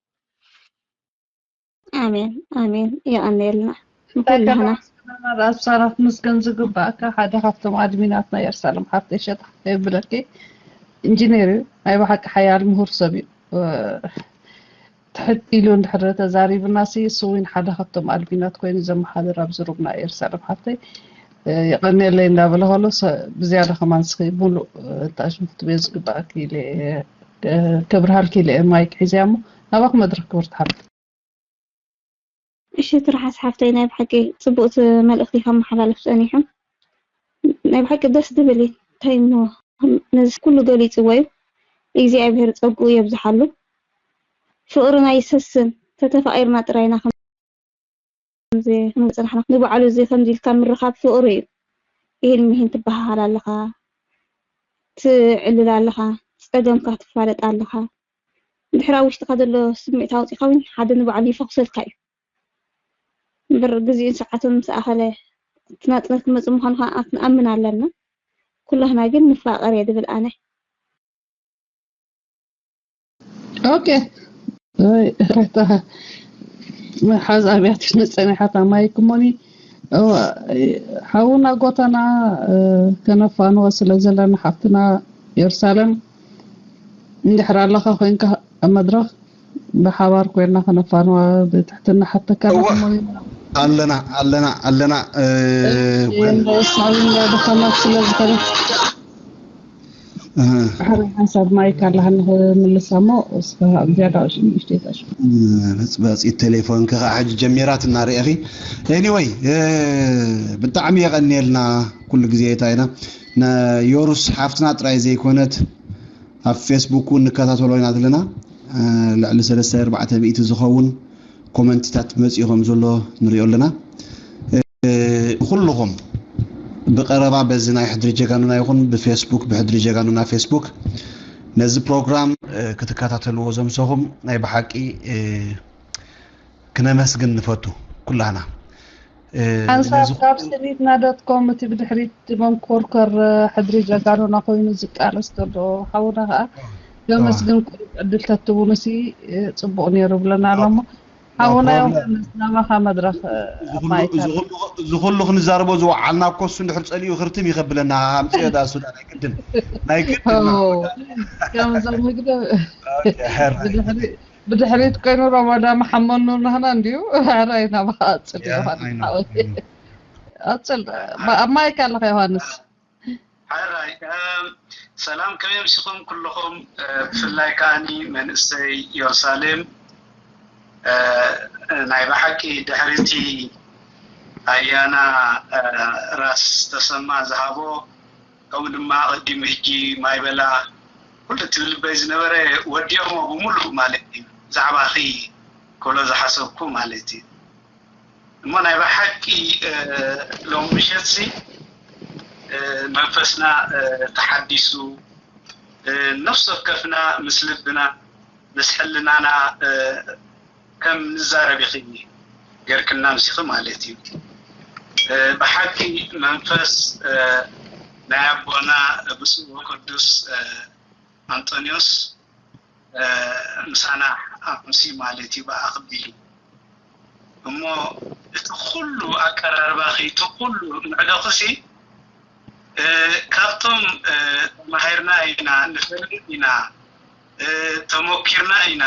ኣሜን ኣሜን የቐንየልና ንኩልህና ኣሳራ ክትምስገን ዝግባእካ ሓደ ካብቶም ኣድሚናት ናይ ኤርሳለም ሓፍተይ ሸጣ የብለኪ ኢንጂነር እዩ ናይ ብሓቂ ሓያል ምሁር ሰብ እዩ ትሕት ኢሉ እንድሕር ተዛሪብና ሲ እሱ እውን ሓደ ካብቶም ኣድሚናት ኮይኑ ዘመሓድር ኣብዚ ሩም ናይ ኤርሳለም ሓፍተይ የቐንየለይ እንዳበለ ከሎ ብዝያዳ ከማን ስኺ ሙሉእ ታሽም ክትብዮ ዝግባእኪ ኢለ ከብርሃልኪ ኢለ ማይክ ሒዝያ እሞ ናባኹ መድረክ ክብርቲ ሓፍተይ እሺ ትርሓስ ሓፍተይ ናይ ብሓቂ ፅቡቅ መልእክቲ ከመሓላልፍ ፀኒሑ ናይ ብሓቂ ደስ ዝብል እዩ እንታይ እሞ ነዚ ኩሉ ገሊፅዎ እዩ እግዚኣብሔር ፀግኡ የብዝሓሉ ፍቅርና ይሰስን ተተፋቂርና ጥራይና ከምዝፅናሕና ንባዕሉ እዚ ከምዚ ኢልካ ምርኻብ ፍቅሪ እዩ ይህን ምሂን ትበሃሃል ኣለኻ ትዕልል ኣለኻ፣ ጸገምካ ትፋለጥ ኣለኻ። ድሕሪ ኣብ ውሽጥኻ ዘሎ ስምዒት ኣውጺእካ እውን ሓደ ንባዕሉ ይፈኹሰልካ እዩ። እምበር ግዜኡን ሰዓቱን ምስ ኣኸለ እቲ ናጽነት ክመጽእ ምዃኑ ከዓ ንኣምን ኣለና። ኩላህና ግን ንፋቐር እየ ዝብል ኣነ። ኦኬ። ሓዝ ኣብያት መፀኒሓታ ማይክ ሞኒ ሓውና ጎተና ከነፋንዎ ስለ ዘለና ሓፍትና የሩሳሌም እንድሕር ኣለኻ ኮይንካ ኣብ መድረኽ ብሓባር ኮይና ከነፋንዋ ብትሕትና ሓተካ። ኣለና ኣለና ኣለና። ሳብና ድኸማት ስለ ዝኾነት ድሕሪ ሓንሳብ ማይክ ኣለሃ ንክምልሳ እሞ እስኻ ዝያዳ ሽዱሽተ ይጠሽ መፅመፂት ቴሌፎን ከዓ ሕጂ ጀሚራት እናርኤኺ። ኤኒወይ ብጣዕሚ የቐንየልና። ኩሉ ግዜ እታ ኢና ንዮሩስ ሓፍትና ጥራይ ዘይኮነት ኣብ ፌስቡክ እውን ንከታተሎ ኢና ዘለና። ልዕሊ ሰለስተ ኣርባዕተ ሚእቲ ዝኸውን ኮመንትታት መፂኡ ከም ዘሎ ንሪኦ ኣለና። ኩልኹም ብቀረባ በዚ ናይ ሕድሪ ጀጋኑና ይኹን ብፌስቡክ ብሕድሪ ጀጋኑና ፌስቡክ ነዚ ፕሮግራም ክትከታተልዎ ዘምሰኹም ናይ ብሓቂ ክነመስግን ንፈቱ ኩላህና። ሓንሳብ ካብ ስኒትና ዶት ኮም እቲ ብድሕሪት መንኮርኮር ሕድሪ ጀጋኑና ኮይኑ ዝቃለስ ዘሎ ሓውና ከዓ ዘመስግን ቁሩብ ዕድል ተትቡኑሲ ፅቡቕ ነይሩ ብለና ኣሎ እሞ ሓውና ዮሃንስ ናባኻ መድረኽ ማይክ እዚ ኩሉ ክንዛረቦ ዝወዓልና እኮ እሱ እንድሕር ፀሊኡ ክርትም ይኸብለና ኣምፅዮ ዳ ሱዳን ኣይግድን ኣይግድን ከምዞም ህግደ ብድሕሪት ኮይኑ ረመዳ መሓመኑ ናህና እንድዩ ሕራይ ናባኻ ኣፅል ዮሃንስ ሓወይ ኣፅል ኣብ ማይክ ኣለኻ ዮሃንስ ሕራይ ሰላም ከመይ ኣምሲኹም ኩልኹም ብፍላይ ከዓኒ መንእሰይ የሩሳሌም ናይ ብሓቂ ድሕሪቲ ኣያና ራስ ተሰማ ዝሃቦ ከምኡ ድማ ኣቐዲሙ ሕጂ ማይበላ ኩሉ እቲ ልበይ ዝነበረ ወዲኦሞ ብምሉእ ማለት እዩ ብዛዕባኺ ክብሎ ዝሓሰብኩ ማለት እዩ እሞ ናይ ብሓቂ ሎም ምሸትሲ መንፈስና ተሓዲሱ ነፍሲ ወከፍና ምስ ልብና ምስ ሕልናና ከም ንዛረብ ኢኺ ገርክና ምሲኺ ማለት እዩ ብሓቂ መንፈስ ናይ ኣቦና ብፁዕ ወቅዱስ ኣንጦንዮስ ምሳና ኣምሲ ማለት እዩ ብኣኽ ቢሉ እሞ እቲ ኩሉ ኣቀራርባኺ እቲ ኩሉ ምዕዶኽሲ ካብቶም ተማሂርና ኢና ንፈልጥ ኢና ተሞኪርና ኢና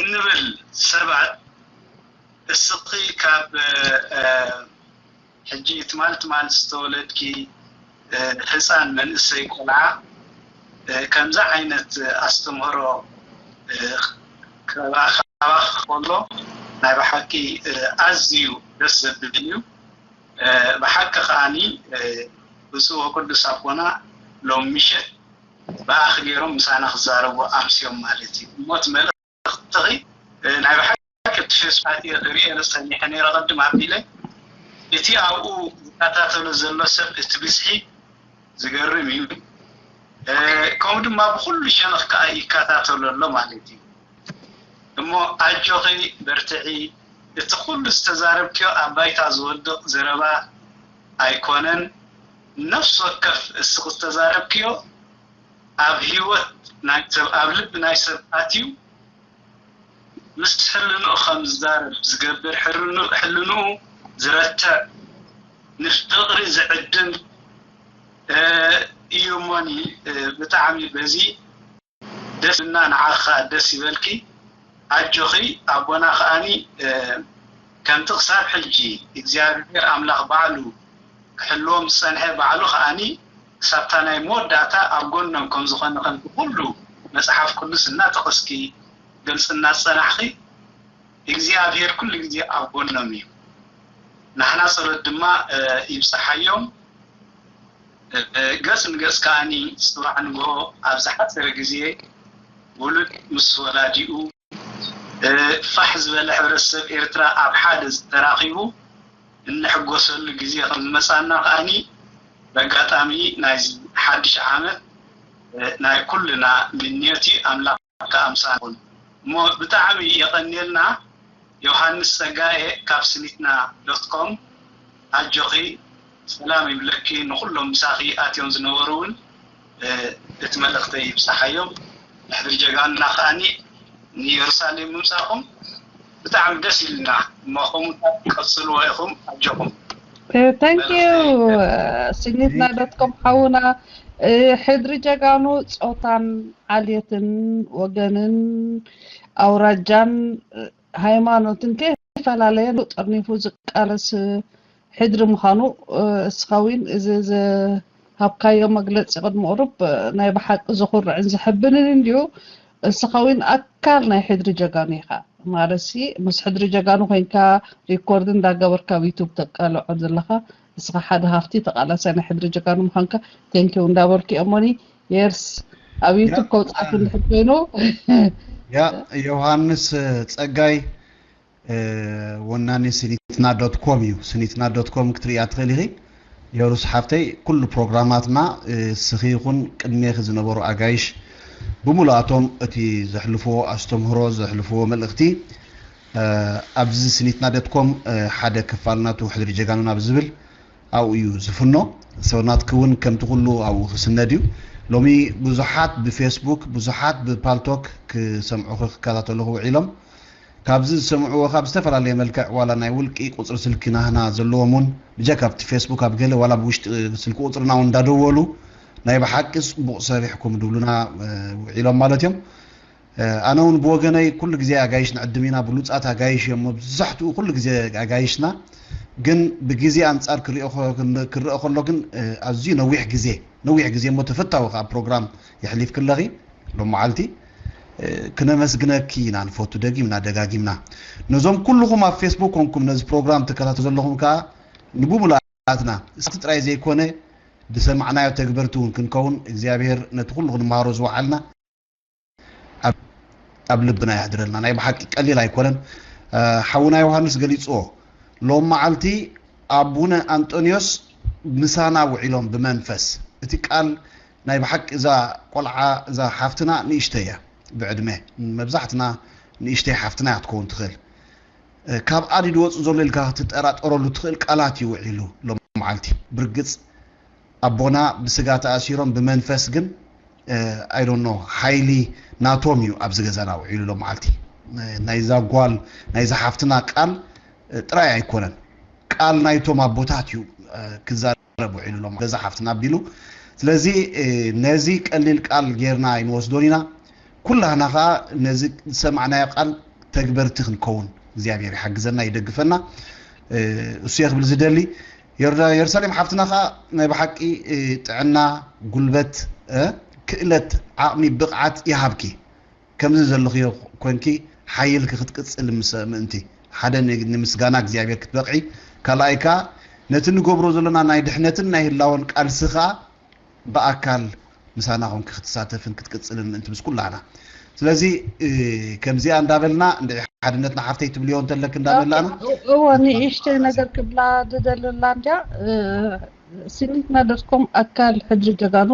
እንብል ሰባት እስኺ ካብ ሕጂ ትማል ትማል ዝተወለድኪ ህፃን መንእሰይ ቆልዓ ከምዚ ዓይነት ኣስተምህሮ ካባኺ ከሎ ናይ ብሓቂ ኣዝዩ ደስ ዘብል እዩ። ብሓቂ ከዓኒ ብፁዕ ወቅዱስ ኣቦና ሎም ምሸት ብኣኺ ገይሮም ምሳና ክዛረቡ ኣምስዮም ማለት እዩ። እሞ እቲ መልእኽትኺ ናይ ብሓቂ እቲ ፌስቡክ ኣትየ ክርእዮ ጸኒሐ ነይረ ቅድም ኣቢለ። እቲ ኣብኡ ዝከታተሎ ዘሎ ሰብ እቲ ብዝሒ ዝገርም እዩ። ከምኡ ድማ ብኹሉ ሸነኽ ከዓ ይከታተሎ ኣሎ ማለት እዩ። እሞ ኣጆኺ በርትዒ። እቲ ኩሉ ዝተዛረብክዮ ኣብ ባይታ ዝወድቕ ዘረባ ኣይኮነን። ነፍሲ ወከፍ እስኺ ዝተዛረብክዮ ኣብ ህይወት ናይ ሰብ ኣብ ልቢ ናይ ሰብ ኣትዩ ምስ ሕልንኡ ከም ዝዛረብ ዝገብር ሕልንኡ ዝረትዕ ንፍቕሪ ዝዕድም እዩ እሞኒ ብጣዕሚ በዚ ደስ እና ንዓኻ ደስ ይበልኪ ኣጆኺ ኣቦና ከኣኒ ከምቲ ክሳብ ሕጂ እግዚኣብሔር ኣምላኽ ባዕሉ ክሕልዎም ዝጸንሐ ባዕሉ ከኣኒ ክሳብታ ናይ መወዳእታ ኣብ ጎኖም ከም ዝኾነ ከምቲ ኩሉ መጽሓፍ ቅዱስ እናጠቐስኪ ገልጽ እናጸናሕኺ እግዚኣብሔር ኩሉ ግዜ ኣብ ጎኖም እዩ። ናህና ጸሎት ድማ ይብጽሓዮም። ገጽ ንገጽ ከኣኒ ጽባሕ ንግሆ ኣብ ዝሓጸረ ግዜ ውሉድ ምስ ወላዲኡ ፋሕ ዝበለ ሕብረተሰብ ኤርትራ ኣብ ሓደ ተራኺቡ እንሕጎሰሉ ግዜ ከም ዝመጻና ከኣኒ በጋጣሚ ናይዚ ሓድሽ ዓመት ናይ ኩልና ምንዮት እዩ። ኣምላኽ ከኣምሳና ይኹን እሞ ብጣዕሚ የቐንየልና። ዮሃንስ ጸጋየ ካብ ስኒትና ዶት ኮም ኣጆኺ፣ ሰላም ይብለኪ። ንኹሎም ምሳኺ ኣትዮም ዝነበሩ እውን እቲ መልእኽተይ ይብጻሓዮም። ንሕድሪ ጀጋኑና ከኣኒ ንኢየሩሳሌም ምምጻእኹም ብጣዕሚ ደስ ኢልና እሞ ከምኡ ቀጽልዎ ኢኹም ኣጆኹም። Thank you። ስኒትና ዶት ኮም ሓውና። ሕድሪ ጀጋኑ ጾታን ዓሌትን ወገንን ኣውራጃን ሃይማኖትን ከይፈላለየ ጠርኒፉ ዝቃለስ ሕድሪ ምዃኑ እስኻ እውን እዚ ዝሃብካዮ መግለጺ ቅድሚ ቁሩብ ናይ ብሓቂ ዘኹርዕን ዘሐብንን እንድዩ። እስኻ እውን ኣካል ናይ ሕድሪ ጀጋኑ ኢኻ። ማለትሲ ምስ ሕድሪ ጀጋኑ ኮይንካ ሪኮርድ እንዳገበርካ ኣብ ዩቱብ ተቃልዖ ዘለኻ እስኻ ሓደ ሃፍቲ ተቃላሳይ ናይ ሕድሪ ጀጋኑ ምዃንካ ቴንኪው እንዳበልኩ እየ። እሞኒ የርስ ኣብ ዩቱብ ከውፅኣት እንድሕር ኮይኑ ያ ዮሃንስ ጸጋይ ወናኒ ስኒትና ዶት ኮም እዩ። ስኒትና ዶት ኮም ክትርእያ ትኽእል ኢኺ። የሩስ ሓፍተይ ኩሉ ፕሮግራማትና እስኺ ይኹን ቅድሜኺ ዝነበሩ ኣጋይሽ ብምሉኣቶም እቲ ዘሕልፍዎ ኣስተምህሮ ዘሕልፍዎ መልእኽቲ ኣብዚ ስኒትና ዶት ኮም ሓደ ክፋል ናቱ ሕድሪ ጀጋኑና ብዝብል ኣብኡ እዩ ዝፍኖ። ሰው ናትኪ እውን ከምቲ ኩሉ ኣብኡ ክስነድ እዩ። ሎሚ ብዙሓት ብፌስቡክ ብዙሓት ብፓልቶክ ክሰምዑኺ ክከታተሉኺ ውዒሎም። ካብዚ ዝሰምዕዎ ካብ ዝተፈላለየ መልክዕ ዋላ ናይ ውልቂ ቁፅሪ ስልኪ ናህና ዘለዎም እውን ብጀካ ኣብቲ ፌስቡክ ኣብ ገለ ዋላ ብውሽጢ ስልኪ ቁፅርና እውን እንዳደወሉ ናይ ብሓቂ ፅቡቕ ሰሪሕኩም ድብሉና ውዒሎም ማለት እዮም። ኣነ እውን ብወገነይ ኩሉ ግዜ ኣጋይሽ ንዕድም ኢና ብሉፃት ኣጋይሽ እዮም መብዛሕትኡ ኩሉ ግዜ ኣጋይሽና ግን ብግዜ ኣንፃር ክርኦ ከሎ ግን ኣዝዩ ነዊሕ ግዜ ነዊሕ ግዜ እሞ ተፈታዊ ከዓ ፕሮግራም የሕሊፍክለኺ ሎም መዓልቲ ክነመስግነኪ ኢና ንፈቱ ደጊምና ደጋጊምና ነዞም ኩልኹም ኣብ ፌስቡክ ኮንኩም ነዚ ፕሮግራም ትከታተሉ ዘለኹም ከዓ ንብሙላትና እስቲ ጥራይ ዘይኮነ ዝሰማዕናዮ ተግበርቲ እውን ክንከውን እግዚኣብሔር ነቲ ኩሉ ክንመሃሮ ዝወዓልና ኣብ ልብና የሕድረልና ናይ ብሓቂ ቀሊል ኣይኮነን ሓውና ዮሃንስ ገሊፅዎ ሎም መዓልቲ ኣቡነ ኣንጦንዮስ ምሳና ውዒሎም ብመንፈስ እቲ ቃል ናይ ብሓቂ እዛ ቆልዓ እዛ ሓፍትና ንእሽተይ እያ ብዕድመ መብዛሕትና ንእሽተይ ሓፍትና እያ ትከውን ትኽእል ካብ ኣድ ድወፁ ዘሎ ኢልካ ክትጠራጠረሉ ትኽእል ቃላት እዩ ውዒሉ ሎም መዓልቲ ብርግፅ ኣቦና ብስጋ ተኣሲሮም ብመንፈስ ግን ኣይዶኖ ሓይሊ ናቶም እዩ ኣብዚ ገዛና ውዒሉ ሎም መዓልቲ ናይዛ ጓል ናይዛ ሓፍትና ቃል ጥራይ ኣይኮነን ቃል ናይቶም ኣቦታት እዩ ክዛረብ ውዒሉ ሎም ገዛ ሓፍትና ኣቢሉ ስለዚ ነዚ ቀሊል ቃል ጌርና ኣይንወስዶን ኢና ኩላህና ከዓ ነዚ ዝሰማዕናዮ ቃል ተግበርቲ ክንከውን እግዚኣብሔር ይሓግዘና ይደግፈና እሱ እየ ክብል ዝደሊ የሩሳሌም ሓፍትና ከዓ ናይ ብሓቂ ጥዕና ጉልበት ክእለት ዓቕሚ ብቕዓት ይሃብኪ ከምዚ ዘለኽዮ ኮንኪ ሓይልኪ ክትቅፅል ምስ ምእንቲ ሓደ ንምስጋና እግዚኣብሔር ክትበቕዒ ካልኣይ ከዓ ነቲ ንገብሮ ዘለና ናይ ድሕነትን ናይ ህላወን ቃልሲ ከዓ ብኣካል ምሳና ኮንኪ ክትሳተፍን ክትቅፅልን ምእንቲ ምስ ኩላና ስለዚ ከምዚኣ እንዳበልና እንድዒ ሓድነትና ሓፍተይ ትብልዮ እንተለክ እንዳበላና እዎ ንእሽተይ ነገር ክብላ ዝደልላ እንዲያ ስኒትና ዶትኮም ኣካል ሕድሪ ጀጋኑ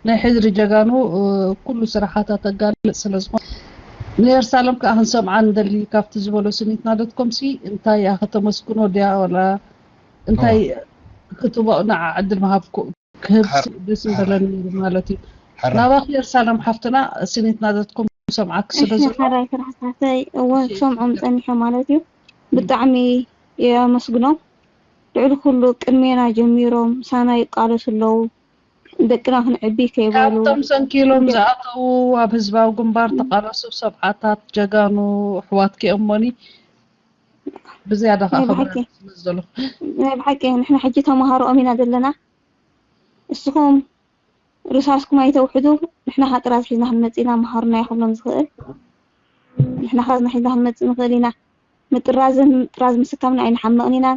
ናይ ሕድሪ ጀጋኑ ኩሉ ስራሓታ ተጋልፅ ስለዝኮነ ንኤርሳለም ከዓ ክንሰምዓ ንደሊ ካብቲ ዝበሎ ስኒትና ዶትኮም ሲ እንታይ እያ ከተመስግኖ ድያ ወላ እንታይ ክትቦ ንዓ ዕድል ምሃብኩ ክህብ ደስ ምበለኒ ማለት እዩ ናባኺ ኤርሳለም ሓፍትና ስኒትና ዶትኮም ሰምዓክ ስለ ስለዝኮነ ሓራይ ስራሕ ሳተይ እወ ክሰምዖም ፀኒሐ ማለት እዩ ብጣዕሚ የመስግኖም ልዕሊ ኩሉ ቅድሜና ጀሚሮም ምሳና ይቃለሱ ኣለዉ ደቅና ክንዕቢ ከይበሉ ካብቶም ሰንኪሎም ዝኣተዉ ኣብ ህዝባዊ ግንባር ተቃለሱ ሰብዓታት ጀጋኑ ኣሕዋትኪ እሞኒ ብዝያዳ ከዓ ናይ ብሓቂ ክብረት ስለ ዘሎ ናይ ብሓቂ ንሕና ሕጂ ተምሃሮኦም ኢና ዘለና እስኹም ርሳስኩም ኣይተውሕዱ ንሕና ከዓ ጥራዝ ሒዝና ክንመፅእ ኢና መሃሩና ኢኹም ሎም ዝኽእል ንሕና ከዓ ዝና ሒዝና ክንመፅእ ንኽእል ኢና ምጥራዝን ጥራዝ ምስካምን ኣይንሓመቕን ኢና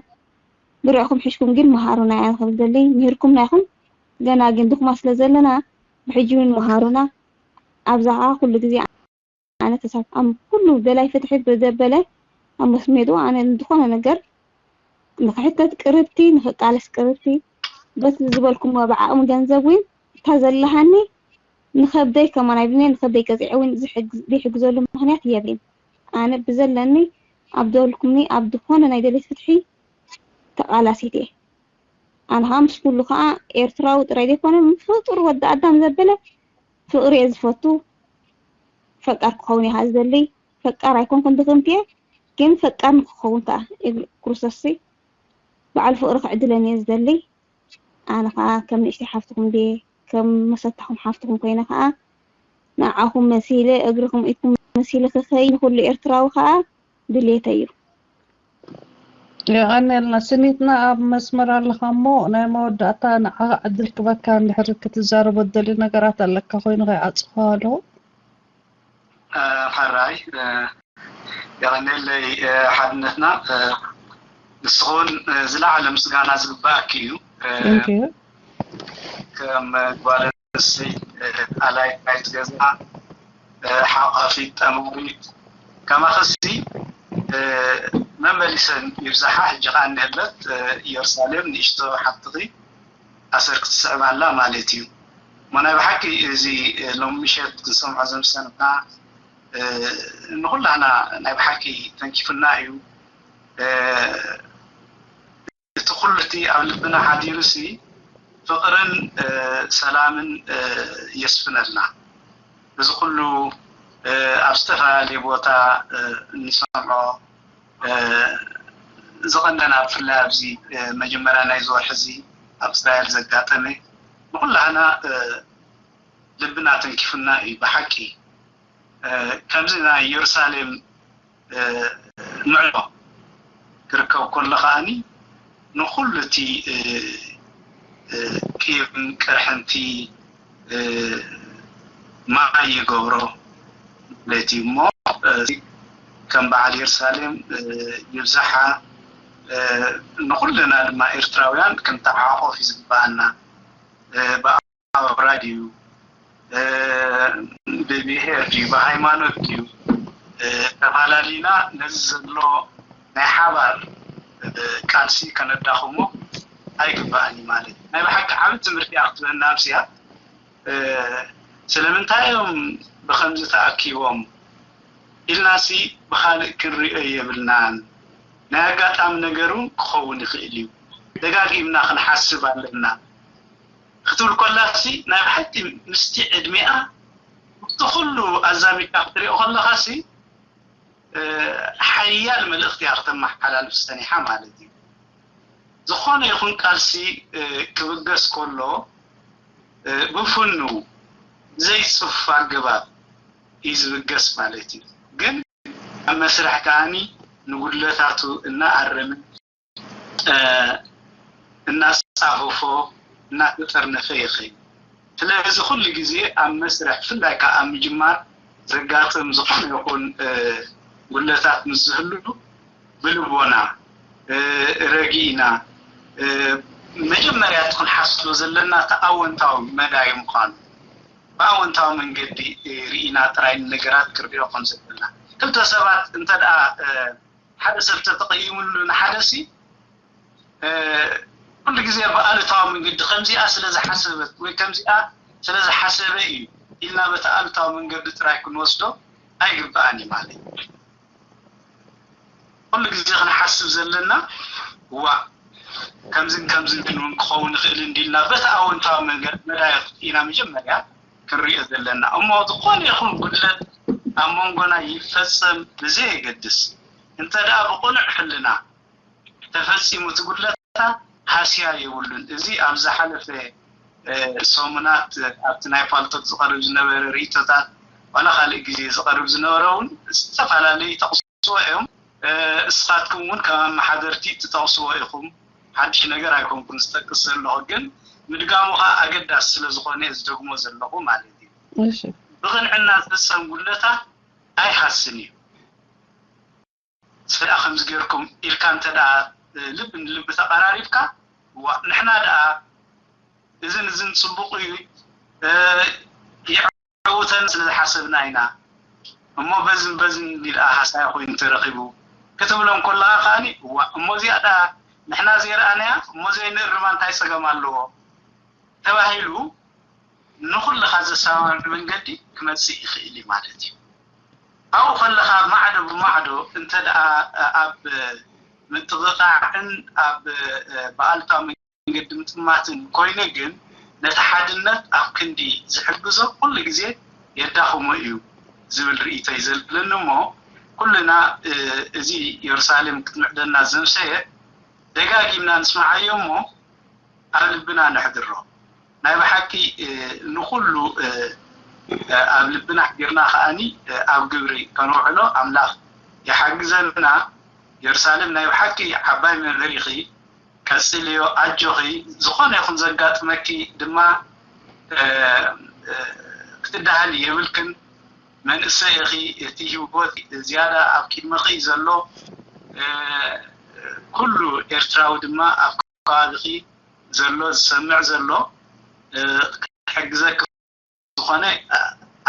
ብርዕኹም ሒዝኩም ግን መሃሩና እያ ክብል ደሊ ምሂርኩምና ኢኹም ገና ግን ድኹማት ስለ ዘለና ብሕጂ እውን መሃሩና ኣብዛ ከዓ ኩሉ ግዜ ኣነ ተሳትፎ ኣብ ኩሉ ደላይ ፍትሒ ብዘበለ ኣብ መስሜቱ ኣነ ዝኾነ ነገር ንክሕተት ቅርብቲ ንክቃለስ ቅርብቲ በቲ ዝበልኩሞ ብዓቕሚ ገንዘብ እውን እታ ዘለሃኒ ንኸብደይ ከማን ኣይብልኒ፣ ንኸብደይ ቀፂዐ እውን ዝሕግ-፣ ዘይሕግዘሉ ምኽንያት የብልኝ። ኣነ ብዘለኒ ኣብ ዝበልኩምኒ ኣብ ዝኾነ ናይ ደሌት ፍትሒ ተቓላሲት እየ። ኣነ ከዓ ምስ ኩሉ ከዓ ኤርትራዊ ጥራይ ዘይኮነ ፍጡር ወዲ ኣዳም ዘበለ ፍቕሪ እየ ዝፈቱ። ፈቃር ክኸውን እየ ዝደሊ። ፈቃር ኣይኮንኩን ድኽምቲ እየ፣ ግን ፈቃር ንክኸውን ከዓ እብል ክርስቶስ በዓል ፍቕሪ ክዕድለኒ እየ ዝደሊ። ኣነ ከዓ ከም ንእሽተይ ሓፍትኹም ድየ፣ ከም መሰታኹም ሓፍትኹም ኮይነ ከዓ ንዓኹም መሲለ እግርኹም ኢድኩም መሲለ ክኸይድ ንኩሉ ኤርትራዊ ከዓ ድሌተይ እዩ። የቐንየልና ስኒትና ኣብ መስመር ኣለኻ እሞ ናይ መወዳእታ ንዓኻ ዕድል ክበካ እንድሕር ክትዛረቦ ትደሊ ነገራት ኣለካ ኮይኑ ከይዓፅኻ ኣለኹ። ሕራይ የቐንየለይ ሓድነትና። ንስኹን ዝለዓለ ምስጋና ዝግባኣኪ እዩ። ከም ጓል ኣንስተይቲ ኣላይት ናይቲ ገዛ ሓቋፊት ጠማዊት ከማኽሲ መመሊሰን ይብዛሓ። ሕጂ ከዓ እንሄለት ኢየሩሳሌም ንእሽቶ ሓብትኺ ኣሰር ክትስዕብ ኣላ ማለት እዩ። እሞ ናይ ብሓቂ እዚ ሎሚ ምሸት ክንሰምዖ ዘምሰንና ንኩላህና ናይ ብሓቂ ተንኪፉና እዩ። እቲ ኩሉ እቲ ኣብ ልብና ሓዲሩ ሲ ፍቕርን ሰላምን የስፍነልና። እዚ ኩሉ ኣብ ዝተፈላለየ ቦታ እንሰምዖ ዝቐንደና ብፍላይ ኣብዚ መጀመርያ ናይዚ ወርሒ እዚ ኣብ እስራኤል ዘጋጠመ ንኩላህና ልብና ተንኪፉና እዩ ብሓቂ። ከምዚ ናይ ኢየሩሳሌም ምዕዶ ክርከብ ከሎ ከዓኒ ንኹሉ እቲ ቂም ቅርሕንቲ ማይ ይገብሮ ማለት እዩ እሞ ከም በዓል ኢየሩሳሌም ይብዛሓ። ንኹልና ድማ ኤርትራውያን ክንተዓቆፍ እዩ ዝግባኣና። ብኣውራድ እዩ፣ ብብሄር ድዩ፣ ብሃይማኖት ድዩ ተፋላሊና ነዚ ዘሎ ናይ ሓባር ቃልሲ ከነዳኽሞ ኣይግባእን እዩ ማለት እዩ። ናይ ብሓቂ ዓቢ ትምህርቲ እያ ክትበና ኣብስያ። ስለምንታይ እዮም ብኸምዚ ተኣኪቦም ኢልናሲ ብኻልእ ክንሪኦ የብልናን። ናይ ኣጋጣሚ ነገር እውን ክኸውን ይኽእል እዩ። ደጋጊምና ክንሓስብ ኣለና ክትብል ከላሲ ናይ ብሓቂ ምስቲ ዕድሜኣ ምስቲ ኩሉ ኣዛሚድካ ክትሪኦ ከለኻሲ ሓያል መልእኽቲ እያ ክተመሓላልፍ ዝጸኒሓ ማለት እዩ። ዝኾነ ይኹን ቃልሲ ክብገስ ከሎ ብፍኑ ዘይጽፉፍ ኣገባብ እዩ ዝብገስ ማለት እዩ። ግን ኣብ መስርሕ ከዓኒ ንጉድለታቱ እናኣረመ እናጻፈፎ እናተጠርነፈ ይኸይድ። ስለዚ ኩሉ ግዜ ኣብ መስርሕ ብፍላይ ከዓ ኣብ ምጅማር ዘጋጥም ዝኾነ ይኹን ጉድለታት ምስ ዝህሉ ብልቦና ረጊእና መጀመርያ እቲ ክንሓስቦ ዘለና እቲ ኣወንታዊ መዳይ ምዃኑ ብኣወንታዊ መንገዲ ርኢና ጥራይ ንነገራት ክንሪኦ ከም ዘለና ክልተ ሰባት እንተ ደኣ ሓደ ሰብ ተተቐይምሉ ንሓደ ሲ ኩሉ ግዜ ብኣሉታዊ መንገዲ ከምዚኣ ስለ ዝሓሰበት ወይ ከምዚኣ ስለ ዝሓሰበ እዩ ኢልና በቲ ኣሉታዊ መንገዲ ጥራይ ክንወስዶ ኣይግባኣን እዩ ማለት እዩ። ኩሉ ግዜ ክንሓስብ ዘለና ዋ ከምዝን ከምዝን እውን ክኸውን ይኽእል እንዲልና በቲ ኣወንታዊ መንገዲ መዳየት ኢና መጀመርያ ክንሪኦ ዘለና እሞ ዝኾነ ይኹን ጉድለት ኣብ መንጎና ይፈጸም ብዘየገድስ እንተ ደኣ ብቕኑዕ ሕልና ተፈጺሙ እቲ ጉድለታ ሃስያ የብሉን። እዚ ኣብ ዝሓለፈ ሰሙናት ኣብቲ ናይ ፓልቶክ ዝቐርብ ዝነበረ ርእቶታት ዋላ ካልእ ግዜ ዝቐርብ ዝነበረ እውን ዝተፈላለዩ ይጠቕስዎ እዮም። እስኻትኩም እውን ከም ኣመሓደርቲ ትጠቕስዎ ኢኹም። ሓድሽ ነገር ኣይኮንኩን ዝጠቅስ ዘለኹ ግን ምድጋሙ ከዓ ኣገዳሲ ስለ ዝኾነ እየ ዝደግሞ ዘለኹ ማለት እዩ። ብቕንዕና ዝፍጸም ጉድለታት ኣይሃስን እዩ። ስለ ከምዚ ጌርኩም ኢልካ እንተ ደኣ ልቢ ንልቢ ተቐራሪብካ ንሕና ደኣ እዝን እዝን ጽቡቕ እዩ የዕውተን ስለ ዝሓሰብና ኢና እሞ በዝን በዝን ኢልኣ ሃሳያ ኮይኑ ተረኺቡ ክትብሎም ከለኻ ከኣኒ እዋ እሞ እዚኣ ደኣ ንሕና ዘይረኣናያ እሞ ዘይንእርማ እንታይ ጸገም ኣለዎ ተባሂሉ ንኹልኻ ዘሰማምዕ መንገዲ ክመጽእ ይኽእል እዩ ማለት እዩ። ኣብኡ ከለኻ ማዕዶ ብማዕዶ እንተ ደኣ ኣብ ምጥቕቓዕን ኣብ ብኣሉታዊ መንገዲ ምጥማትን ኮይኑ ግን ነቲ ሓድነት ኣብ ክንዲ ዝሕግዞ ኩሉ ግዜ የዳኽሞ እዩ ዝብል ርእይቶ እዩ ዘለኒ እሞ ኩልና እዚ የሩሳሌም ክትምዕደና ዘምሰየ ደጋጊምና ንስምዓዮ እሞ ኣብ ልብና ነሕድሮ። ናይ ብሓቂ ንኹሉ ኣብ ልብና ኣሕዲርና ከኣኒ ኣብ ግብሪ ከነውዕሎ ኣምላኽ ይሓግዘና። የሩሳሌም ናይ ብሓቂ ዓባይ መምህር ኢኺ፣ ቀጽልዮ፣ ኣጆኺ። ዝኾነ ይኹን ዘጋጥመኪ ድማ ክትዳሃሊ የብልክን። መንእሰይ ኢኺ፣ እቲ ህይወት ዝያዳ ኣብ ቅድመኺ ዘሎ ኩሉ ኤርትራዊ ድማ ኣብ ከባቢኺ ዘሎ ዝሰምዕ ዘሎ ክሕግዘኪ ዝኾነ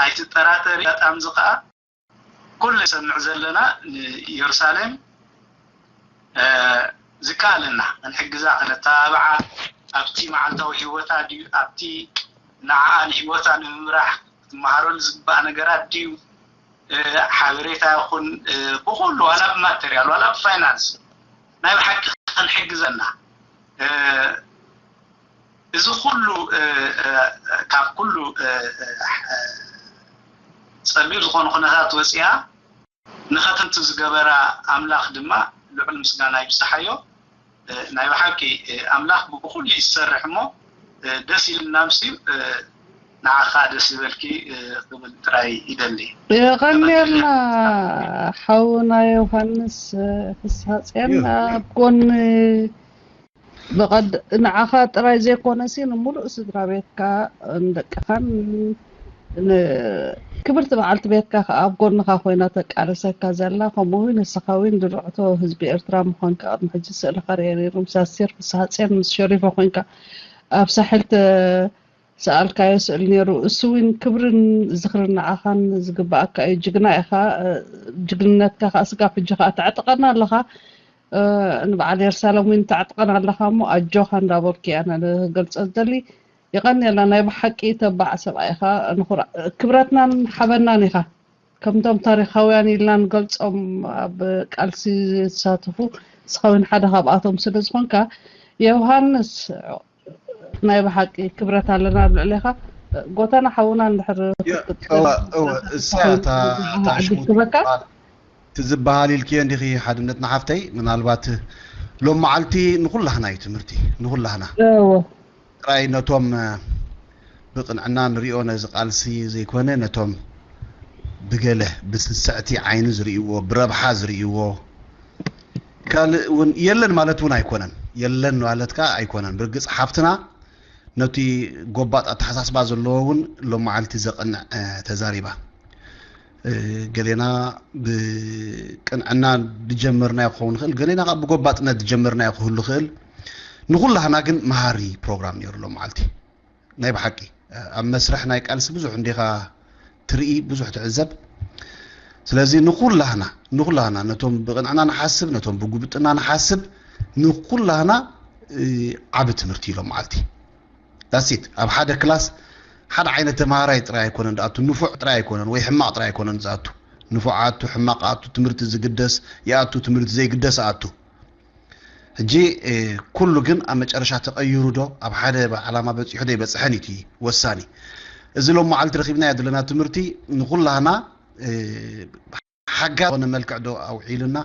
ኣይትጠራጠሪ። ኣጋጣሚ እዚ ከዓ ኩሉ ዝሰምዕ ዘለና ንኢየሩሳሌም ዝከኣለና ክንሕግዛ ክነተባብዓ ኣብቲ መዓልታዊ ህይወታ ድዩ ኣብቲ ንዓኣ ንህይወታ ንምምራሕ ክትመሃረሉ ዝግባእ ነገራት ድዩ ሓበሬታ ይኹን ብኩሉ ዋላ ብማቴርያል ዋላ ብፋይናንስ ናይ ብሓቂ ክንሕግዘና እዚ ኩሉ ካብ ኩሉ ፀቢብ ዝኾኑ ኩነታት ወፂኣ ንኸተንቱ ዝገበራ ኣምላኽ ድማ ልዑል ምስጋና ይብፅሓዮ። ናይ ብሓቂ ኣምላኽ ብኩሉ ይሰርሕ እሞ ደስ ኢልና ምስ ንዓኻ ደስ ይበልኪ ክብል ጥራይ ይደሊ። የቐንየልና ሓውና ዮሃንስ ፍስሃፅያን ኣብ ጎኒ ብቐድ ንዓኻ ጥራይ ዘይኮነሲ ንምሉእ ስድራ ቤትካ ንደቅኻን ክብርቲ በዓልቲ ቤትካ ከዓ ኣብ ጎንኻ ኮይና ተቃልሰካ ዘላ ከምኡ እውን ንስኻ እውን ድርዕቶ ህዝቢ ኤርትራ ምዃንካ ቅድሚ ሕጂ ስእልኻ ርኤ ነይሩ ምስ ኣስቴር ፍስሃፅያን ምስ ሸሪፎ ኮይንካ ኣብ ሳሕል ተሰኣልካዮ ስእል ነይሩ እሱ እውን ክብርን ዝኽርን ንዓኻን ዝግባኣካ እዩ ጅግና ኢኻ ጅግንነትካ ከዓ ስጋብ ሕጂ ከዓ ተዕጥቀና ኣለኻ ንበዓል የሩሳሌም እውን ተዕጥቀና ኣለኻ እሞ ኣጆኻ እንዳበልኩ እያ ክገልፆ ዝደሊ የቐንየልና ናይ ብሓቂ ተባዕ ሰብኣይ ኢኻ ንኹራ ክብረትናን ሓበናን ኢኻ ከምቶም ታሪኻውያን ኢልና ንገልፆም ኣብ ቃልሲ ዝሳተፉ ንስኻ እውን ሓደ ካብኣቶም ስለ ዝኾንካ ዮሃንስ ናይ ብሓቂ ክብረት ኣለና ኣብ ልዕሌኻ ጎተና ሓውና እንድሕር ክትቅጥል እሳ እታ ታሽሙት ትበካ ትዝበሃል ኢልክዮ እንዲኺ ሓድነትና ሓፍተይ ምናልባት ሎም መዓልቲ ንኩላህና እዩ ትምህርቲ ንኩላህና እወ ጥራይ ነቶም ብቕንዕና ንሪኦ ነዚ ቃልሲ ዘይኮነ ነቶም ብገለ ብስስዕቲ ዓይኒ ዝርእይዎ ብረብሓ ዝርእይዎ ካልእ እውን የለን ማለት እውን ኣይኮነን የለን ማለት ከዓ ኣይኮነን ብርግፅ ሓፍትና ነቲ ጎባጥ ኣተሓሳስባ ዘለዎ እውን ሎም መዓልቲ ዘቐንዕ ተዛሪባ ገሌና ብቅንዕና ዝጀመርናዮ ክኸውን ይኽእል ገሌና ከዓ ብጎባጥነት ዝጀመርናዮ ክህሉ ይኽእል ንኩላህና ግን መሃሪ ፕሮግራም ነይሩ ሎም መዓልቲ ናይ ብሓቂ ኣብ መስርሕ ናይ ቃልሲ ብዙሕ እንዲኻ ትርኢ ብዙሕ ትዕዘብ ስለዚ ንኩላህና ንኩላህና ነቶም ብቅንዕና ንሓስብ ነቶም ብጉብጥና ንሓስብ ንኩላህና ዓቢ ትምህርቲ ኢሎም መዓልቲ ዳሲት ኣብ ሓደ ክላስ ሓደ ዓይነት ተማሃራይ ጥራይ ኣይኮነን ዝኣቱ ንፉዕ ጥራይ ኣይኮነን ወይ ሕማቕ ጥራይ ኣይኮነን ዝኣቱ ንፉዕ ኣቱ ሕማቕ ኣቱ ትምህርቲ ዝግደስ ይኣቱ ትምህርቲ ዘይግደስ ኣቱ ሕጂ ኩሉ ግን ኣብ መጨረሻ ተቐይሩ ዶ ኣብ ሓደ ዓላማ በፂሑ ዶ ይበፅሐን እዩ ወሳኒ እዚ ሎም መዓልቲ ረኪብናዮ ዘለና ትምህርቲ ንኩላህና ሓጋ ዝኾነ መልክዕ ዶ ኣውዒሉና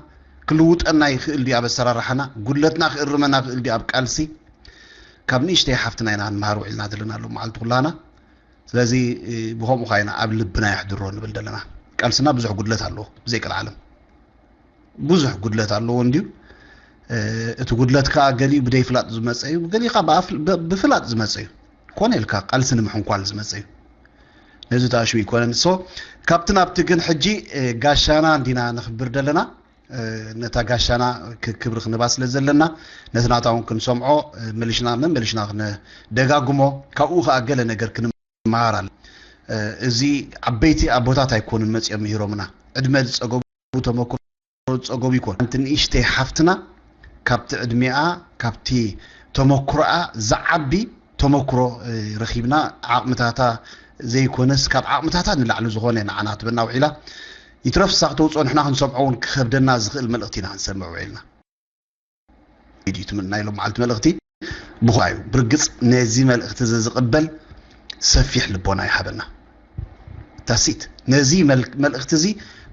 ክልውጠና ይኽእል ድዩ ኣብ ኣሰራርሓና ጉድለትና ክእርመና ክእል ድዩ ኣብ ቃልሲ ካብ ንእሽተይ ሓፍትና ኢና ክንመሃር ውዒልና ዘለና ሎም መዓልቲ ኩላህና ስለዚ ብከምኡ ካ ኢና ኣብ ልብና የሕድሮ ንብል ዘለና ቃልስና ብዙሕ ጉድለት ኣለዎ ብዘይ ቀልዓለም ብዙሕ ጉድለት ኣለዎ እንድዩ እቲ ጉድለት ከዓ ገሊኡ ብደይፍላጥ ዝመፀ እዩ ገሊኡ ከዓ ብፍላጥ ዝመፀ እዩ ኮነ ኢልካ ቃልሲ ንምሕንኳል ዝመፀ እዩ ነዚ ተኣሽቡ ይኮነን ሶ ካብቲ ናብቲ ግን ሕጂ ጋሻና እንዲና ንክብር ዘለና ነታ ጋሻና ክብሪ ክንባ ስለ ዘለና ነቲ ናታ እውን ክንሰምዖ መሊሽና መመሊሽና ክንደጋግሞ ካብኡ ከዓ ገለ ነገር ክንመሃር ኣለ እዚ ዓበይቲ ኣቦታት ኣይኮኑን መፂኦም ምሂሮምና ዕድመ ዝፀገቡ ተመክሮ ዝፀገቡ ይኮኑ ሓንቲ ንእሽተይ ሓፍትና ካብቲ ዕድሜኣ፣ ካብቲ ተመክሮኣ ዝዓቢ ተመክሮ ረኺብና። ዓቕምታታ ዘይኮነስ ካብ ዓቕምታታ ንላዕሊ ዝኾነ ንዓና ትበና ውዒላ። ይትረፍ እሳ ክተውፅኦ ንሕና ክንሰምዖ እውን ክኸብደና ዝኽእል መልእኽቲ ኢና ክንሰምዕ ውዒልና። ኢድዩ ትም ናይ ሎም መዓልቲ መልእኽቲ ብኳ እዩ። ብርግጽ ነዚ መልእኽቲ እዚ ዝቕበል ሰፊሕ ልቦና ይሃበና። ታሲት ነዚ መልእኽቲ እዚ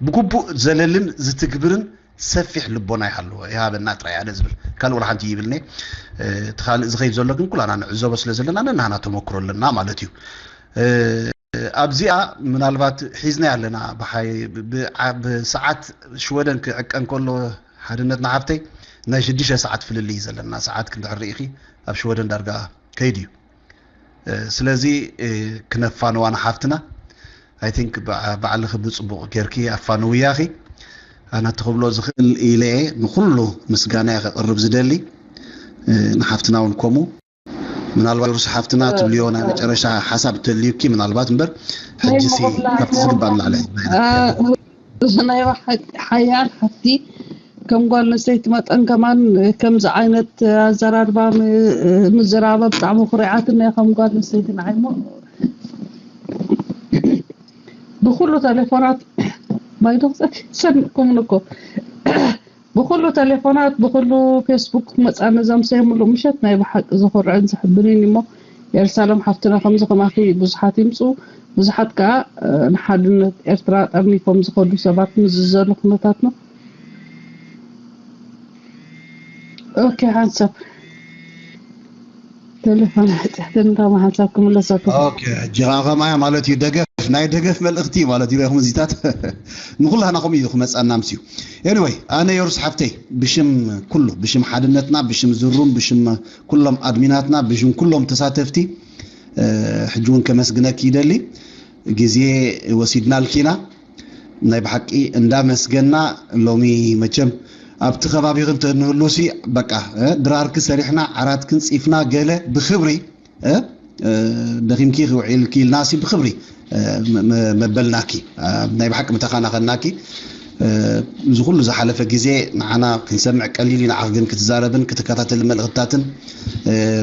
ብግቡእ ዘለልን ዝትግብርን ሰፊሕ ልቦና ይሃልዎ ይሃበና ጥራይ ኣነ ዝብል ካልእ ወላ ሓንቲ ይብልኒ። እቲ ካልእ ዝኸይድ ዘሎ ግን ኩላና ንዕዘቦ ስለ ዘለና ነናህና ተመክሮ ኣለና ማለት እዩ። ኣብዚኣ ምናልባት ሒዝና ኣለና ብሰዓት ሽወደን ክዕቀን ከሎ ሓድነትና ሓፍተይ ናይ ሽዱሽተ ሰዓት ፍልልይ ዘለና ሰዓት ክንድሕር ርኢኺ ኣብ ሽወደን ዳርጋ ከይድ እዩ። ስለዚ ክነፋንዋ ንሓፍትና I think ባዕልኺ ብፅቡቕ ጌርኪ ኣፋንውያኺ። ኣነ ትኽብሎ ዝኽእል ኢለ ንኩሉ ምስጋና ከቕርብ ዝደሊ ንሓፍትና እውን ከምኡ ምናልባት ሩስ ሓፍትና ትብልዮ ናይ መጨረሻ ሓሳብ ተልዩኪ ምናልባት እምበር ሕጂ ሲ ካብቲ ዝግባእ ንላዕሊ ናይ ሓያል ሓፍቲ ከም ጓል ኣንስተይቲ መጠን ከማን ከምዚ ዓይነት ኣዘራርባ ምዝራባ ብጣዕሚ ኩሪዓትና ከም ጓል ኣንስተይቲ ንዓይ ሞ ብኩሉ ቴሌፎናት ማይ ዶ ክሰቲ ሰሚዕኩም እኮ ብኩሉ ቴሌፎናት ብኩሉ ፌስቡክ ክትመፃኒ ዘምሰየ ሙሉእ ምሸት ናይ ብሓቂ ዘኹርዕን ዘሕብንን እሞ የሩሳሌም ሓፍትና ከምዚ ከማኺ ብዙሓት ይምፁ ብዙሓት ከዓ ንሓድነት ኤርትራ ጠርኒፎም ዝኸዱ ሰባት ምዝዘሉ ኩነታት ነው። ኦኬ ሓንሳብ ቴሌፎን ሕፅሕትን ካብ ሓንሳብ ክምለሰኩም። ኦኬ ሕጂ ከዓ ከምኣያ ማለት እዩ ደገፍ ናይ ደገፍ መልእኽቲ ማለት እዩ ኢኹም እዚታት ንኩላህና ከምኡ እዩ ክመፃና ምስ እዩ። Anyway ኣነ የሩስ ሓፍተይ ብሽም ኩሉ ብሽም ሓድነትና ብሽም ዝሩም ብሽም ኩሎም ኣድሚናትና ብሽም ኩሎም ተሳተፍቲ ሕጂ እውን ከመስግነኪ ይደሊ። ግዜ ወሲድናልኪ ኢና። ናይ ብሓቂ እንዳመስገና ሎሚ መቸም ኣብቲ ከባቢኺ እንተንህሉሲ በቃ ድራርኪ ሰሪሕና ዓራትክን ፂፍና ገለ ብክብሪ ደኺምኪ ክውዒልኪ ኢልናሲ ብክብሪ መበልናኪ ናይ ብሓቂ ምተኻናኸናኪ እዚ ኩሉ ዝሓለፈ ግዜ ንዓና ክንሰምዕ ቀሊል እዩ ንዓኺ ግን ክትዛረብን ክትከታተሊ መልእኽትታትን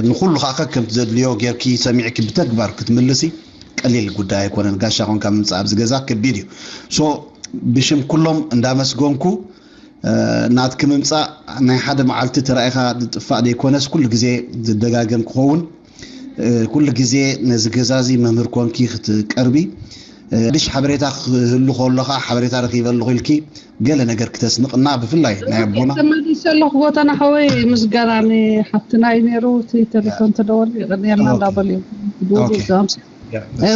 ንኩሉ ከዓ ከምቲ ዘድልዮ ጌርኪ ሰሚዕኪ ብተግባር ክትምልሲ ቀሊል ጉዳይ ኣይኮነን። ጋሻ ኮንካ ምምፃእ ኣብዚ ገዛ ከቢድ እዩ። So ብሽም ኩሎም እንዳመስገንኩ ናትኪ ምምፃእ ናይ ሓደ መዓልቲ ተራኢኻ ዝጥፋእ ዘይኮነስ ኩሉ ግዜ ዝደጋገም ክኸውን ኩሉ ግዜ ነዚ ገዛ እዚ መምህር ኮንኪ ክትቀርቢ ድሽ ሓበሬታ ክህሉ ከሎ ከዓ ሓበሬታ ረኪበ ኣለኹ ኢልኪ ገለ ነገር ክተስንቕና ብፍላይ ናይ ኣቦና ተመሊሰ ኣለኹ ጎተና ሓወይ ምስጋና ንሓፍትና እዩ ነይሩ እቲ ቴሌፎን ተደወሉ ይቕንየልና እንዳበሉ እዮም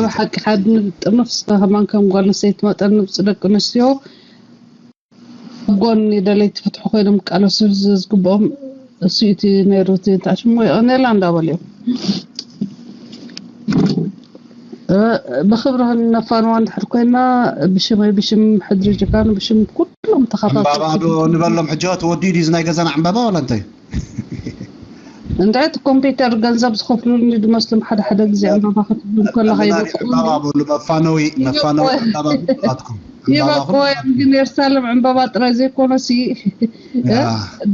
ብሓቂ ሓድነት ጥርንፍ ስኻ ከማን ከም ጓል ኣንስተይቲ መጠን ንብፅ ደቂ ኣንስትዮ ኣብ ጎኒ ደለይቲ ፍትሒ ኮይኖም ክቃለሱ ዝግብኦም እሱ እቲ ነይሩ እቲ እንታይ ሽሙ የቐንየልና እንዳበሉ እዮም ብክብሪ ነፋንዋ እንድሕር ኮይና ብሽመይ ብሽም ሕድሪ ጀጋኑ ብሽም ኩሎም ተኻታተልቲ ዕምባባ ዶ ንበሎም ሕጂ ተወዲኡ ድዩ እዚ ናይ ገዛና ዕምባባ ዋላ እንታይ እንታይ እቲ ኮምፒውተር ገንዘብ ዝኸፍሉኒ ዝመስሎም ሓደ ሓደ ግዜ ዕምባባ ክትብል ከለኻ ይበቅዑ ዕምባባ በሉ መፋነዊ መፋነዊ ዕምባባ ብሉላትኩም ዕምባባ ይበቅዑ እዮም ግን የሩሳሌም ዕምባባ ጥራይ ዘይኮነሲ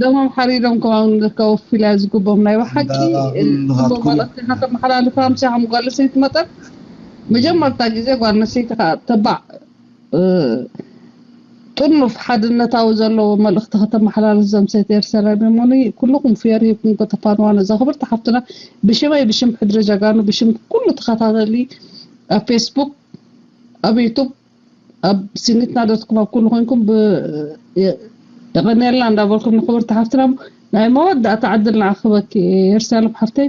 ደሞም ሓሪዶም ከማን ከወፍላ ዝግቦም ናይ ብሓቂ መልእክቲ ከተመሓላልፋ ምሳኹም ጓል ኣንስተይቲ መጠን መጀመርታ ግዜ ጓል ኣንስተይቲ ከዓ ተባዕ ጥኑፍ ሓድነታዊ ዘለዎ መልእኽቲ ከተመሓላልፍ ዘምሰይቲ ኤርሰላም የሞኒ ኩልኹም ፌር ሂብኩም ከተፋንዋ ነዛ ክብርቲ ሓፍትና ብሽመይ ብሽም ሕድሪ ጀጋኑ ብሽም ኩሉ ተኸታተሊ ኣብ ፌስቡክ ኣብ ዩቱብ ኣብ ሲኒትና ዶትኩም ኣብ ኩሉ ኮይንኩም የቐንየልና እንዳበልኩም ንክብርቲ ሓፍትና ናይ መወዳእታ ዕድል ንዓኽበኪ ኤርሰላም ሓፍተይ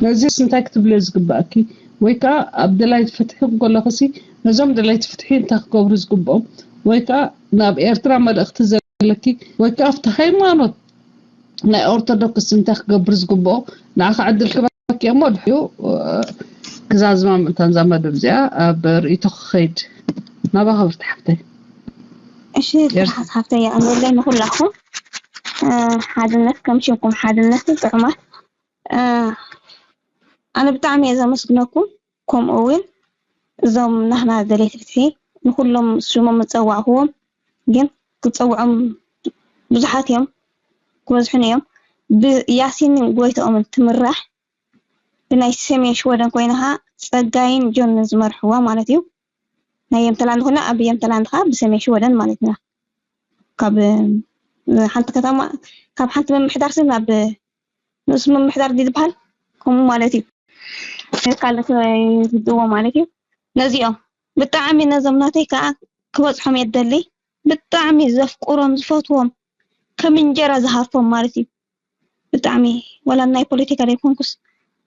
ነዚስ እንታይ ክትብልዮ ዝግባእኪ ወይ ከዓ ኣብ ደላይቲ ፍትሒ ከለኽሲ ነዞም ደላይቲ ፍትሒ እንታይ ክገብሩ ዝግብኦም ወይ ከዓ ናብ ኤርትራ መልእኽቲ ዘለኪ ወይ ከዓ ኣብቲ ሃይማኖት ናይ ኦርቶዶክስ እንታይ ክገብር ዝግብኦ ንዓኻ ዕድል ክበኪ እሞ ድሕሪኡ ክዛዝማ ምእንታን እዛ መደብ እዚኣ ኣብ ርእይቶ ክኸይድ ናባ ክብርቲ ሓፍተይ እሺ ትሓት ሓፍተይ የቐንየለይ ንኩላኹም ሓድነት ከም ሽምኩም ሓድነትን ጥዑማት ኣነ ብጣዕሚ እየ ዘመስግነኩም። ከምኡ እውን እዞም ናህና ደለይቲ ፍትሒ ንኩሎም ሽሞም ዝፀዋዕክዎም ግን ክፀውዖም ብዙሓት እዮም ክበዝሑን እዮም። ብያሲንን ጎይትኦምን ትምራሕ፣ ብናይ ሰሜን ሽወደን ኮይና ኸዓ ጸጋይን ጆንን ዝመርሕዋ ማለት እዩ። ናይ የምተላንድ ኮይና ኣብ የምተላንድ ኸዓ ብሰሜን ሽወደን ማለት ኢና። ካብ ሓንቲ ከተማ፣ ካብ ሓንቲ ምምሕዳር ናብ ንኡስ ምምሕዳር ድዩ ዝበሃል? ከምኡ ማለት እዩ። ካልእ ይርድእዎ ማለት እዩ። ነዚኦም ብጣዕሚ ነዞም ናተይ ከዓ ክበፅሖም እየ ዝደሊ። ብጣዕሚ ዘፍቅሮም ዝፈትዎም ከም እንጀራ ዝሃርፎም ማለት እዩ። ብጣዕሚ ዋላ ናይ ፖለቲካ ዘይኮንኩስ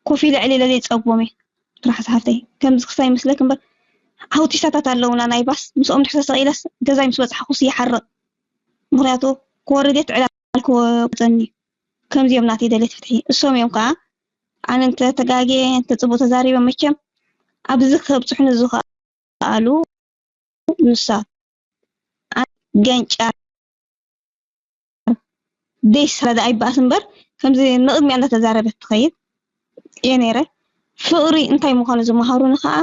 ኮፍ ኢለ ዕሊለ ዘይፀግቦም እየ። ጥራሕ ዝሓፍተይ ከምዚ ክሳይ ይመስለክ እምበር ኣውቲሳታት ኣለውና ናይ ባስ ምስኦም ድሕር ተሰቂለስ ገዛይ ምስ በፅሓኩስ ይሓርቕ። ምክንያቱ ክወርድ እየ ትዕላል ክወፀኒ ከምዚኦም ናተይ ደሌት ፍትሒ እሶም እዮም ከዓ ኣነ እንተ ተጋግየ እንተ ጽቡቅ ተዛሪበ መቸም ኣብዚ ከብጽሑኒ ዝኽኣሉ ንሳ ገንጫ ደይ ስረዳ ኣይበኣስ እምበር ከምዚ ንቕድሚያ እንዳተዛረበት ትኸይድ እየ ነይረ። ፍቕሪ እንታይ ምዃኑ ዝመሃሩኒ ከዓ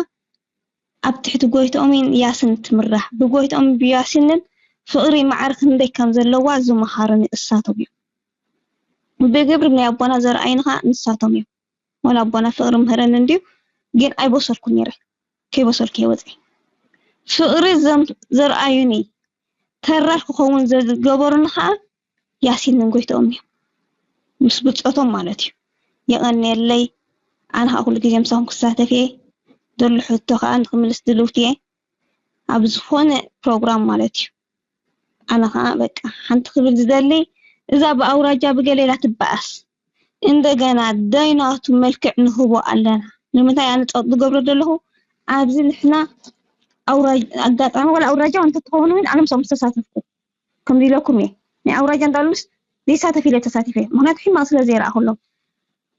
ኣብ ትሕቲ ጎይትኦምን ያስን ትምራሕ ብጎይትኦም ብያሲንን ፍቕሪ መዓር ክንደይ ከም ዘለዋ ዝመሃሩኒ እሳቶም እዮም። ብግብሪ ናይ ኣቦና ዘርኣዩኒ ከዓ ንሳቶም እዮም። ወላ ኣቦና ፍቕሪ ምህረኒ እንድዩ ግን ኣይበሰልኩን ነይረ። ከይበሰልኩ እየ ወፅየ። ፍቕሪ ዘም ዘርኣዩኒ ተራር ክኸውን ዝገበሩኒ ከዓ ያሲንን ጎይትኦም እዮም። ምስ ብፆቶም ማለት እዩ። የቐንየለይ። ኣነ ከዓ ኩሉ ግዜ ምሳኹም ክሳተፍ እየ። ዘሎ ሕቶ ከዓ ንክምልስ ድልውቲ እየ። ኣብ ዝኾነ ፕሮግራም ማለት እዩ። ኣነ ከዓ በቃ ሓንቲ ክብል ዝደሊ እዛ ብኣውራጃ ብገሌላ ትበኣስ እንደገና ዳይናቱ መልክዕ ንህቦ ኣለና። ንምንታይ ኣነ ፀጥ ዝገብሮ ዘለኹ ኣብዚ ንሕና ኣውራጅ ኣጋጣሚ ወላ ኣውራጃ እንተትኸውን እውን ኣነ ምስኦም ዝተሳተፍኩ ከምዚ ኢለኩም እየ ናይ ኣውራጃ እንዳሉስ ዘይሳተፍ ኢለ ተሳቲፈ ምክንያቱ ሕማቅ ስለ ዘይረኣኹሎም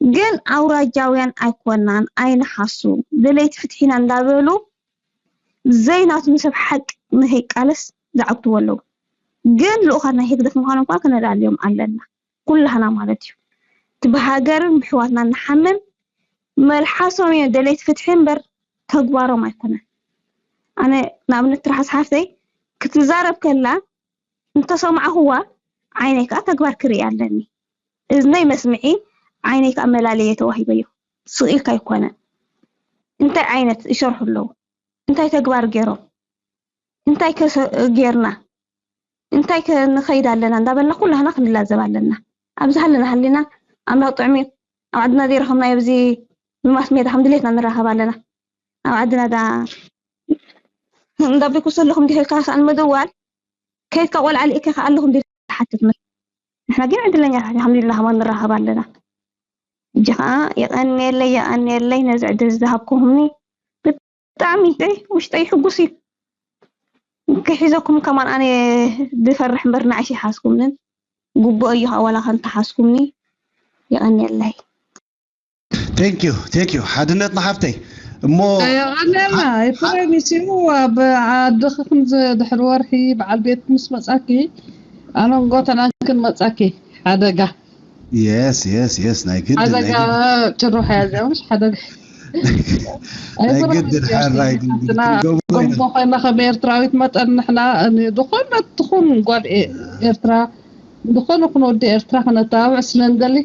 ግን ኣውራጃውያን ኣይኮናን ኣይንሓሱ ደለይቲ ፍትሒና እንዳበሉ ዘይናቱ ንሰብ ሓቂ ንኸይቃለስ ዝዓግትዎ ኣለዉ። ግን ልኡኻት ናይ ህግደፍ ምዃኖም ከዓ ክነላልዮም ኣለና። ኩላህና ማለት እዩ። እቲ ብሃገርን ብሕዋትና ንሓምም መልሓሶም እዮም ደለይቲ ፍትሒ እምበር ተግባሮም ኣይኮነን። ኣነ ንኣብነት ትርሓስ ሓፍተይ ክትዛረብ ከላ እንተሰማዕኹዋ ዓይነይ ከዓ ተግባር ክርኢ ኣለኒ። እዝነይ መስምዒ ዓይነይ ከዓ መላለየ ተዋሂበዮ። ስቕ ኢልካ ኣይኮነን። እንታይ ዓይነት ይሰርሑ ኣለዉ? እንታይ ተግባር ገይሮም እንታይ ጌርና እንታይ ንኸይድ ኣለና እንዳበልና ኩላህና ክንላዘብ ኣለና። ኣብዚ ሃለና ሃሊና ኣምላኽ ጥዕሚ ኣብ ዓድና ዘይረኸብናዮ ኣብዚ ብማስ ሜዳ ከም ድሌትና ንራኸብ ኣለና። ኣብ ዓድና ዳ እንዳበልኩ ሰለኹም ዲኺ ኢልካ ሰኣን ምድዋል ከይድካ ቆልዓ ልእከ ከ ኣለኹም ዲ ትሓትት መ ንሕና ግን ዕድለኛታት ኢና ኣልሓምዱሊላህ ከማን ንራኸብ ኣለና። ሕጂ ኸዓ የቐንየለይ የቐንየለይ ነዚ ዕድል ዝሃብኩምኒ ብጣዕሚ ውሽጠይ ሕጉስ እዩ። ክሒዘኩም ከማን ኣነ ዝፈርሕ እምበር ንዓሽ ይሓዝኩምንን ግቡእ እዩ ከዓ ዋላ ከንተሓዝኩምኒ የቐንየለይ። Thank you thank you ሓድነትና ሓፍተይ እሞ የቐንየልና ይፍረይ ሚስዩ ኣብ ዓድኺ ክንዚ ድሕሪ ወርሒ በዓል ቤት ምስ መፃኪ ኣነን ጎተናን ክንመፃኪ ሓደጋ yes yes yes ናይ ግድን ናይ ሓደጋ ግድን ጭሩሕ እያ እዚኣ ምሽ ሓደጋ ናይ ግድን ሓራይ ክንገብሮ ኢና እሞ ኮይና ከም ኤርትራዊት መጠን ንሕና ዝኾነ ትኹን ጓል ኤ- ኤርትራ ዝኾነ ኩን ወዲ ኤርትራ ክነተባብዕ ስለ ንደሊ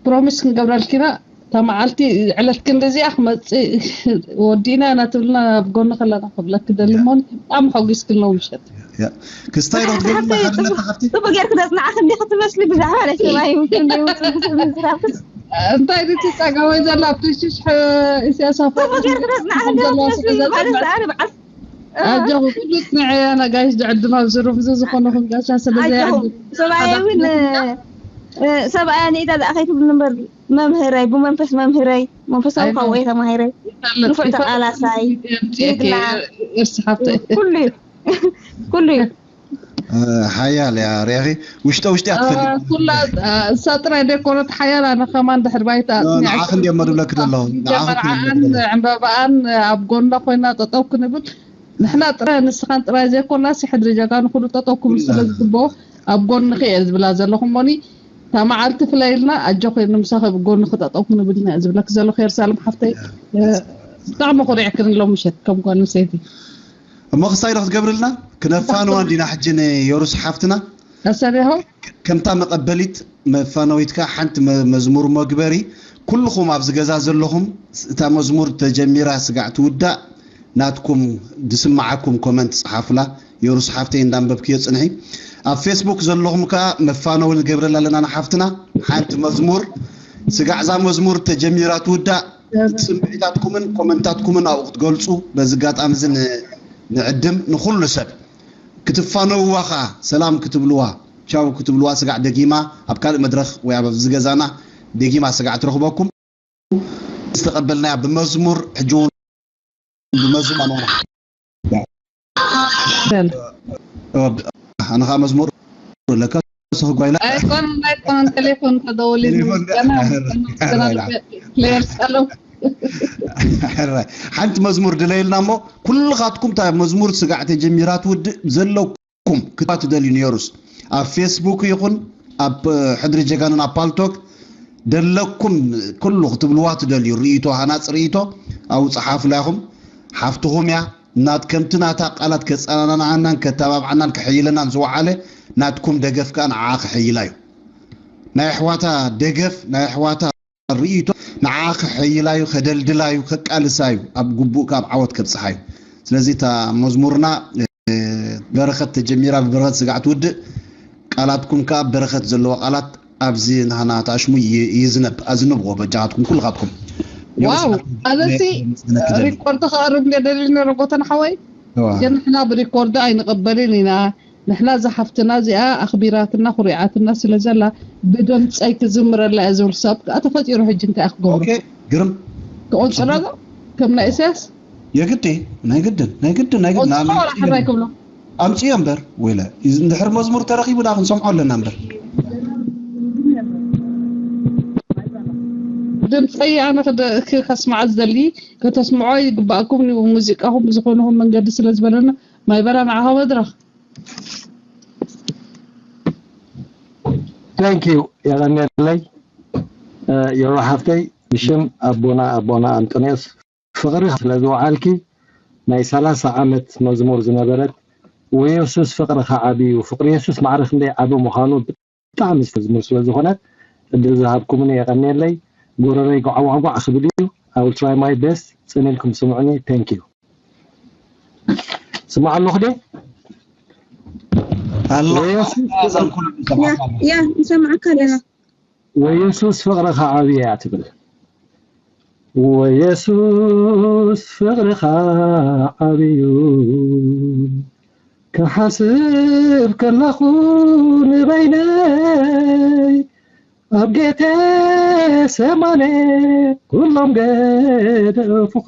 ፕሮሚስ ክንገብረልኪና እታ መዓልቲ ዕለት ክንዲ እዚኣ ክመፅእ ወዲእና ኢና ትብልና ኣብ ጎኒ ከለና ክብለኪ ደሊ እሞ ብጣዕሚ ሓጒስክልና ምሸት ክስታይ ዶ ክትገብርና ሓድነትና ሓፍቲ ጽቡቅ ጌርክ ተጽናዕክ እንዲክ ትመስሊ ብዛዕባ ናይ ሰብኣይ ምክንደይ ውፅእ ዝብል ዝራብስ እንታይ ድቲ ፀጋመይ ዘላ ኣብቲ ሽሽ ኢሳያስ ኣፈወርቂ ጽቡቅ ጌርክ ተጽናዕክ እንዲክ ትመስሊ ማለት ኣነ በዓል ኣጆኹ ኩሉ ፅንዐያ ነጋይሽ ዝዕድም ኣብዚ ሩፍ እዚ ዝኾነኹም ጋሻ ስለ ኣጆኹም ዘይዕድም ሰብኣይ እውን ሰብኣያ ንኢዳ ዝኣኸይትብል እምበር መምህረይ ብመንፈስ መምህረይ መንፈሳዊ ካብኡ ተማሂረ ንፉዕ ተቃላሳይ ጅግና እርሲ ሓፍተይ ኩሉ እዩ ኩሉ እዩ ሓያል እያ ሪኢኺ ውሽጠ ውሽጢ እያ ትፈልጥ ኩላ እሳ ጥራይ ዘይኮነት ሓያል ኣነ ከማን ድሕር ባይታ ንዓኺ እንዲኦም መድብለኪ ዘለኹ ንዓኺ መርዓኣን ዕምበባኣን ኣብ ጎና ኮይና ጠጠው ክንብል ንሕና ጥራይ ንስኻን ጥራይ ዘይኮናስ ሕድሪ ጀጋኑ ኩሉ ጠጠው ክብል ስለ ዝግብኦ ኣብ ጎንኺ እየ ዝብላ ዘለኹ እሞኒ እታ መዓልቲ ፍለይልና ኣጆኺ ንምሳኺ ኣብ ጎንኺ ጠጠው ክንብል ኢና ዝብለኪ ዘለኹ የሩሳሌም ሓፍተይ ብጣዕሚ ኮሪዕክኒ ሎም ምሸት ከም ጓል ኣንስተይቲ እሞ ክሳይ ዶ ክትገብርልና ክነፋንዋ እንዲና ሕጂ ንዮሩስ ሓፍትና ኣሰሪሖ ከምታ መቐበሊት መፋነዊትካ ሓንቲ መ- መዝሙር መግበሪ። ኩልኹም ኣብዚ ገዛ ዘለኹም፣ እታ መዝሙር ተጀሚራ ስጋዕ ትውዳእ፣ ናትኩም ዝስማዓኩም ኮመንት ጸሓፉላ። የሩስ ሓፍተይ እንዳንበብክዮ ጽንሒ። ኣብ ፌስቡክ ዘለኹም ከኣ መፋነዊ ንገብረላ ኣለና ንሓፍትና። ሓንቲ መዝሙር ስጋዕ እዛ መዝሙር ተጀሚራ ትውዳእ፣ ስምዒታትኩምን ኮመንታትኩምን ኣብኡ ክትገልጹ በዚ ኣጋጣሚ እዚ ን- ንዕድም። ንኹሉ ሰብ ክትፋነውዋ ከኣ ሰላም ክትብልዋ፣ ቻው ክትብልዋ፣ ስጋዕ ደጊማ ኣብ ካልእ መድረኽ ወይ ኣብዚ ገዛና ደጊማ ስጋዕ ትረኽበኩም። ዝተቐበልናያ ብመዝሙር፣ ሕጂ እውን ብመዝሙር ኣኖና ኣነ ከዓ መዝሙር ለካ ስኽ ጓይላ ኣይኮነን ኣይኮነን ቴሌፎን ተደውሊሉ ቴሌፎን ገና ገና ክሌር ጸሎም ሕራይ ሓንቲ መዝሙር ድለየልና እሞ፣ ኩልኻትኩም እታ መዝሙር ስጋዕ ተጀሚራ ትውድእ ዘለኩም ክትባ ትደልዩ ነሩስ፣ ኣብ ፌስቡክ ይኹን ኣብ ሕድሪ ጀጋኑን ኣብ ፓልቶክ ደለኩም ኩሉ ክትብልዋ ትደልዩ ርእይቶ፣ ሃናፅ ርእይቶ ኣብኡ ፀሓፉላ ኢኹም። ሓፍትኹም እያ ናት ከምቲ ናታ ቃላት ከፀናናዓናን ከተባብዓናን ከሐይለናን ዝወዓለ ናትኩም ደገፍ ከዓ ንዓ ከሐይላ እዩ። ናይ ኣሕዋታ ደገፍ፣ ናይ ኣሕዋታ ርእይቶ ንዓ ከሐይላ እዩ፣ ከደልድላ እዩ፣ ከቃልሳ እዩ፣ ኣብ ግቡእ ካብ ዓወት ከብፅሓ እዩ። ስለዚ እታ መዝሙርና እ፣ በረኸት ተጀሚራ ብበረኸት ስጋዕ ትውድእ። ቃላትኩም ከዓ በረኸት ዘለዎ ቃላት ኣብዚ ናህና ተኣሽሙ ይ- ይዝነብ። ኣዝንብዎ በጃኻትኩም ኩልኻትኩም። ዋው ኣነሲ ሪኮርድ ክቐርብ እንደ ደልዩ ነረ ጎተን ሓወይ እዋ። ግን ንሕና ብሪኮርድ ኣይንቐበልን ኢና። ንሕና እዛ ሓፍትና እዚኣ ኣኽቢራትና ኩሪዓትና ስለ ዘላ ብድምፀይ ክዝምረላ እየ ዝብል ሰብ ከዓ ተፈጢሩ። ሕጂ እንታይ ክገብሩ ኦኬ፣ ግርም ክቆንፅሮ ዶ ከም ናይ ኢሳያስ የግዲ ናይ ግድን ናይ ግድን ናይ ግድን ቆንፅሮ ኣነ ወላ ሕራይ ክብሎ ኣምፅዮ እምበር ወይለ እንድሕር መዝሙር ተረኺቡ ዳ ክንሰምዖ ኣለና እምበር። ድምፀይ ኣነ ክደ- ክ- ከስምዓ ዝደሊ ከተስምዖ ይግባእኩም። ን- ሙዚቃኹም ብዝኾነኹም መንገዲ ስለ ዝበለና ማይ በራ ንዓኻ መድረኽ Thank you የቐንየለይ የሮ ሓፍተይ ብሽም ኣቦና ኣቦና ኣንጦንዮስ ፍቕሪ ስለ ዝወዓልኪ ናይ ሰላሳ ዓመት መዝሙር ዝነበረት ወየሱስ ፍቕርኻ ዓብዩ ፍቕሪ የሱስ ማዕረ ክንደይ ዓቢ ምዃኑ ብጣዕሚ ዝተዝምር ስለ ዝኾነት ዕድል ዝሃብኩምኒ የቐንየለይ። ጎረረይ ጓዕጓዕጓዕ ክብል እዩ። I will try my best። ጽን ኢልኩም ስምዑኒ። Thank you። ስማዕ ኣለኹ ደ ኣሎ ወየሱስ እዛን ኩሉ ዝሰማዕካ ኣሎ። ያ ንሰማዕካ ኣለና። ወየሱስ ፍቕርኻ ዓብየ እያ ትብል። ወየሱስ ፍቕርኻ ዓብዩ ክሓስብ ከለኹ ንበይነይ ኣብ ጌቴሰማኔ ኩሎም ገደፉኻ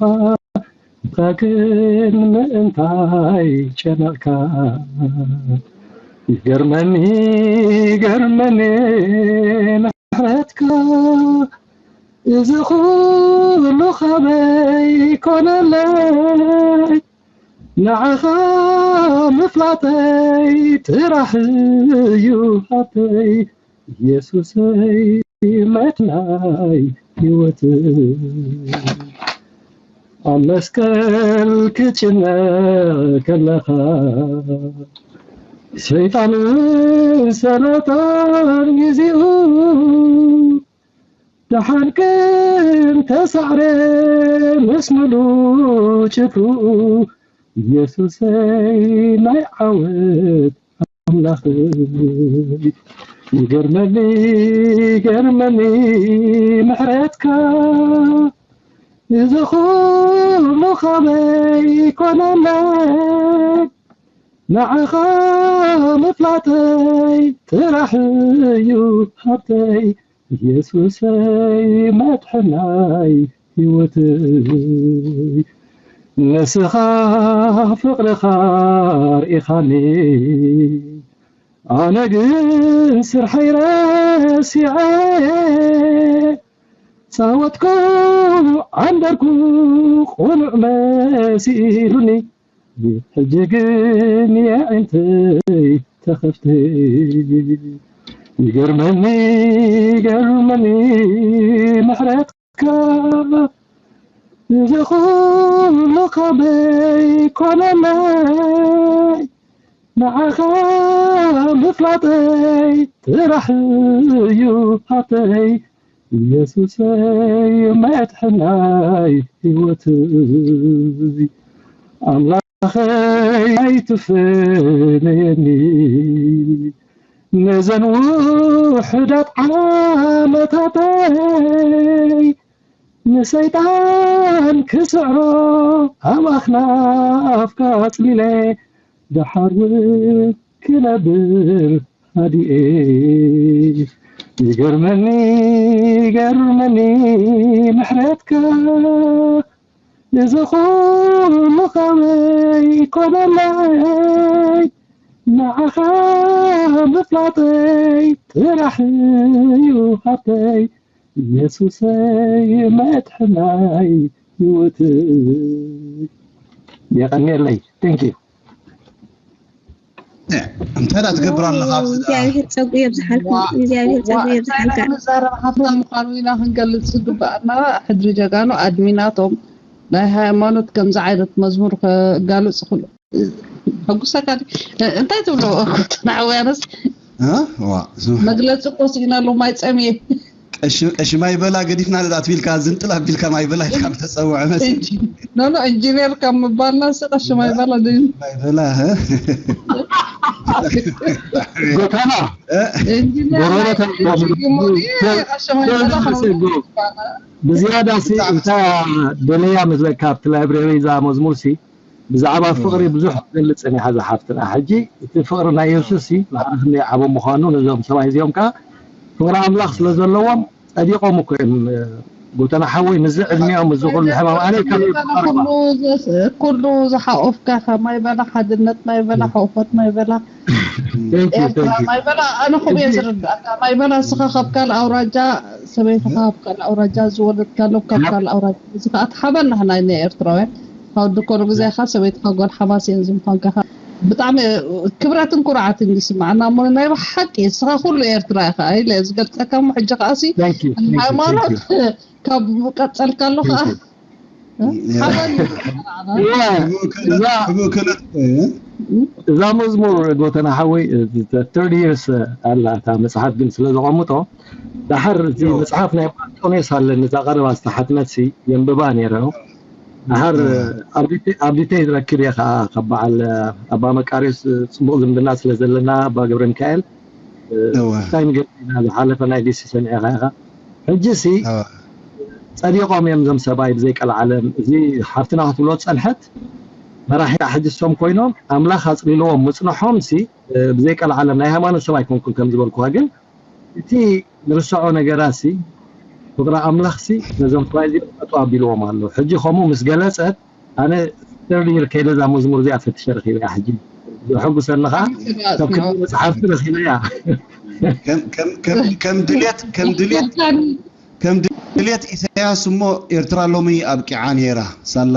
ግን ምእንታይ ጨነቕካ ይገርመኒ ይገርመኒ ምሕረትካ እዚ ኩሉ ኻበይ ኮነለይ ንዓኻ ምፍላጠይ ጥራሕ እዩ ሃብተይ የሱሰይ መድናይ ህይወት ኣብ መስቀል ክትጭነቕ ከለኻ ሰይጣንን ሰለጣን ግዚኡ ደሓን ግን ተሳዕረ ምስ ምሉ ጭፍሩ የሱሰይ ናይ ዓወት ኣምላኽ ይገርመኒ ይገርመኒ ምሕረትካ እዚ ኩሉ ኻበይ ኮነለይ ንዓኻ ምፍላጠይ ጥራሕ እዩ ሃብተይ የሱሰይ መድሕናይ ህይወተይ ንስኻ ፍቕርኻ ርኢኻኒ ኣነ ግን ስርሐይ ረሲዐ ፃወትኩ ዓንደርኩ ቁኑዕ መሲሉኒ ሕጂ ግን የዒንተይ ተኸፍተ ይገርመኒ ይገርመኒ ምሕረትካ እዚ ኩሉ ካበይ ኮነለይ ንዓኻ ምፍላጠይ ጥራሕ እዩ ሃብተይ፣ ኢየሱሰይ መድሕናይ ህይወትይ። ኣምላኸይ ኣይትፈለየኒ፣ ነዘን ውሑዳት ዓመታተይ ንሰይጣን ክስዕሮ ኣብ ኣኽናፍካ ኣጽሊለ፣ ደሓር እውን ክነብር ሃዲኤ። ይገርመኒ፣ ይገርመኒ ምሕረትካ፣ እዚ ኩሉ ከመይ ኮነለይ? ንዓኻ ምፍላጠይ ጥራሕ እዩ ሃብተይ፣ ኢየሱሰይ መድሕናይ ህይወተይ። የቐንየለይ። Thank you። እንታይ ዳ ትገብር ኣለኻ ኣብዚ ደኣ? እግዚኣብሔር ጸጉ የብዝሓልኩም። እግዚኣብሔር ጸጉ የብዝሓልካ። ንዛረብ ሃብታም ምዃኑ ኢና ክንገልጽ ዝግበኣና። ሕድሪ ጀጋኑ ኣድሚናቶም ናይ ሃይማኖት ከምዚ ዓይነት መዝሙር ከጋልጽ ክሉ ሕጉሰካ ድዩ? እንታይ ትብሎ ናዕውያነስ እ? ዋ፣ ዝ- መግለጺ እኮ ስኢናሉ ማይ ጸምየ ቀሺ ቀሺ ማይ በላ ገዲፍና ንዳ ትቢልካ ዝንጥል ኣቢልካ ማይ በላ ኢልካ ምተጸውዐ መስ ኖ ኖ ኢንጂነር ካብ ምባልና ስ ቀሺ ማይ በላ ድዩ? ማይ በላ እ? ጎተና እ? ኢንጂነር ጎረቤት ናይ- ኣይኮኑን። ኢንጂነር ቀሺ ማይ በላ ብዝያዳ ሲ እታ ደለያ መስለካ ኣብቲ ላይብረሪ እዛ መዝሙር ሲ ብዛዕባ ፍቕሪ ብዙሕ ትገልጽ እኒኻ እዛ ሓፍትና። ሕጂ እቲ ፍቕሪ ናይ የሱስ ሲ ንዓና ክንደይ ዓቢ ምዃኑ ነዞም ሰብኣይ እዚኦም ከኣ ፍቕሪ ኣምላኽ ስለ ዘለዎም ጸዲቖም እኮ እዮም። ጎተና ሓወይ ምስዚ ዕድሚኦም እዚ ኩሉ ሕማም ኣነ ካብ ኩሉ ዘስ- ኩሉ ዝሓቆፍካ ከማይ በላ ሓድነት ማይ በላ ሕቆፈት ማይ በላ Thank you, ኤርትራ thank you። ማይ በላ ኣነ ከምኡ እየ ዝርዳእካ። ማይ በላ ንስኻ ካብ ካልእ ኣውራጃ ሰበይትኻ ካብ ካልእ ኣውራጃ ዝወለድካሎም ካብ ካልእ ኣውራጃ እዚ ከዓ ተሓበና ናይ ናይ ኤርትራውያን ካብ ድኮኑ ግዜኻ ሰበይትኻ ጓል ሓማሴን ዝምዃንካ ብጣዕሚ ክብረትን ኩርዓትን ይስማዓና እሞ ናይ ብሓቂ ንስኻ ኩሉ ኤርትራ ኢኻ ኢለ ዝገልጸካ እሞ ሕጂ ከዓሲ Thank you, thank you, thank ሃይማኖት you። ካብ ቀጸልካሉ ከዓ ሓበን እዛ- እዛ- እዛ መዝሙር ጎተና ሓወይ thirty years ኣላ እታ መፅሓፍ ግን ስለ ዘቐምጦ ዳሓር እቲ መፅሓፍ ናይ ኣንጦንዮስ ኣለኒ እዛ ቀረባ ዝተሓትመት ሲ የንብባ ነይረ ዳሓር ኣብ ዲቴይል ረክብ እየ ከዓ ካብ በዓል ኣባ መቃርዮስ ፅቡቅ ዝምድና ስለ ዘለና ኣባ ገብረ ሚካኤል እወ። እንታይ ንገር ኢና ዝሓለፈ ናይ ዲሲ ሰሚዐ ኢኻ ሕጂ ሲ እወ። ጸዲቖም እዮም እዞም ሰብኣይ ብዘይ ቀልዓለም እዚ ሓፍትና ክትብሎ ዝጸንሐት መራሒታ ሕጂ እሶም ኮይኖም ኣምላኽ ኣጽሊልዎም ምጽንሖም ሲ ብዘይ ቀልዓለም ናይ ሃይማኖት ሰብ ኣይኮንኩን ከም ዝበልኩኻ ግን እቲ ንርስዖ ነገራት ሲ ፍቕሪ ኣምላኽ ሲ ነዞም ሰብኣይ እዚኦም ጠጠው ኣቢልዎም ኣሎ ሕጂ ከምኡ ምስ ገለጸት ኣነ thirty year ከይደ እዛ መዝሙር እዚኣ ፈትሸ ረኺበያ ሕጂ ዘሐጉሰኒ ከዓ ካብ ክልተ መፅሓፍቲ ረኺበያ ከም- ከም- ከም- ከም ድልየት ከም ድልየት ከም ድልየት ኢሳያስ እሞ ኤርትራ ሎሚ ኣብቂዓ ነይራ ሳላ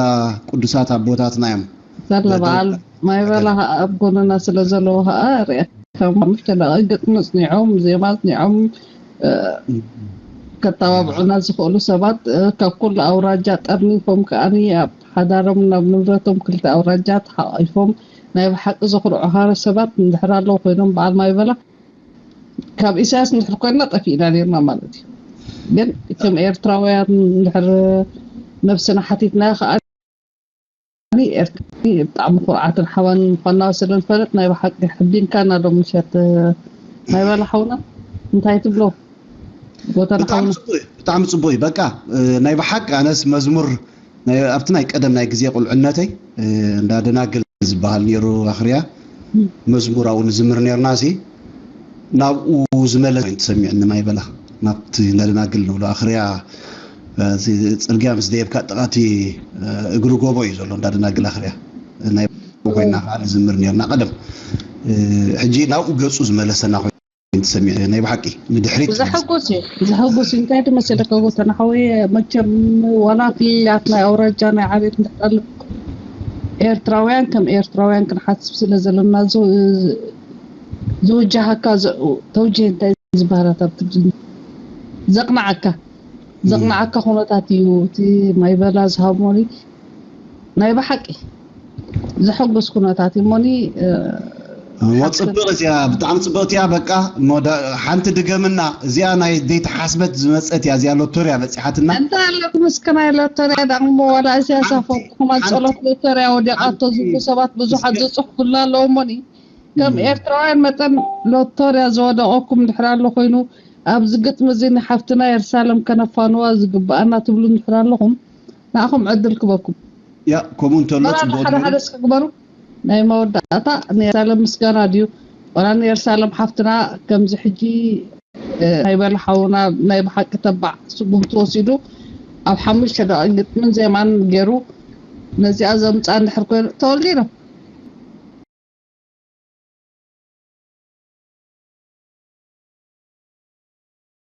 ቅዱሳት ኣቦታትና እዮም ሳላ በዓል ማይ በላ ኣብ ጎንና ስለ ዘለዉ ከዓ ሪኣካ ምሽ ተለቐ ግጥሚ ኣፅኒዖም ዜማ ኣፅኒዖም እ፣ ከተባብዑና ዝኽእሉ ሰባት እ፣ ካብ ኩሉ ኣውራጃ ጠርኒፎም ከዓኒ ኣብ ሓዳሮም ናብ ንብረቶም ክልተ ኣውራጃ ተሓቋይፎም ናይ ብሓቂ ዘኹርዑኻ ሰባት እንድሕር ኣለዉ ኮይኖም በዓል ማይ በላ ካብ ኢሳያስ እንድሕር ኮይንና ጠፊእና ነርና ማለት እዩ ግን ከም ኤርትራውያን እንድሕር ነብስና ሓቲትና ከዓ ኤርትራ ብጣዕሚ ኩርዓትን ሓበንን ምዃንና ስለ ንፈልጥ ናይ ብሓቂ ሕቢንካና ዶ ምሸት ናይ በላ ሓውና እንታይ ትብሎ ጎተና ብጣዕሚ ሓውና ፅቡቅ እዩ፣ ብጣዕሚ ፅቡቅ እዩ በቃ እ፣ ናይ ብሓቂ ኣነስ መዝሙር ናይ- ኣብቲ ናይ ቀደም ናይ ግዜ ቁልዕነተይ እ፣ እንዳ ደናግል ዝበሃል ነይሩ ኣኽርያ መዝሙር ኣብኡ ንዝምር ነርና ሲ ናብኡ ዝመለስ ተሰሚዕኒ ማይ በላ ናብቲ እንዳ ደናግል ንብሎ ኣኽርያ እ፣ እቲ ፅርግያ ምስ ደየብካ ጥቓቲ እ፣ እግሪ ጎቦ እዩ ዘሎ እንዳ ደናግል ኣኽርያ ናይ ኮይና ከዓ ንዝምር ነርና ቀደም እ፣ ሕጂ ናብኡ ገፁ ዝመለሰና ኮይኑ ተሰሚዑ ናይ ብሓቂ ንድሕሪት ዘሐጉስ እዩ ዘሐጉስ እዩ እንታይ ድመሰለካ ጎተና ሓወየ መቸም ዋላ ፍልልያት ናይ ኣውራጃ ናይ ዓሌት እንድሕር ኣሎ ኤርትራውያን ከም ኤርትራውያን ክንሓስብ ስለ ዘለና ዝ- ዝውጃሃካ ዝ- ተውጅህ እንታይ ዝበሃላት ኣብ ትግርኛ ዘቕናዓካ ዘቕናዓካ ኩነታት እዩ እቲ ማይበላ ዝሃቦኒ ናይ ብሓቂ ዘሐጉስ ኩነታት እዩ እሞኒ እ፣ እሞ ጽብቕ እዚኣ፣ ብጣዕሚ ጽብቕቲ እያ። በቃ እሞ ዳ- ሓንቲ ድገምና። እዚኣ ናይ ደይተሓስበት ዝመጸት እያ። እዚኣ ሎቶርያ በጺሓትና። እንታይ ኣለኩም እስከ ናይ ሎቶርያ ዳሞ ዋላ እዚኣ ሓንቲ- ሳፈርኩማ ሓንቲ- ጸሎት ሎቶርያ ወዲቓቶ ዝብሉ ሰባት ብዙሓት እስከ- ዝጽሕፉላ ኣለዉ እሞኒ ከም ኤርትራውያን መጠን ሎቶርያ ዝወደቐኩም ድሕር ኣሎ ኮይኑ ኣብዚ ግጥሚ እዚ ንሓፍትና የርሳለም ከነፋንዋ ዝግብኣና ትብሉ ድሕር ኣለኹም ንኣኹም ዕድል ክበኩም ያ ከምኡ እንተሎ ወላ ጽቡቅ ሓደ ሓደ እስኪ ግበሩ ናይ መወዳእታ ንኤርሳለም ምስጋና ድዩ ወላ ንኤርሳለም ሓፍትና ከምዚ ሕጂ እ፣ ናይ በላ ሓውና ናይ ብሓቂ ተባዕ ስጉምቲ ወሲዱ ኣብ ሓሙሽተ ደቂ ግጥምን ዜማን ገይሩ ነዚኣ ዘምፃ እንድሕር ኮይኑ ተወልዲኖ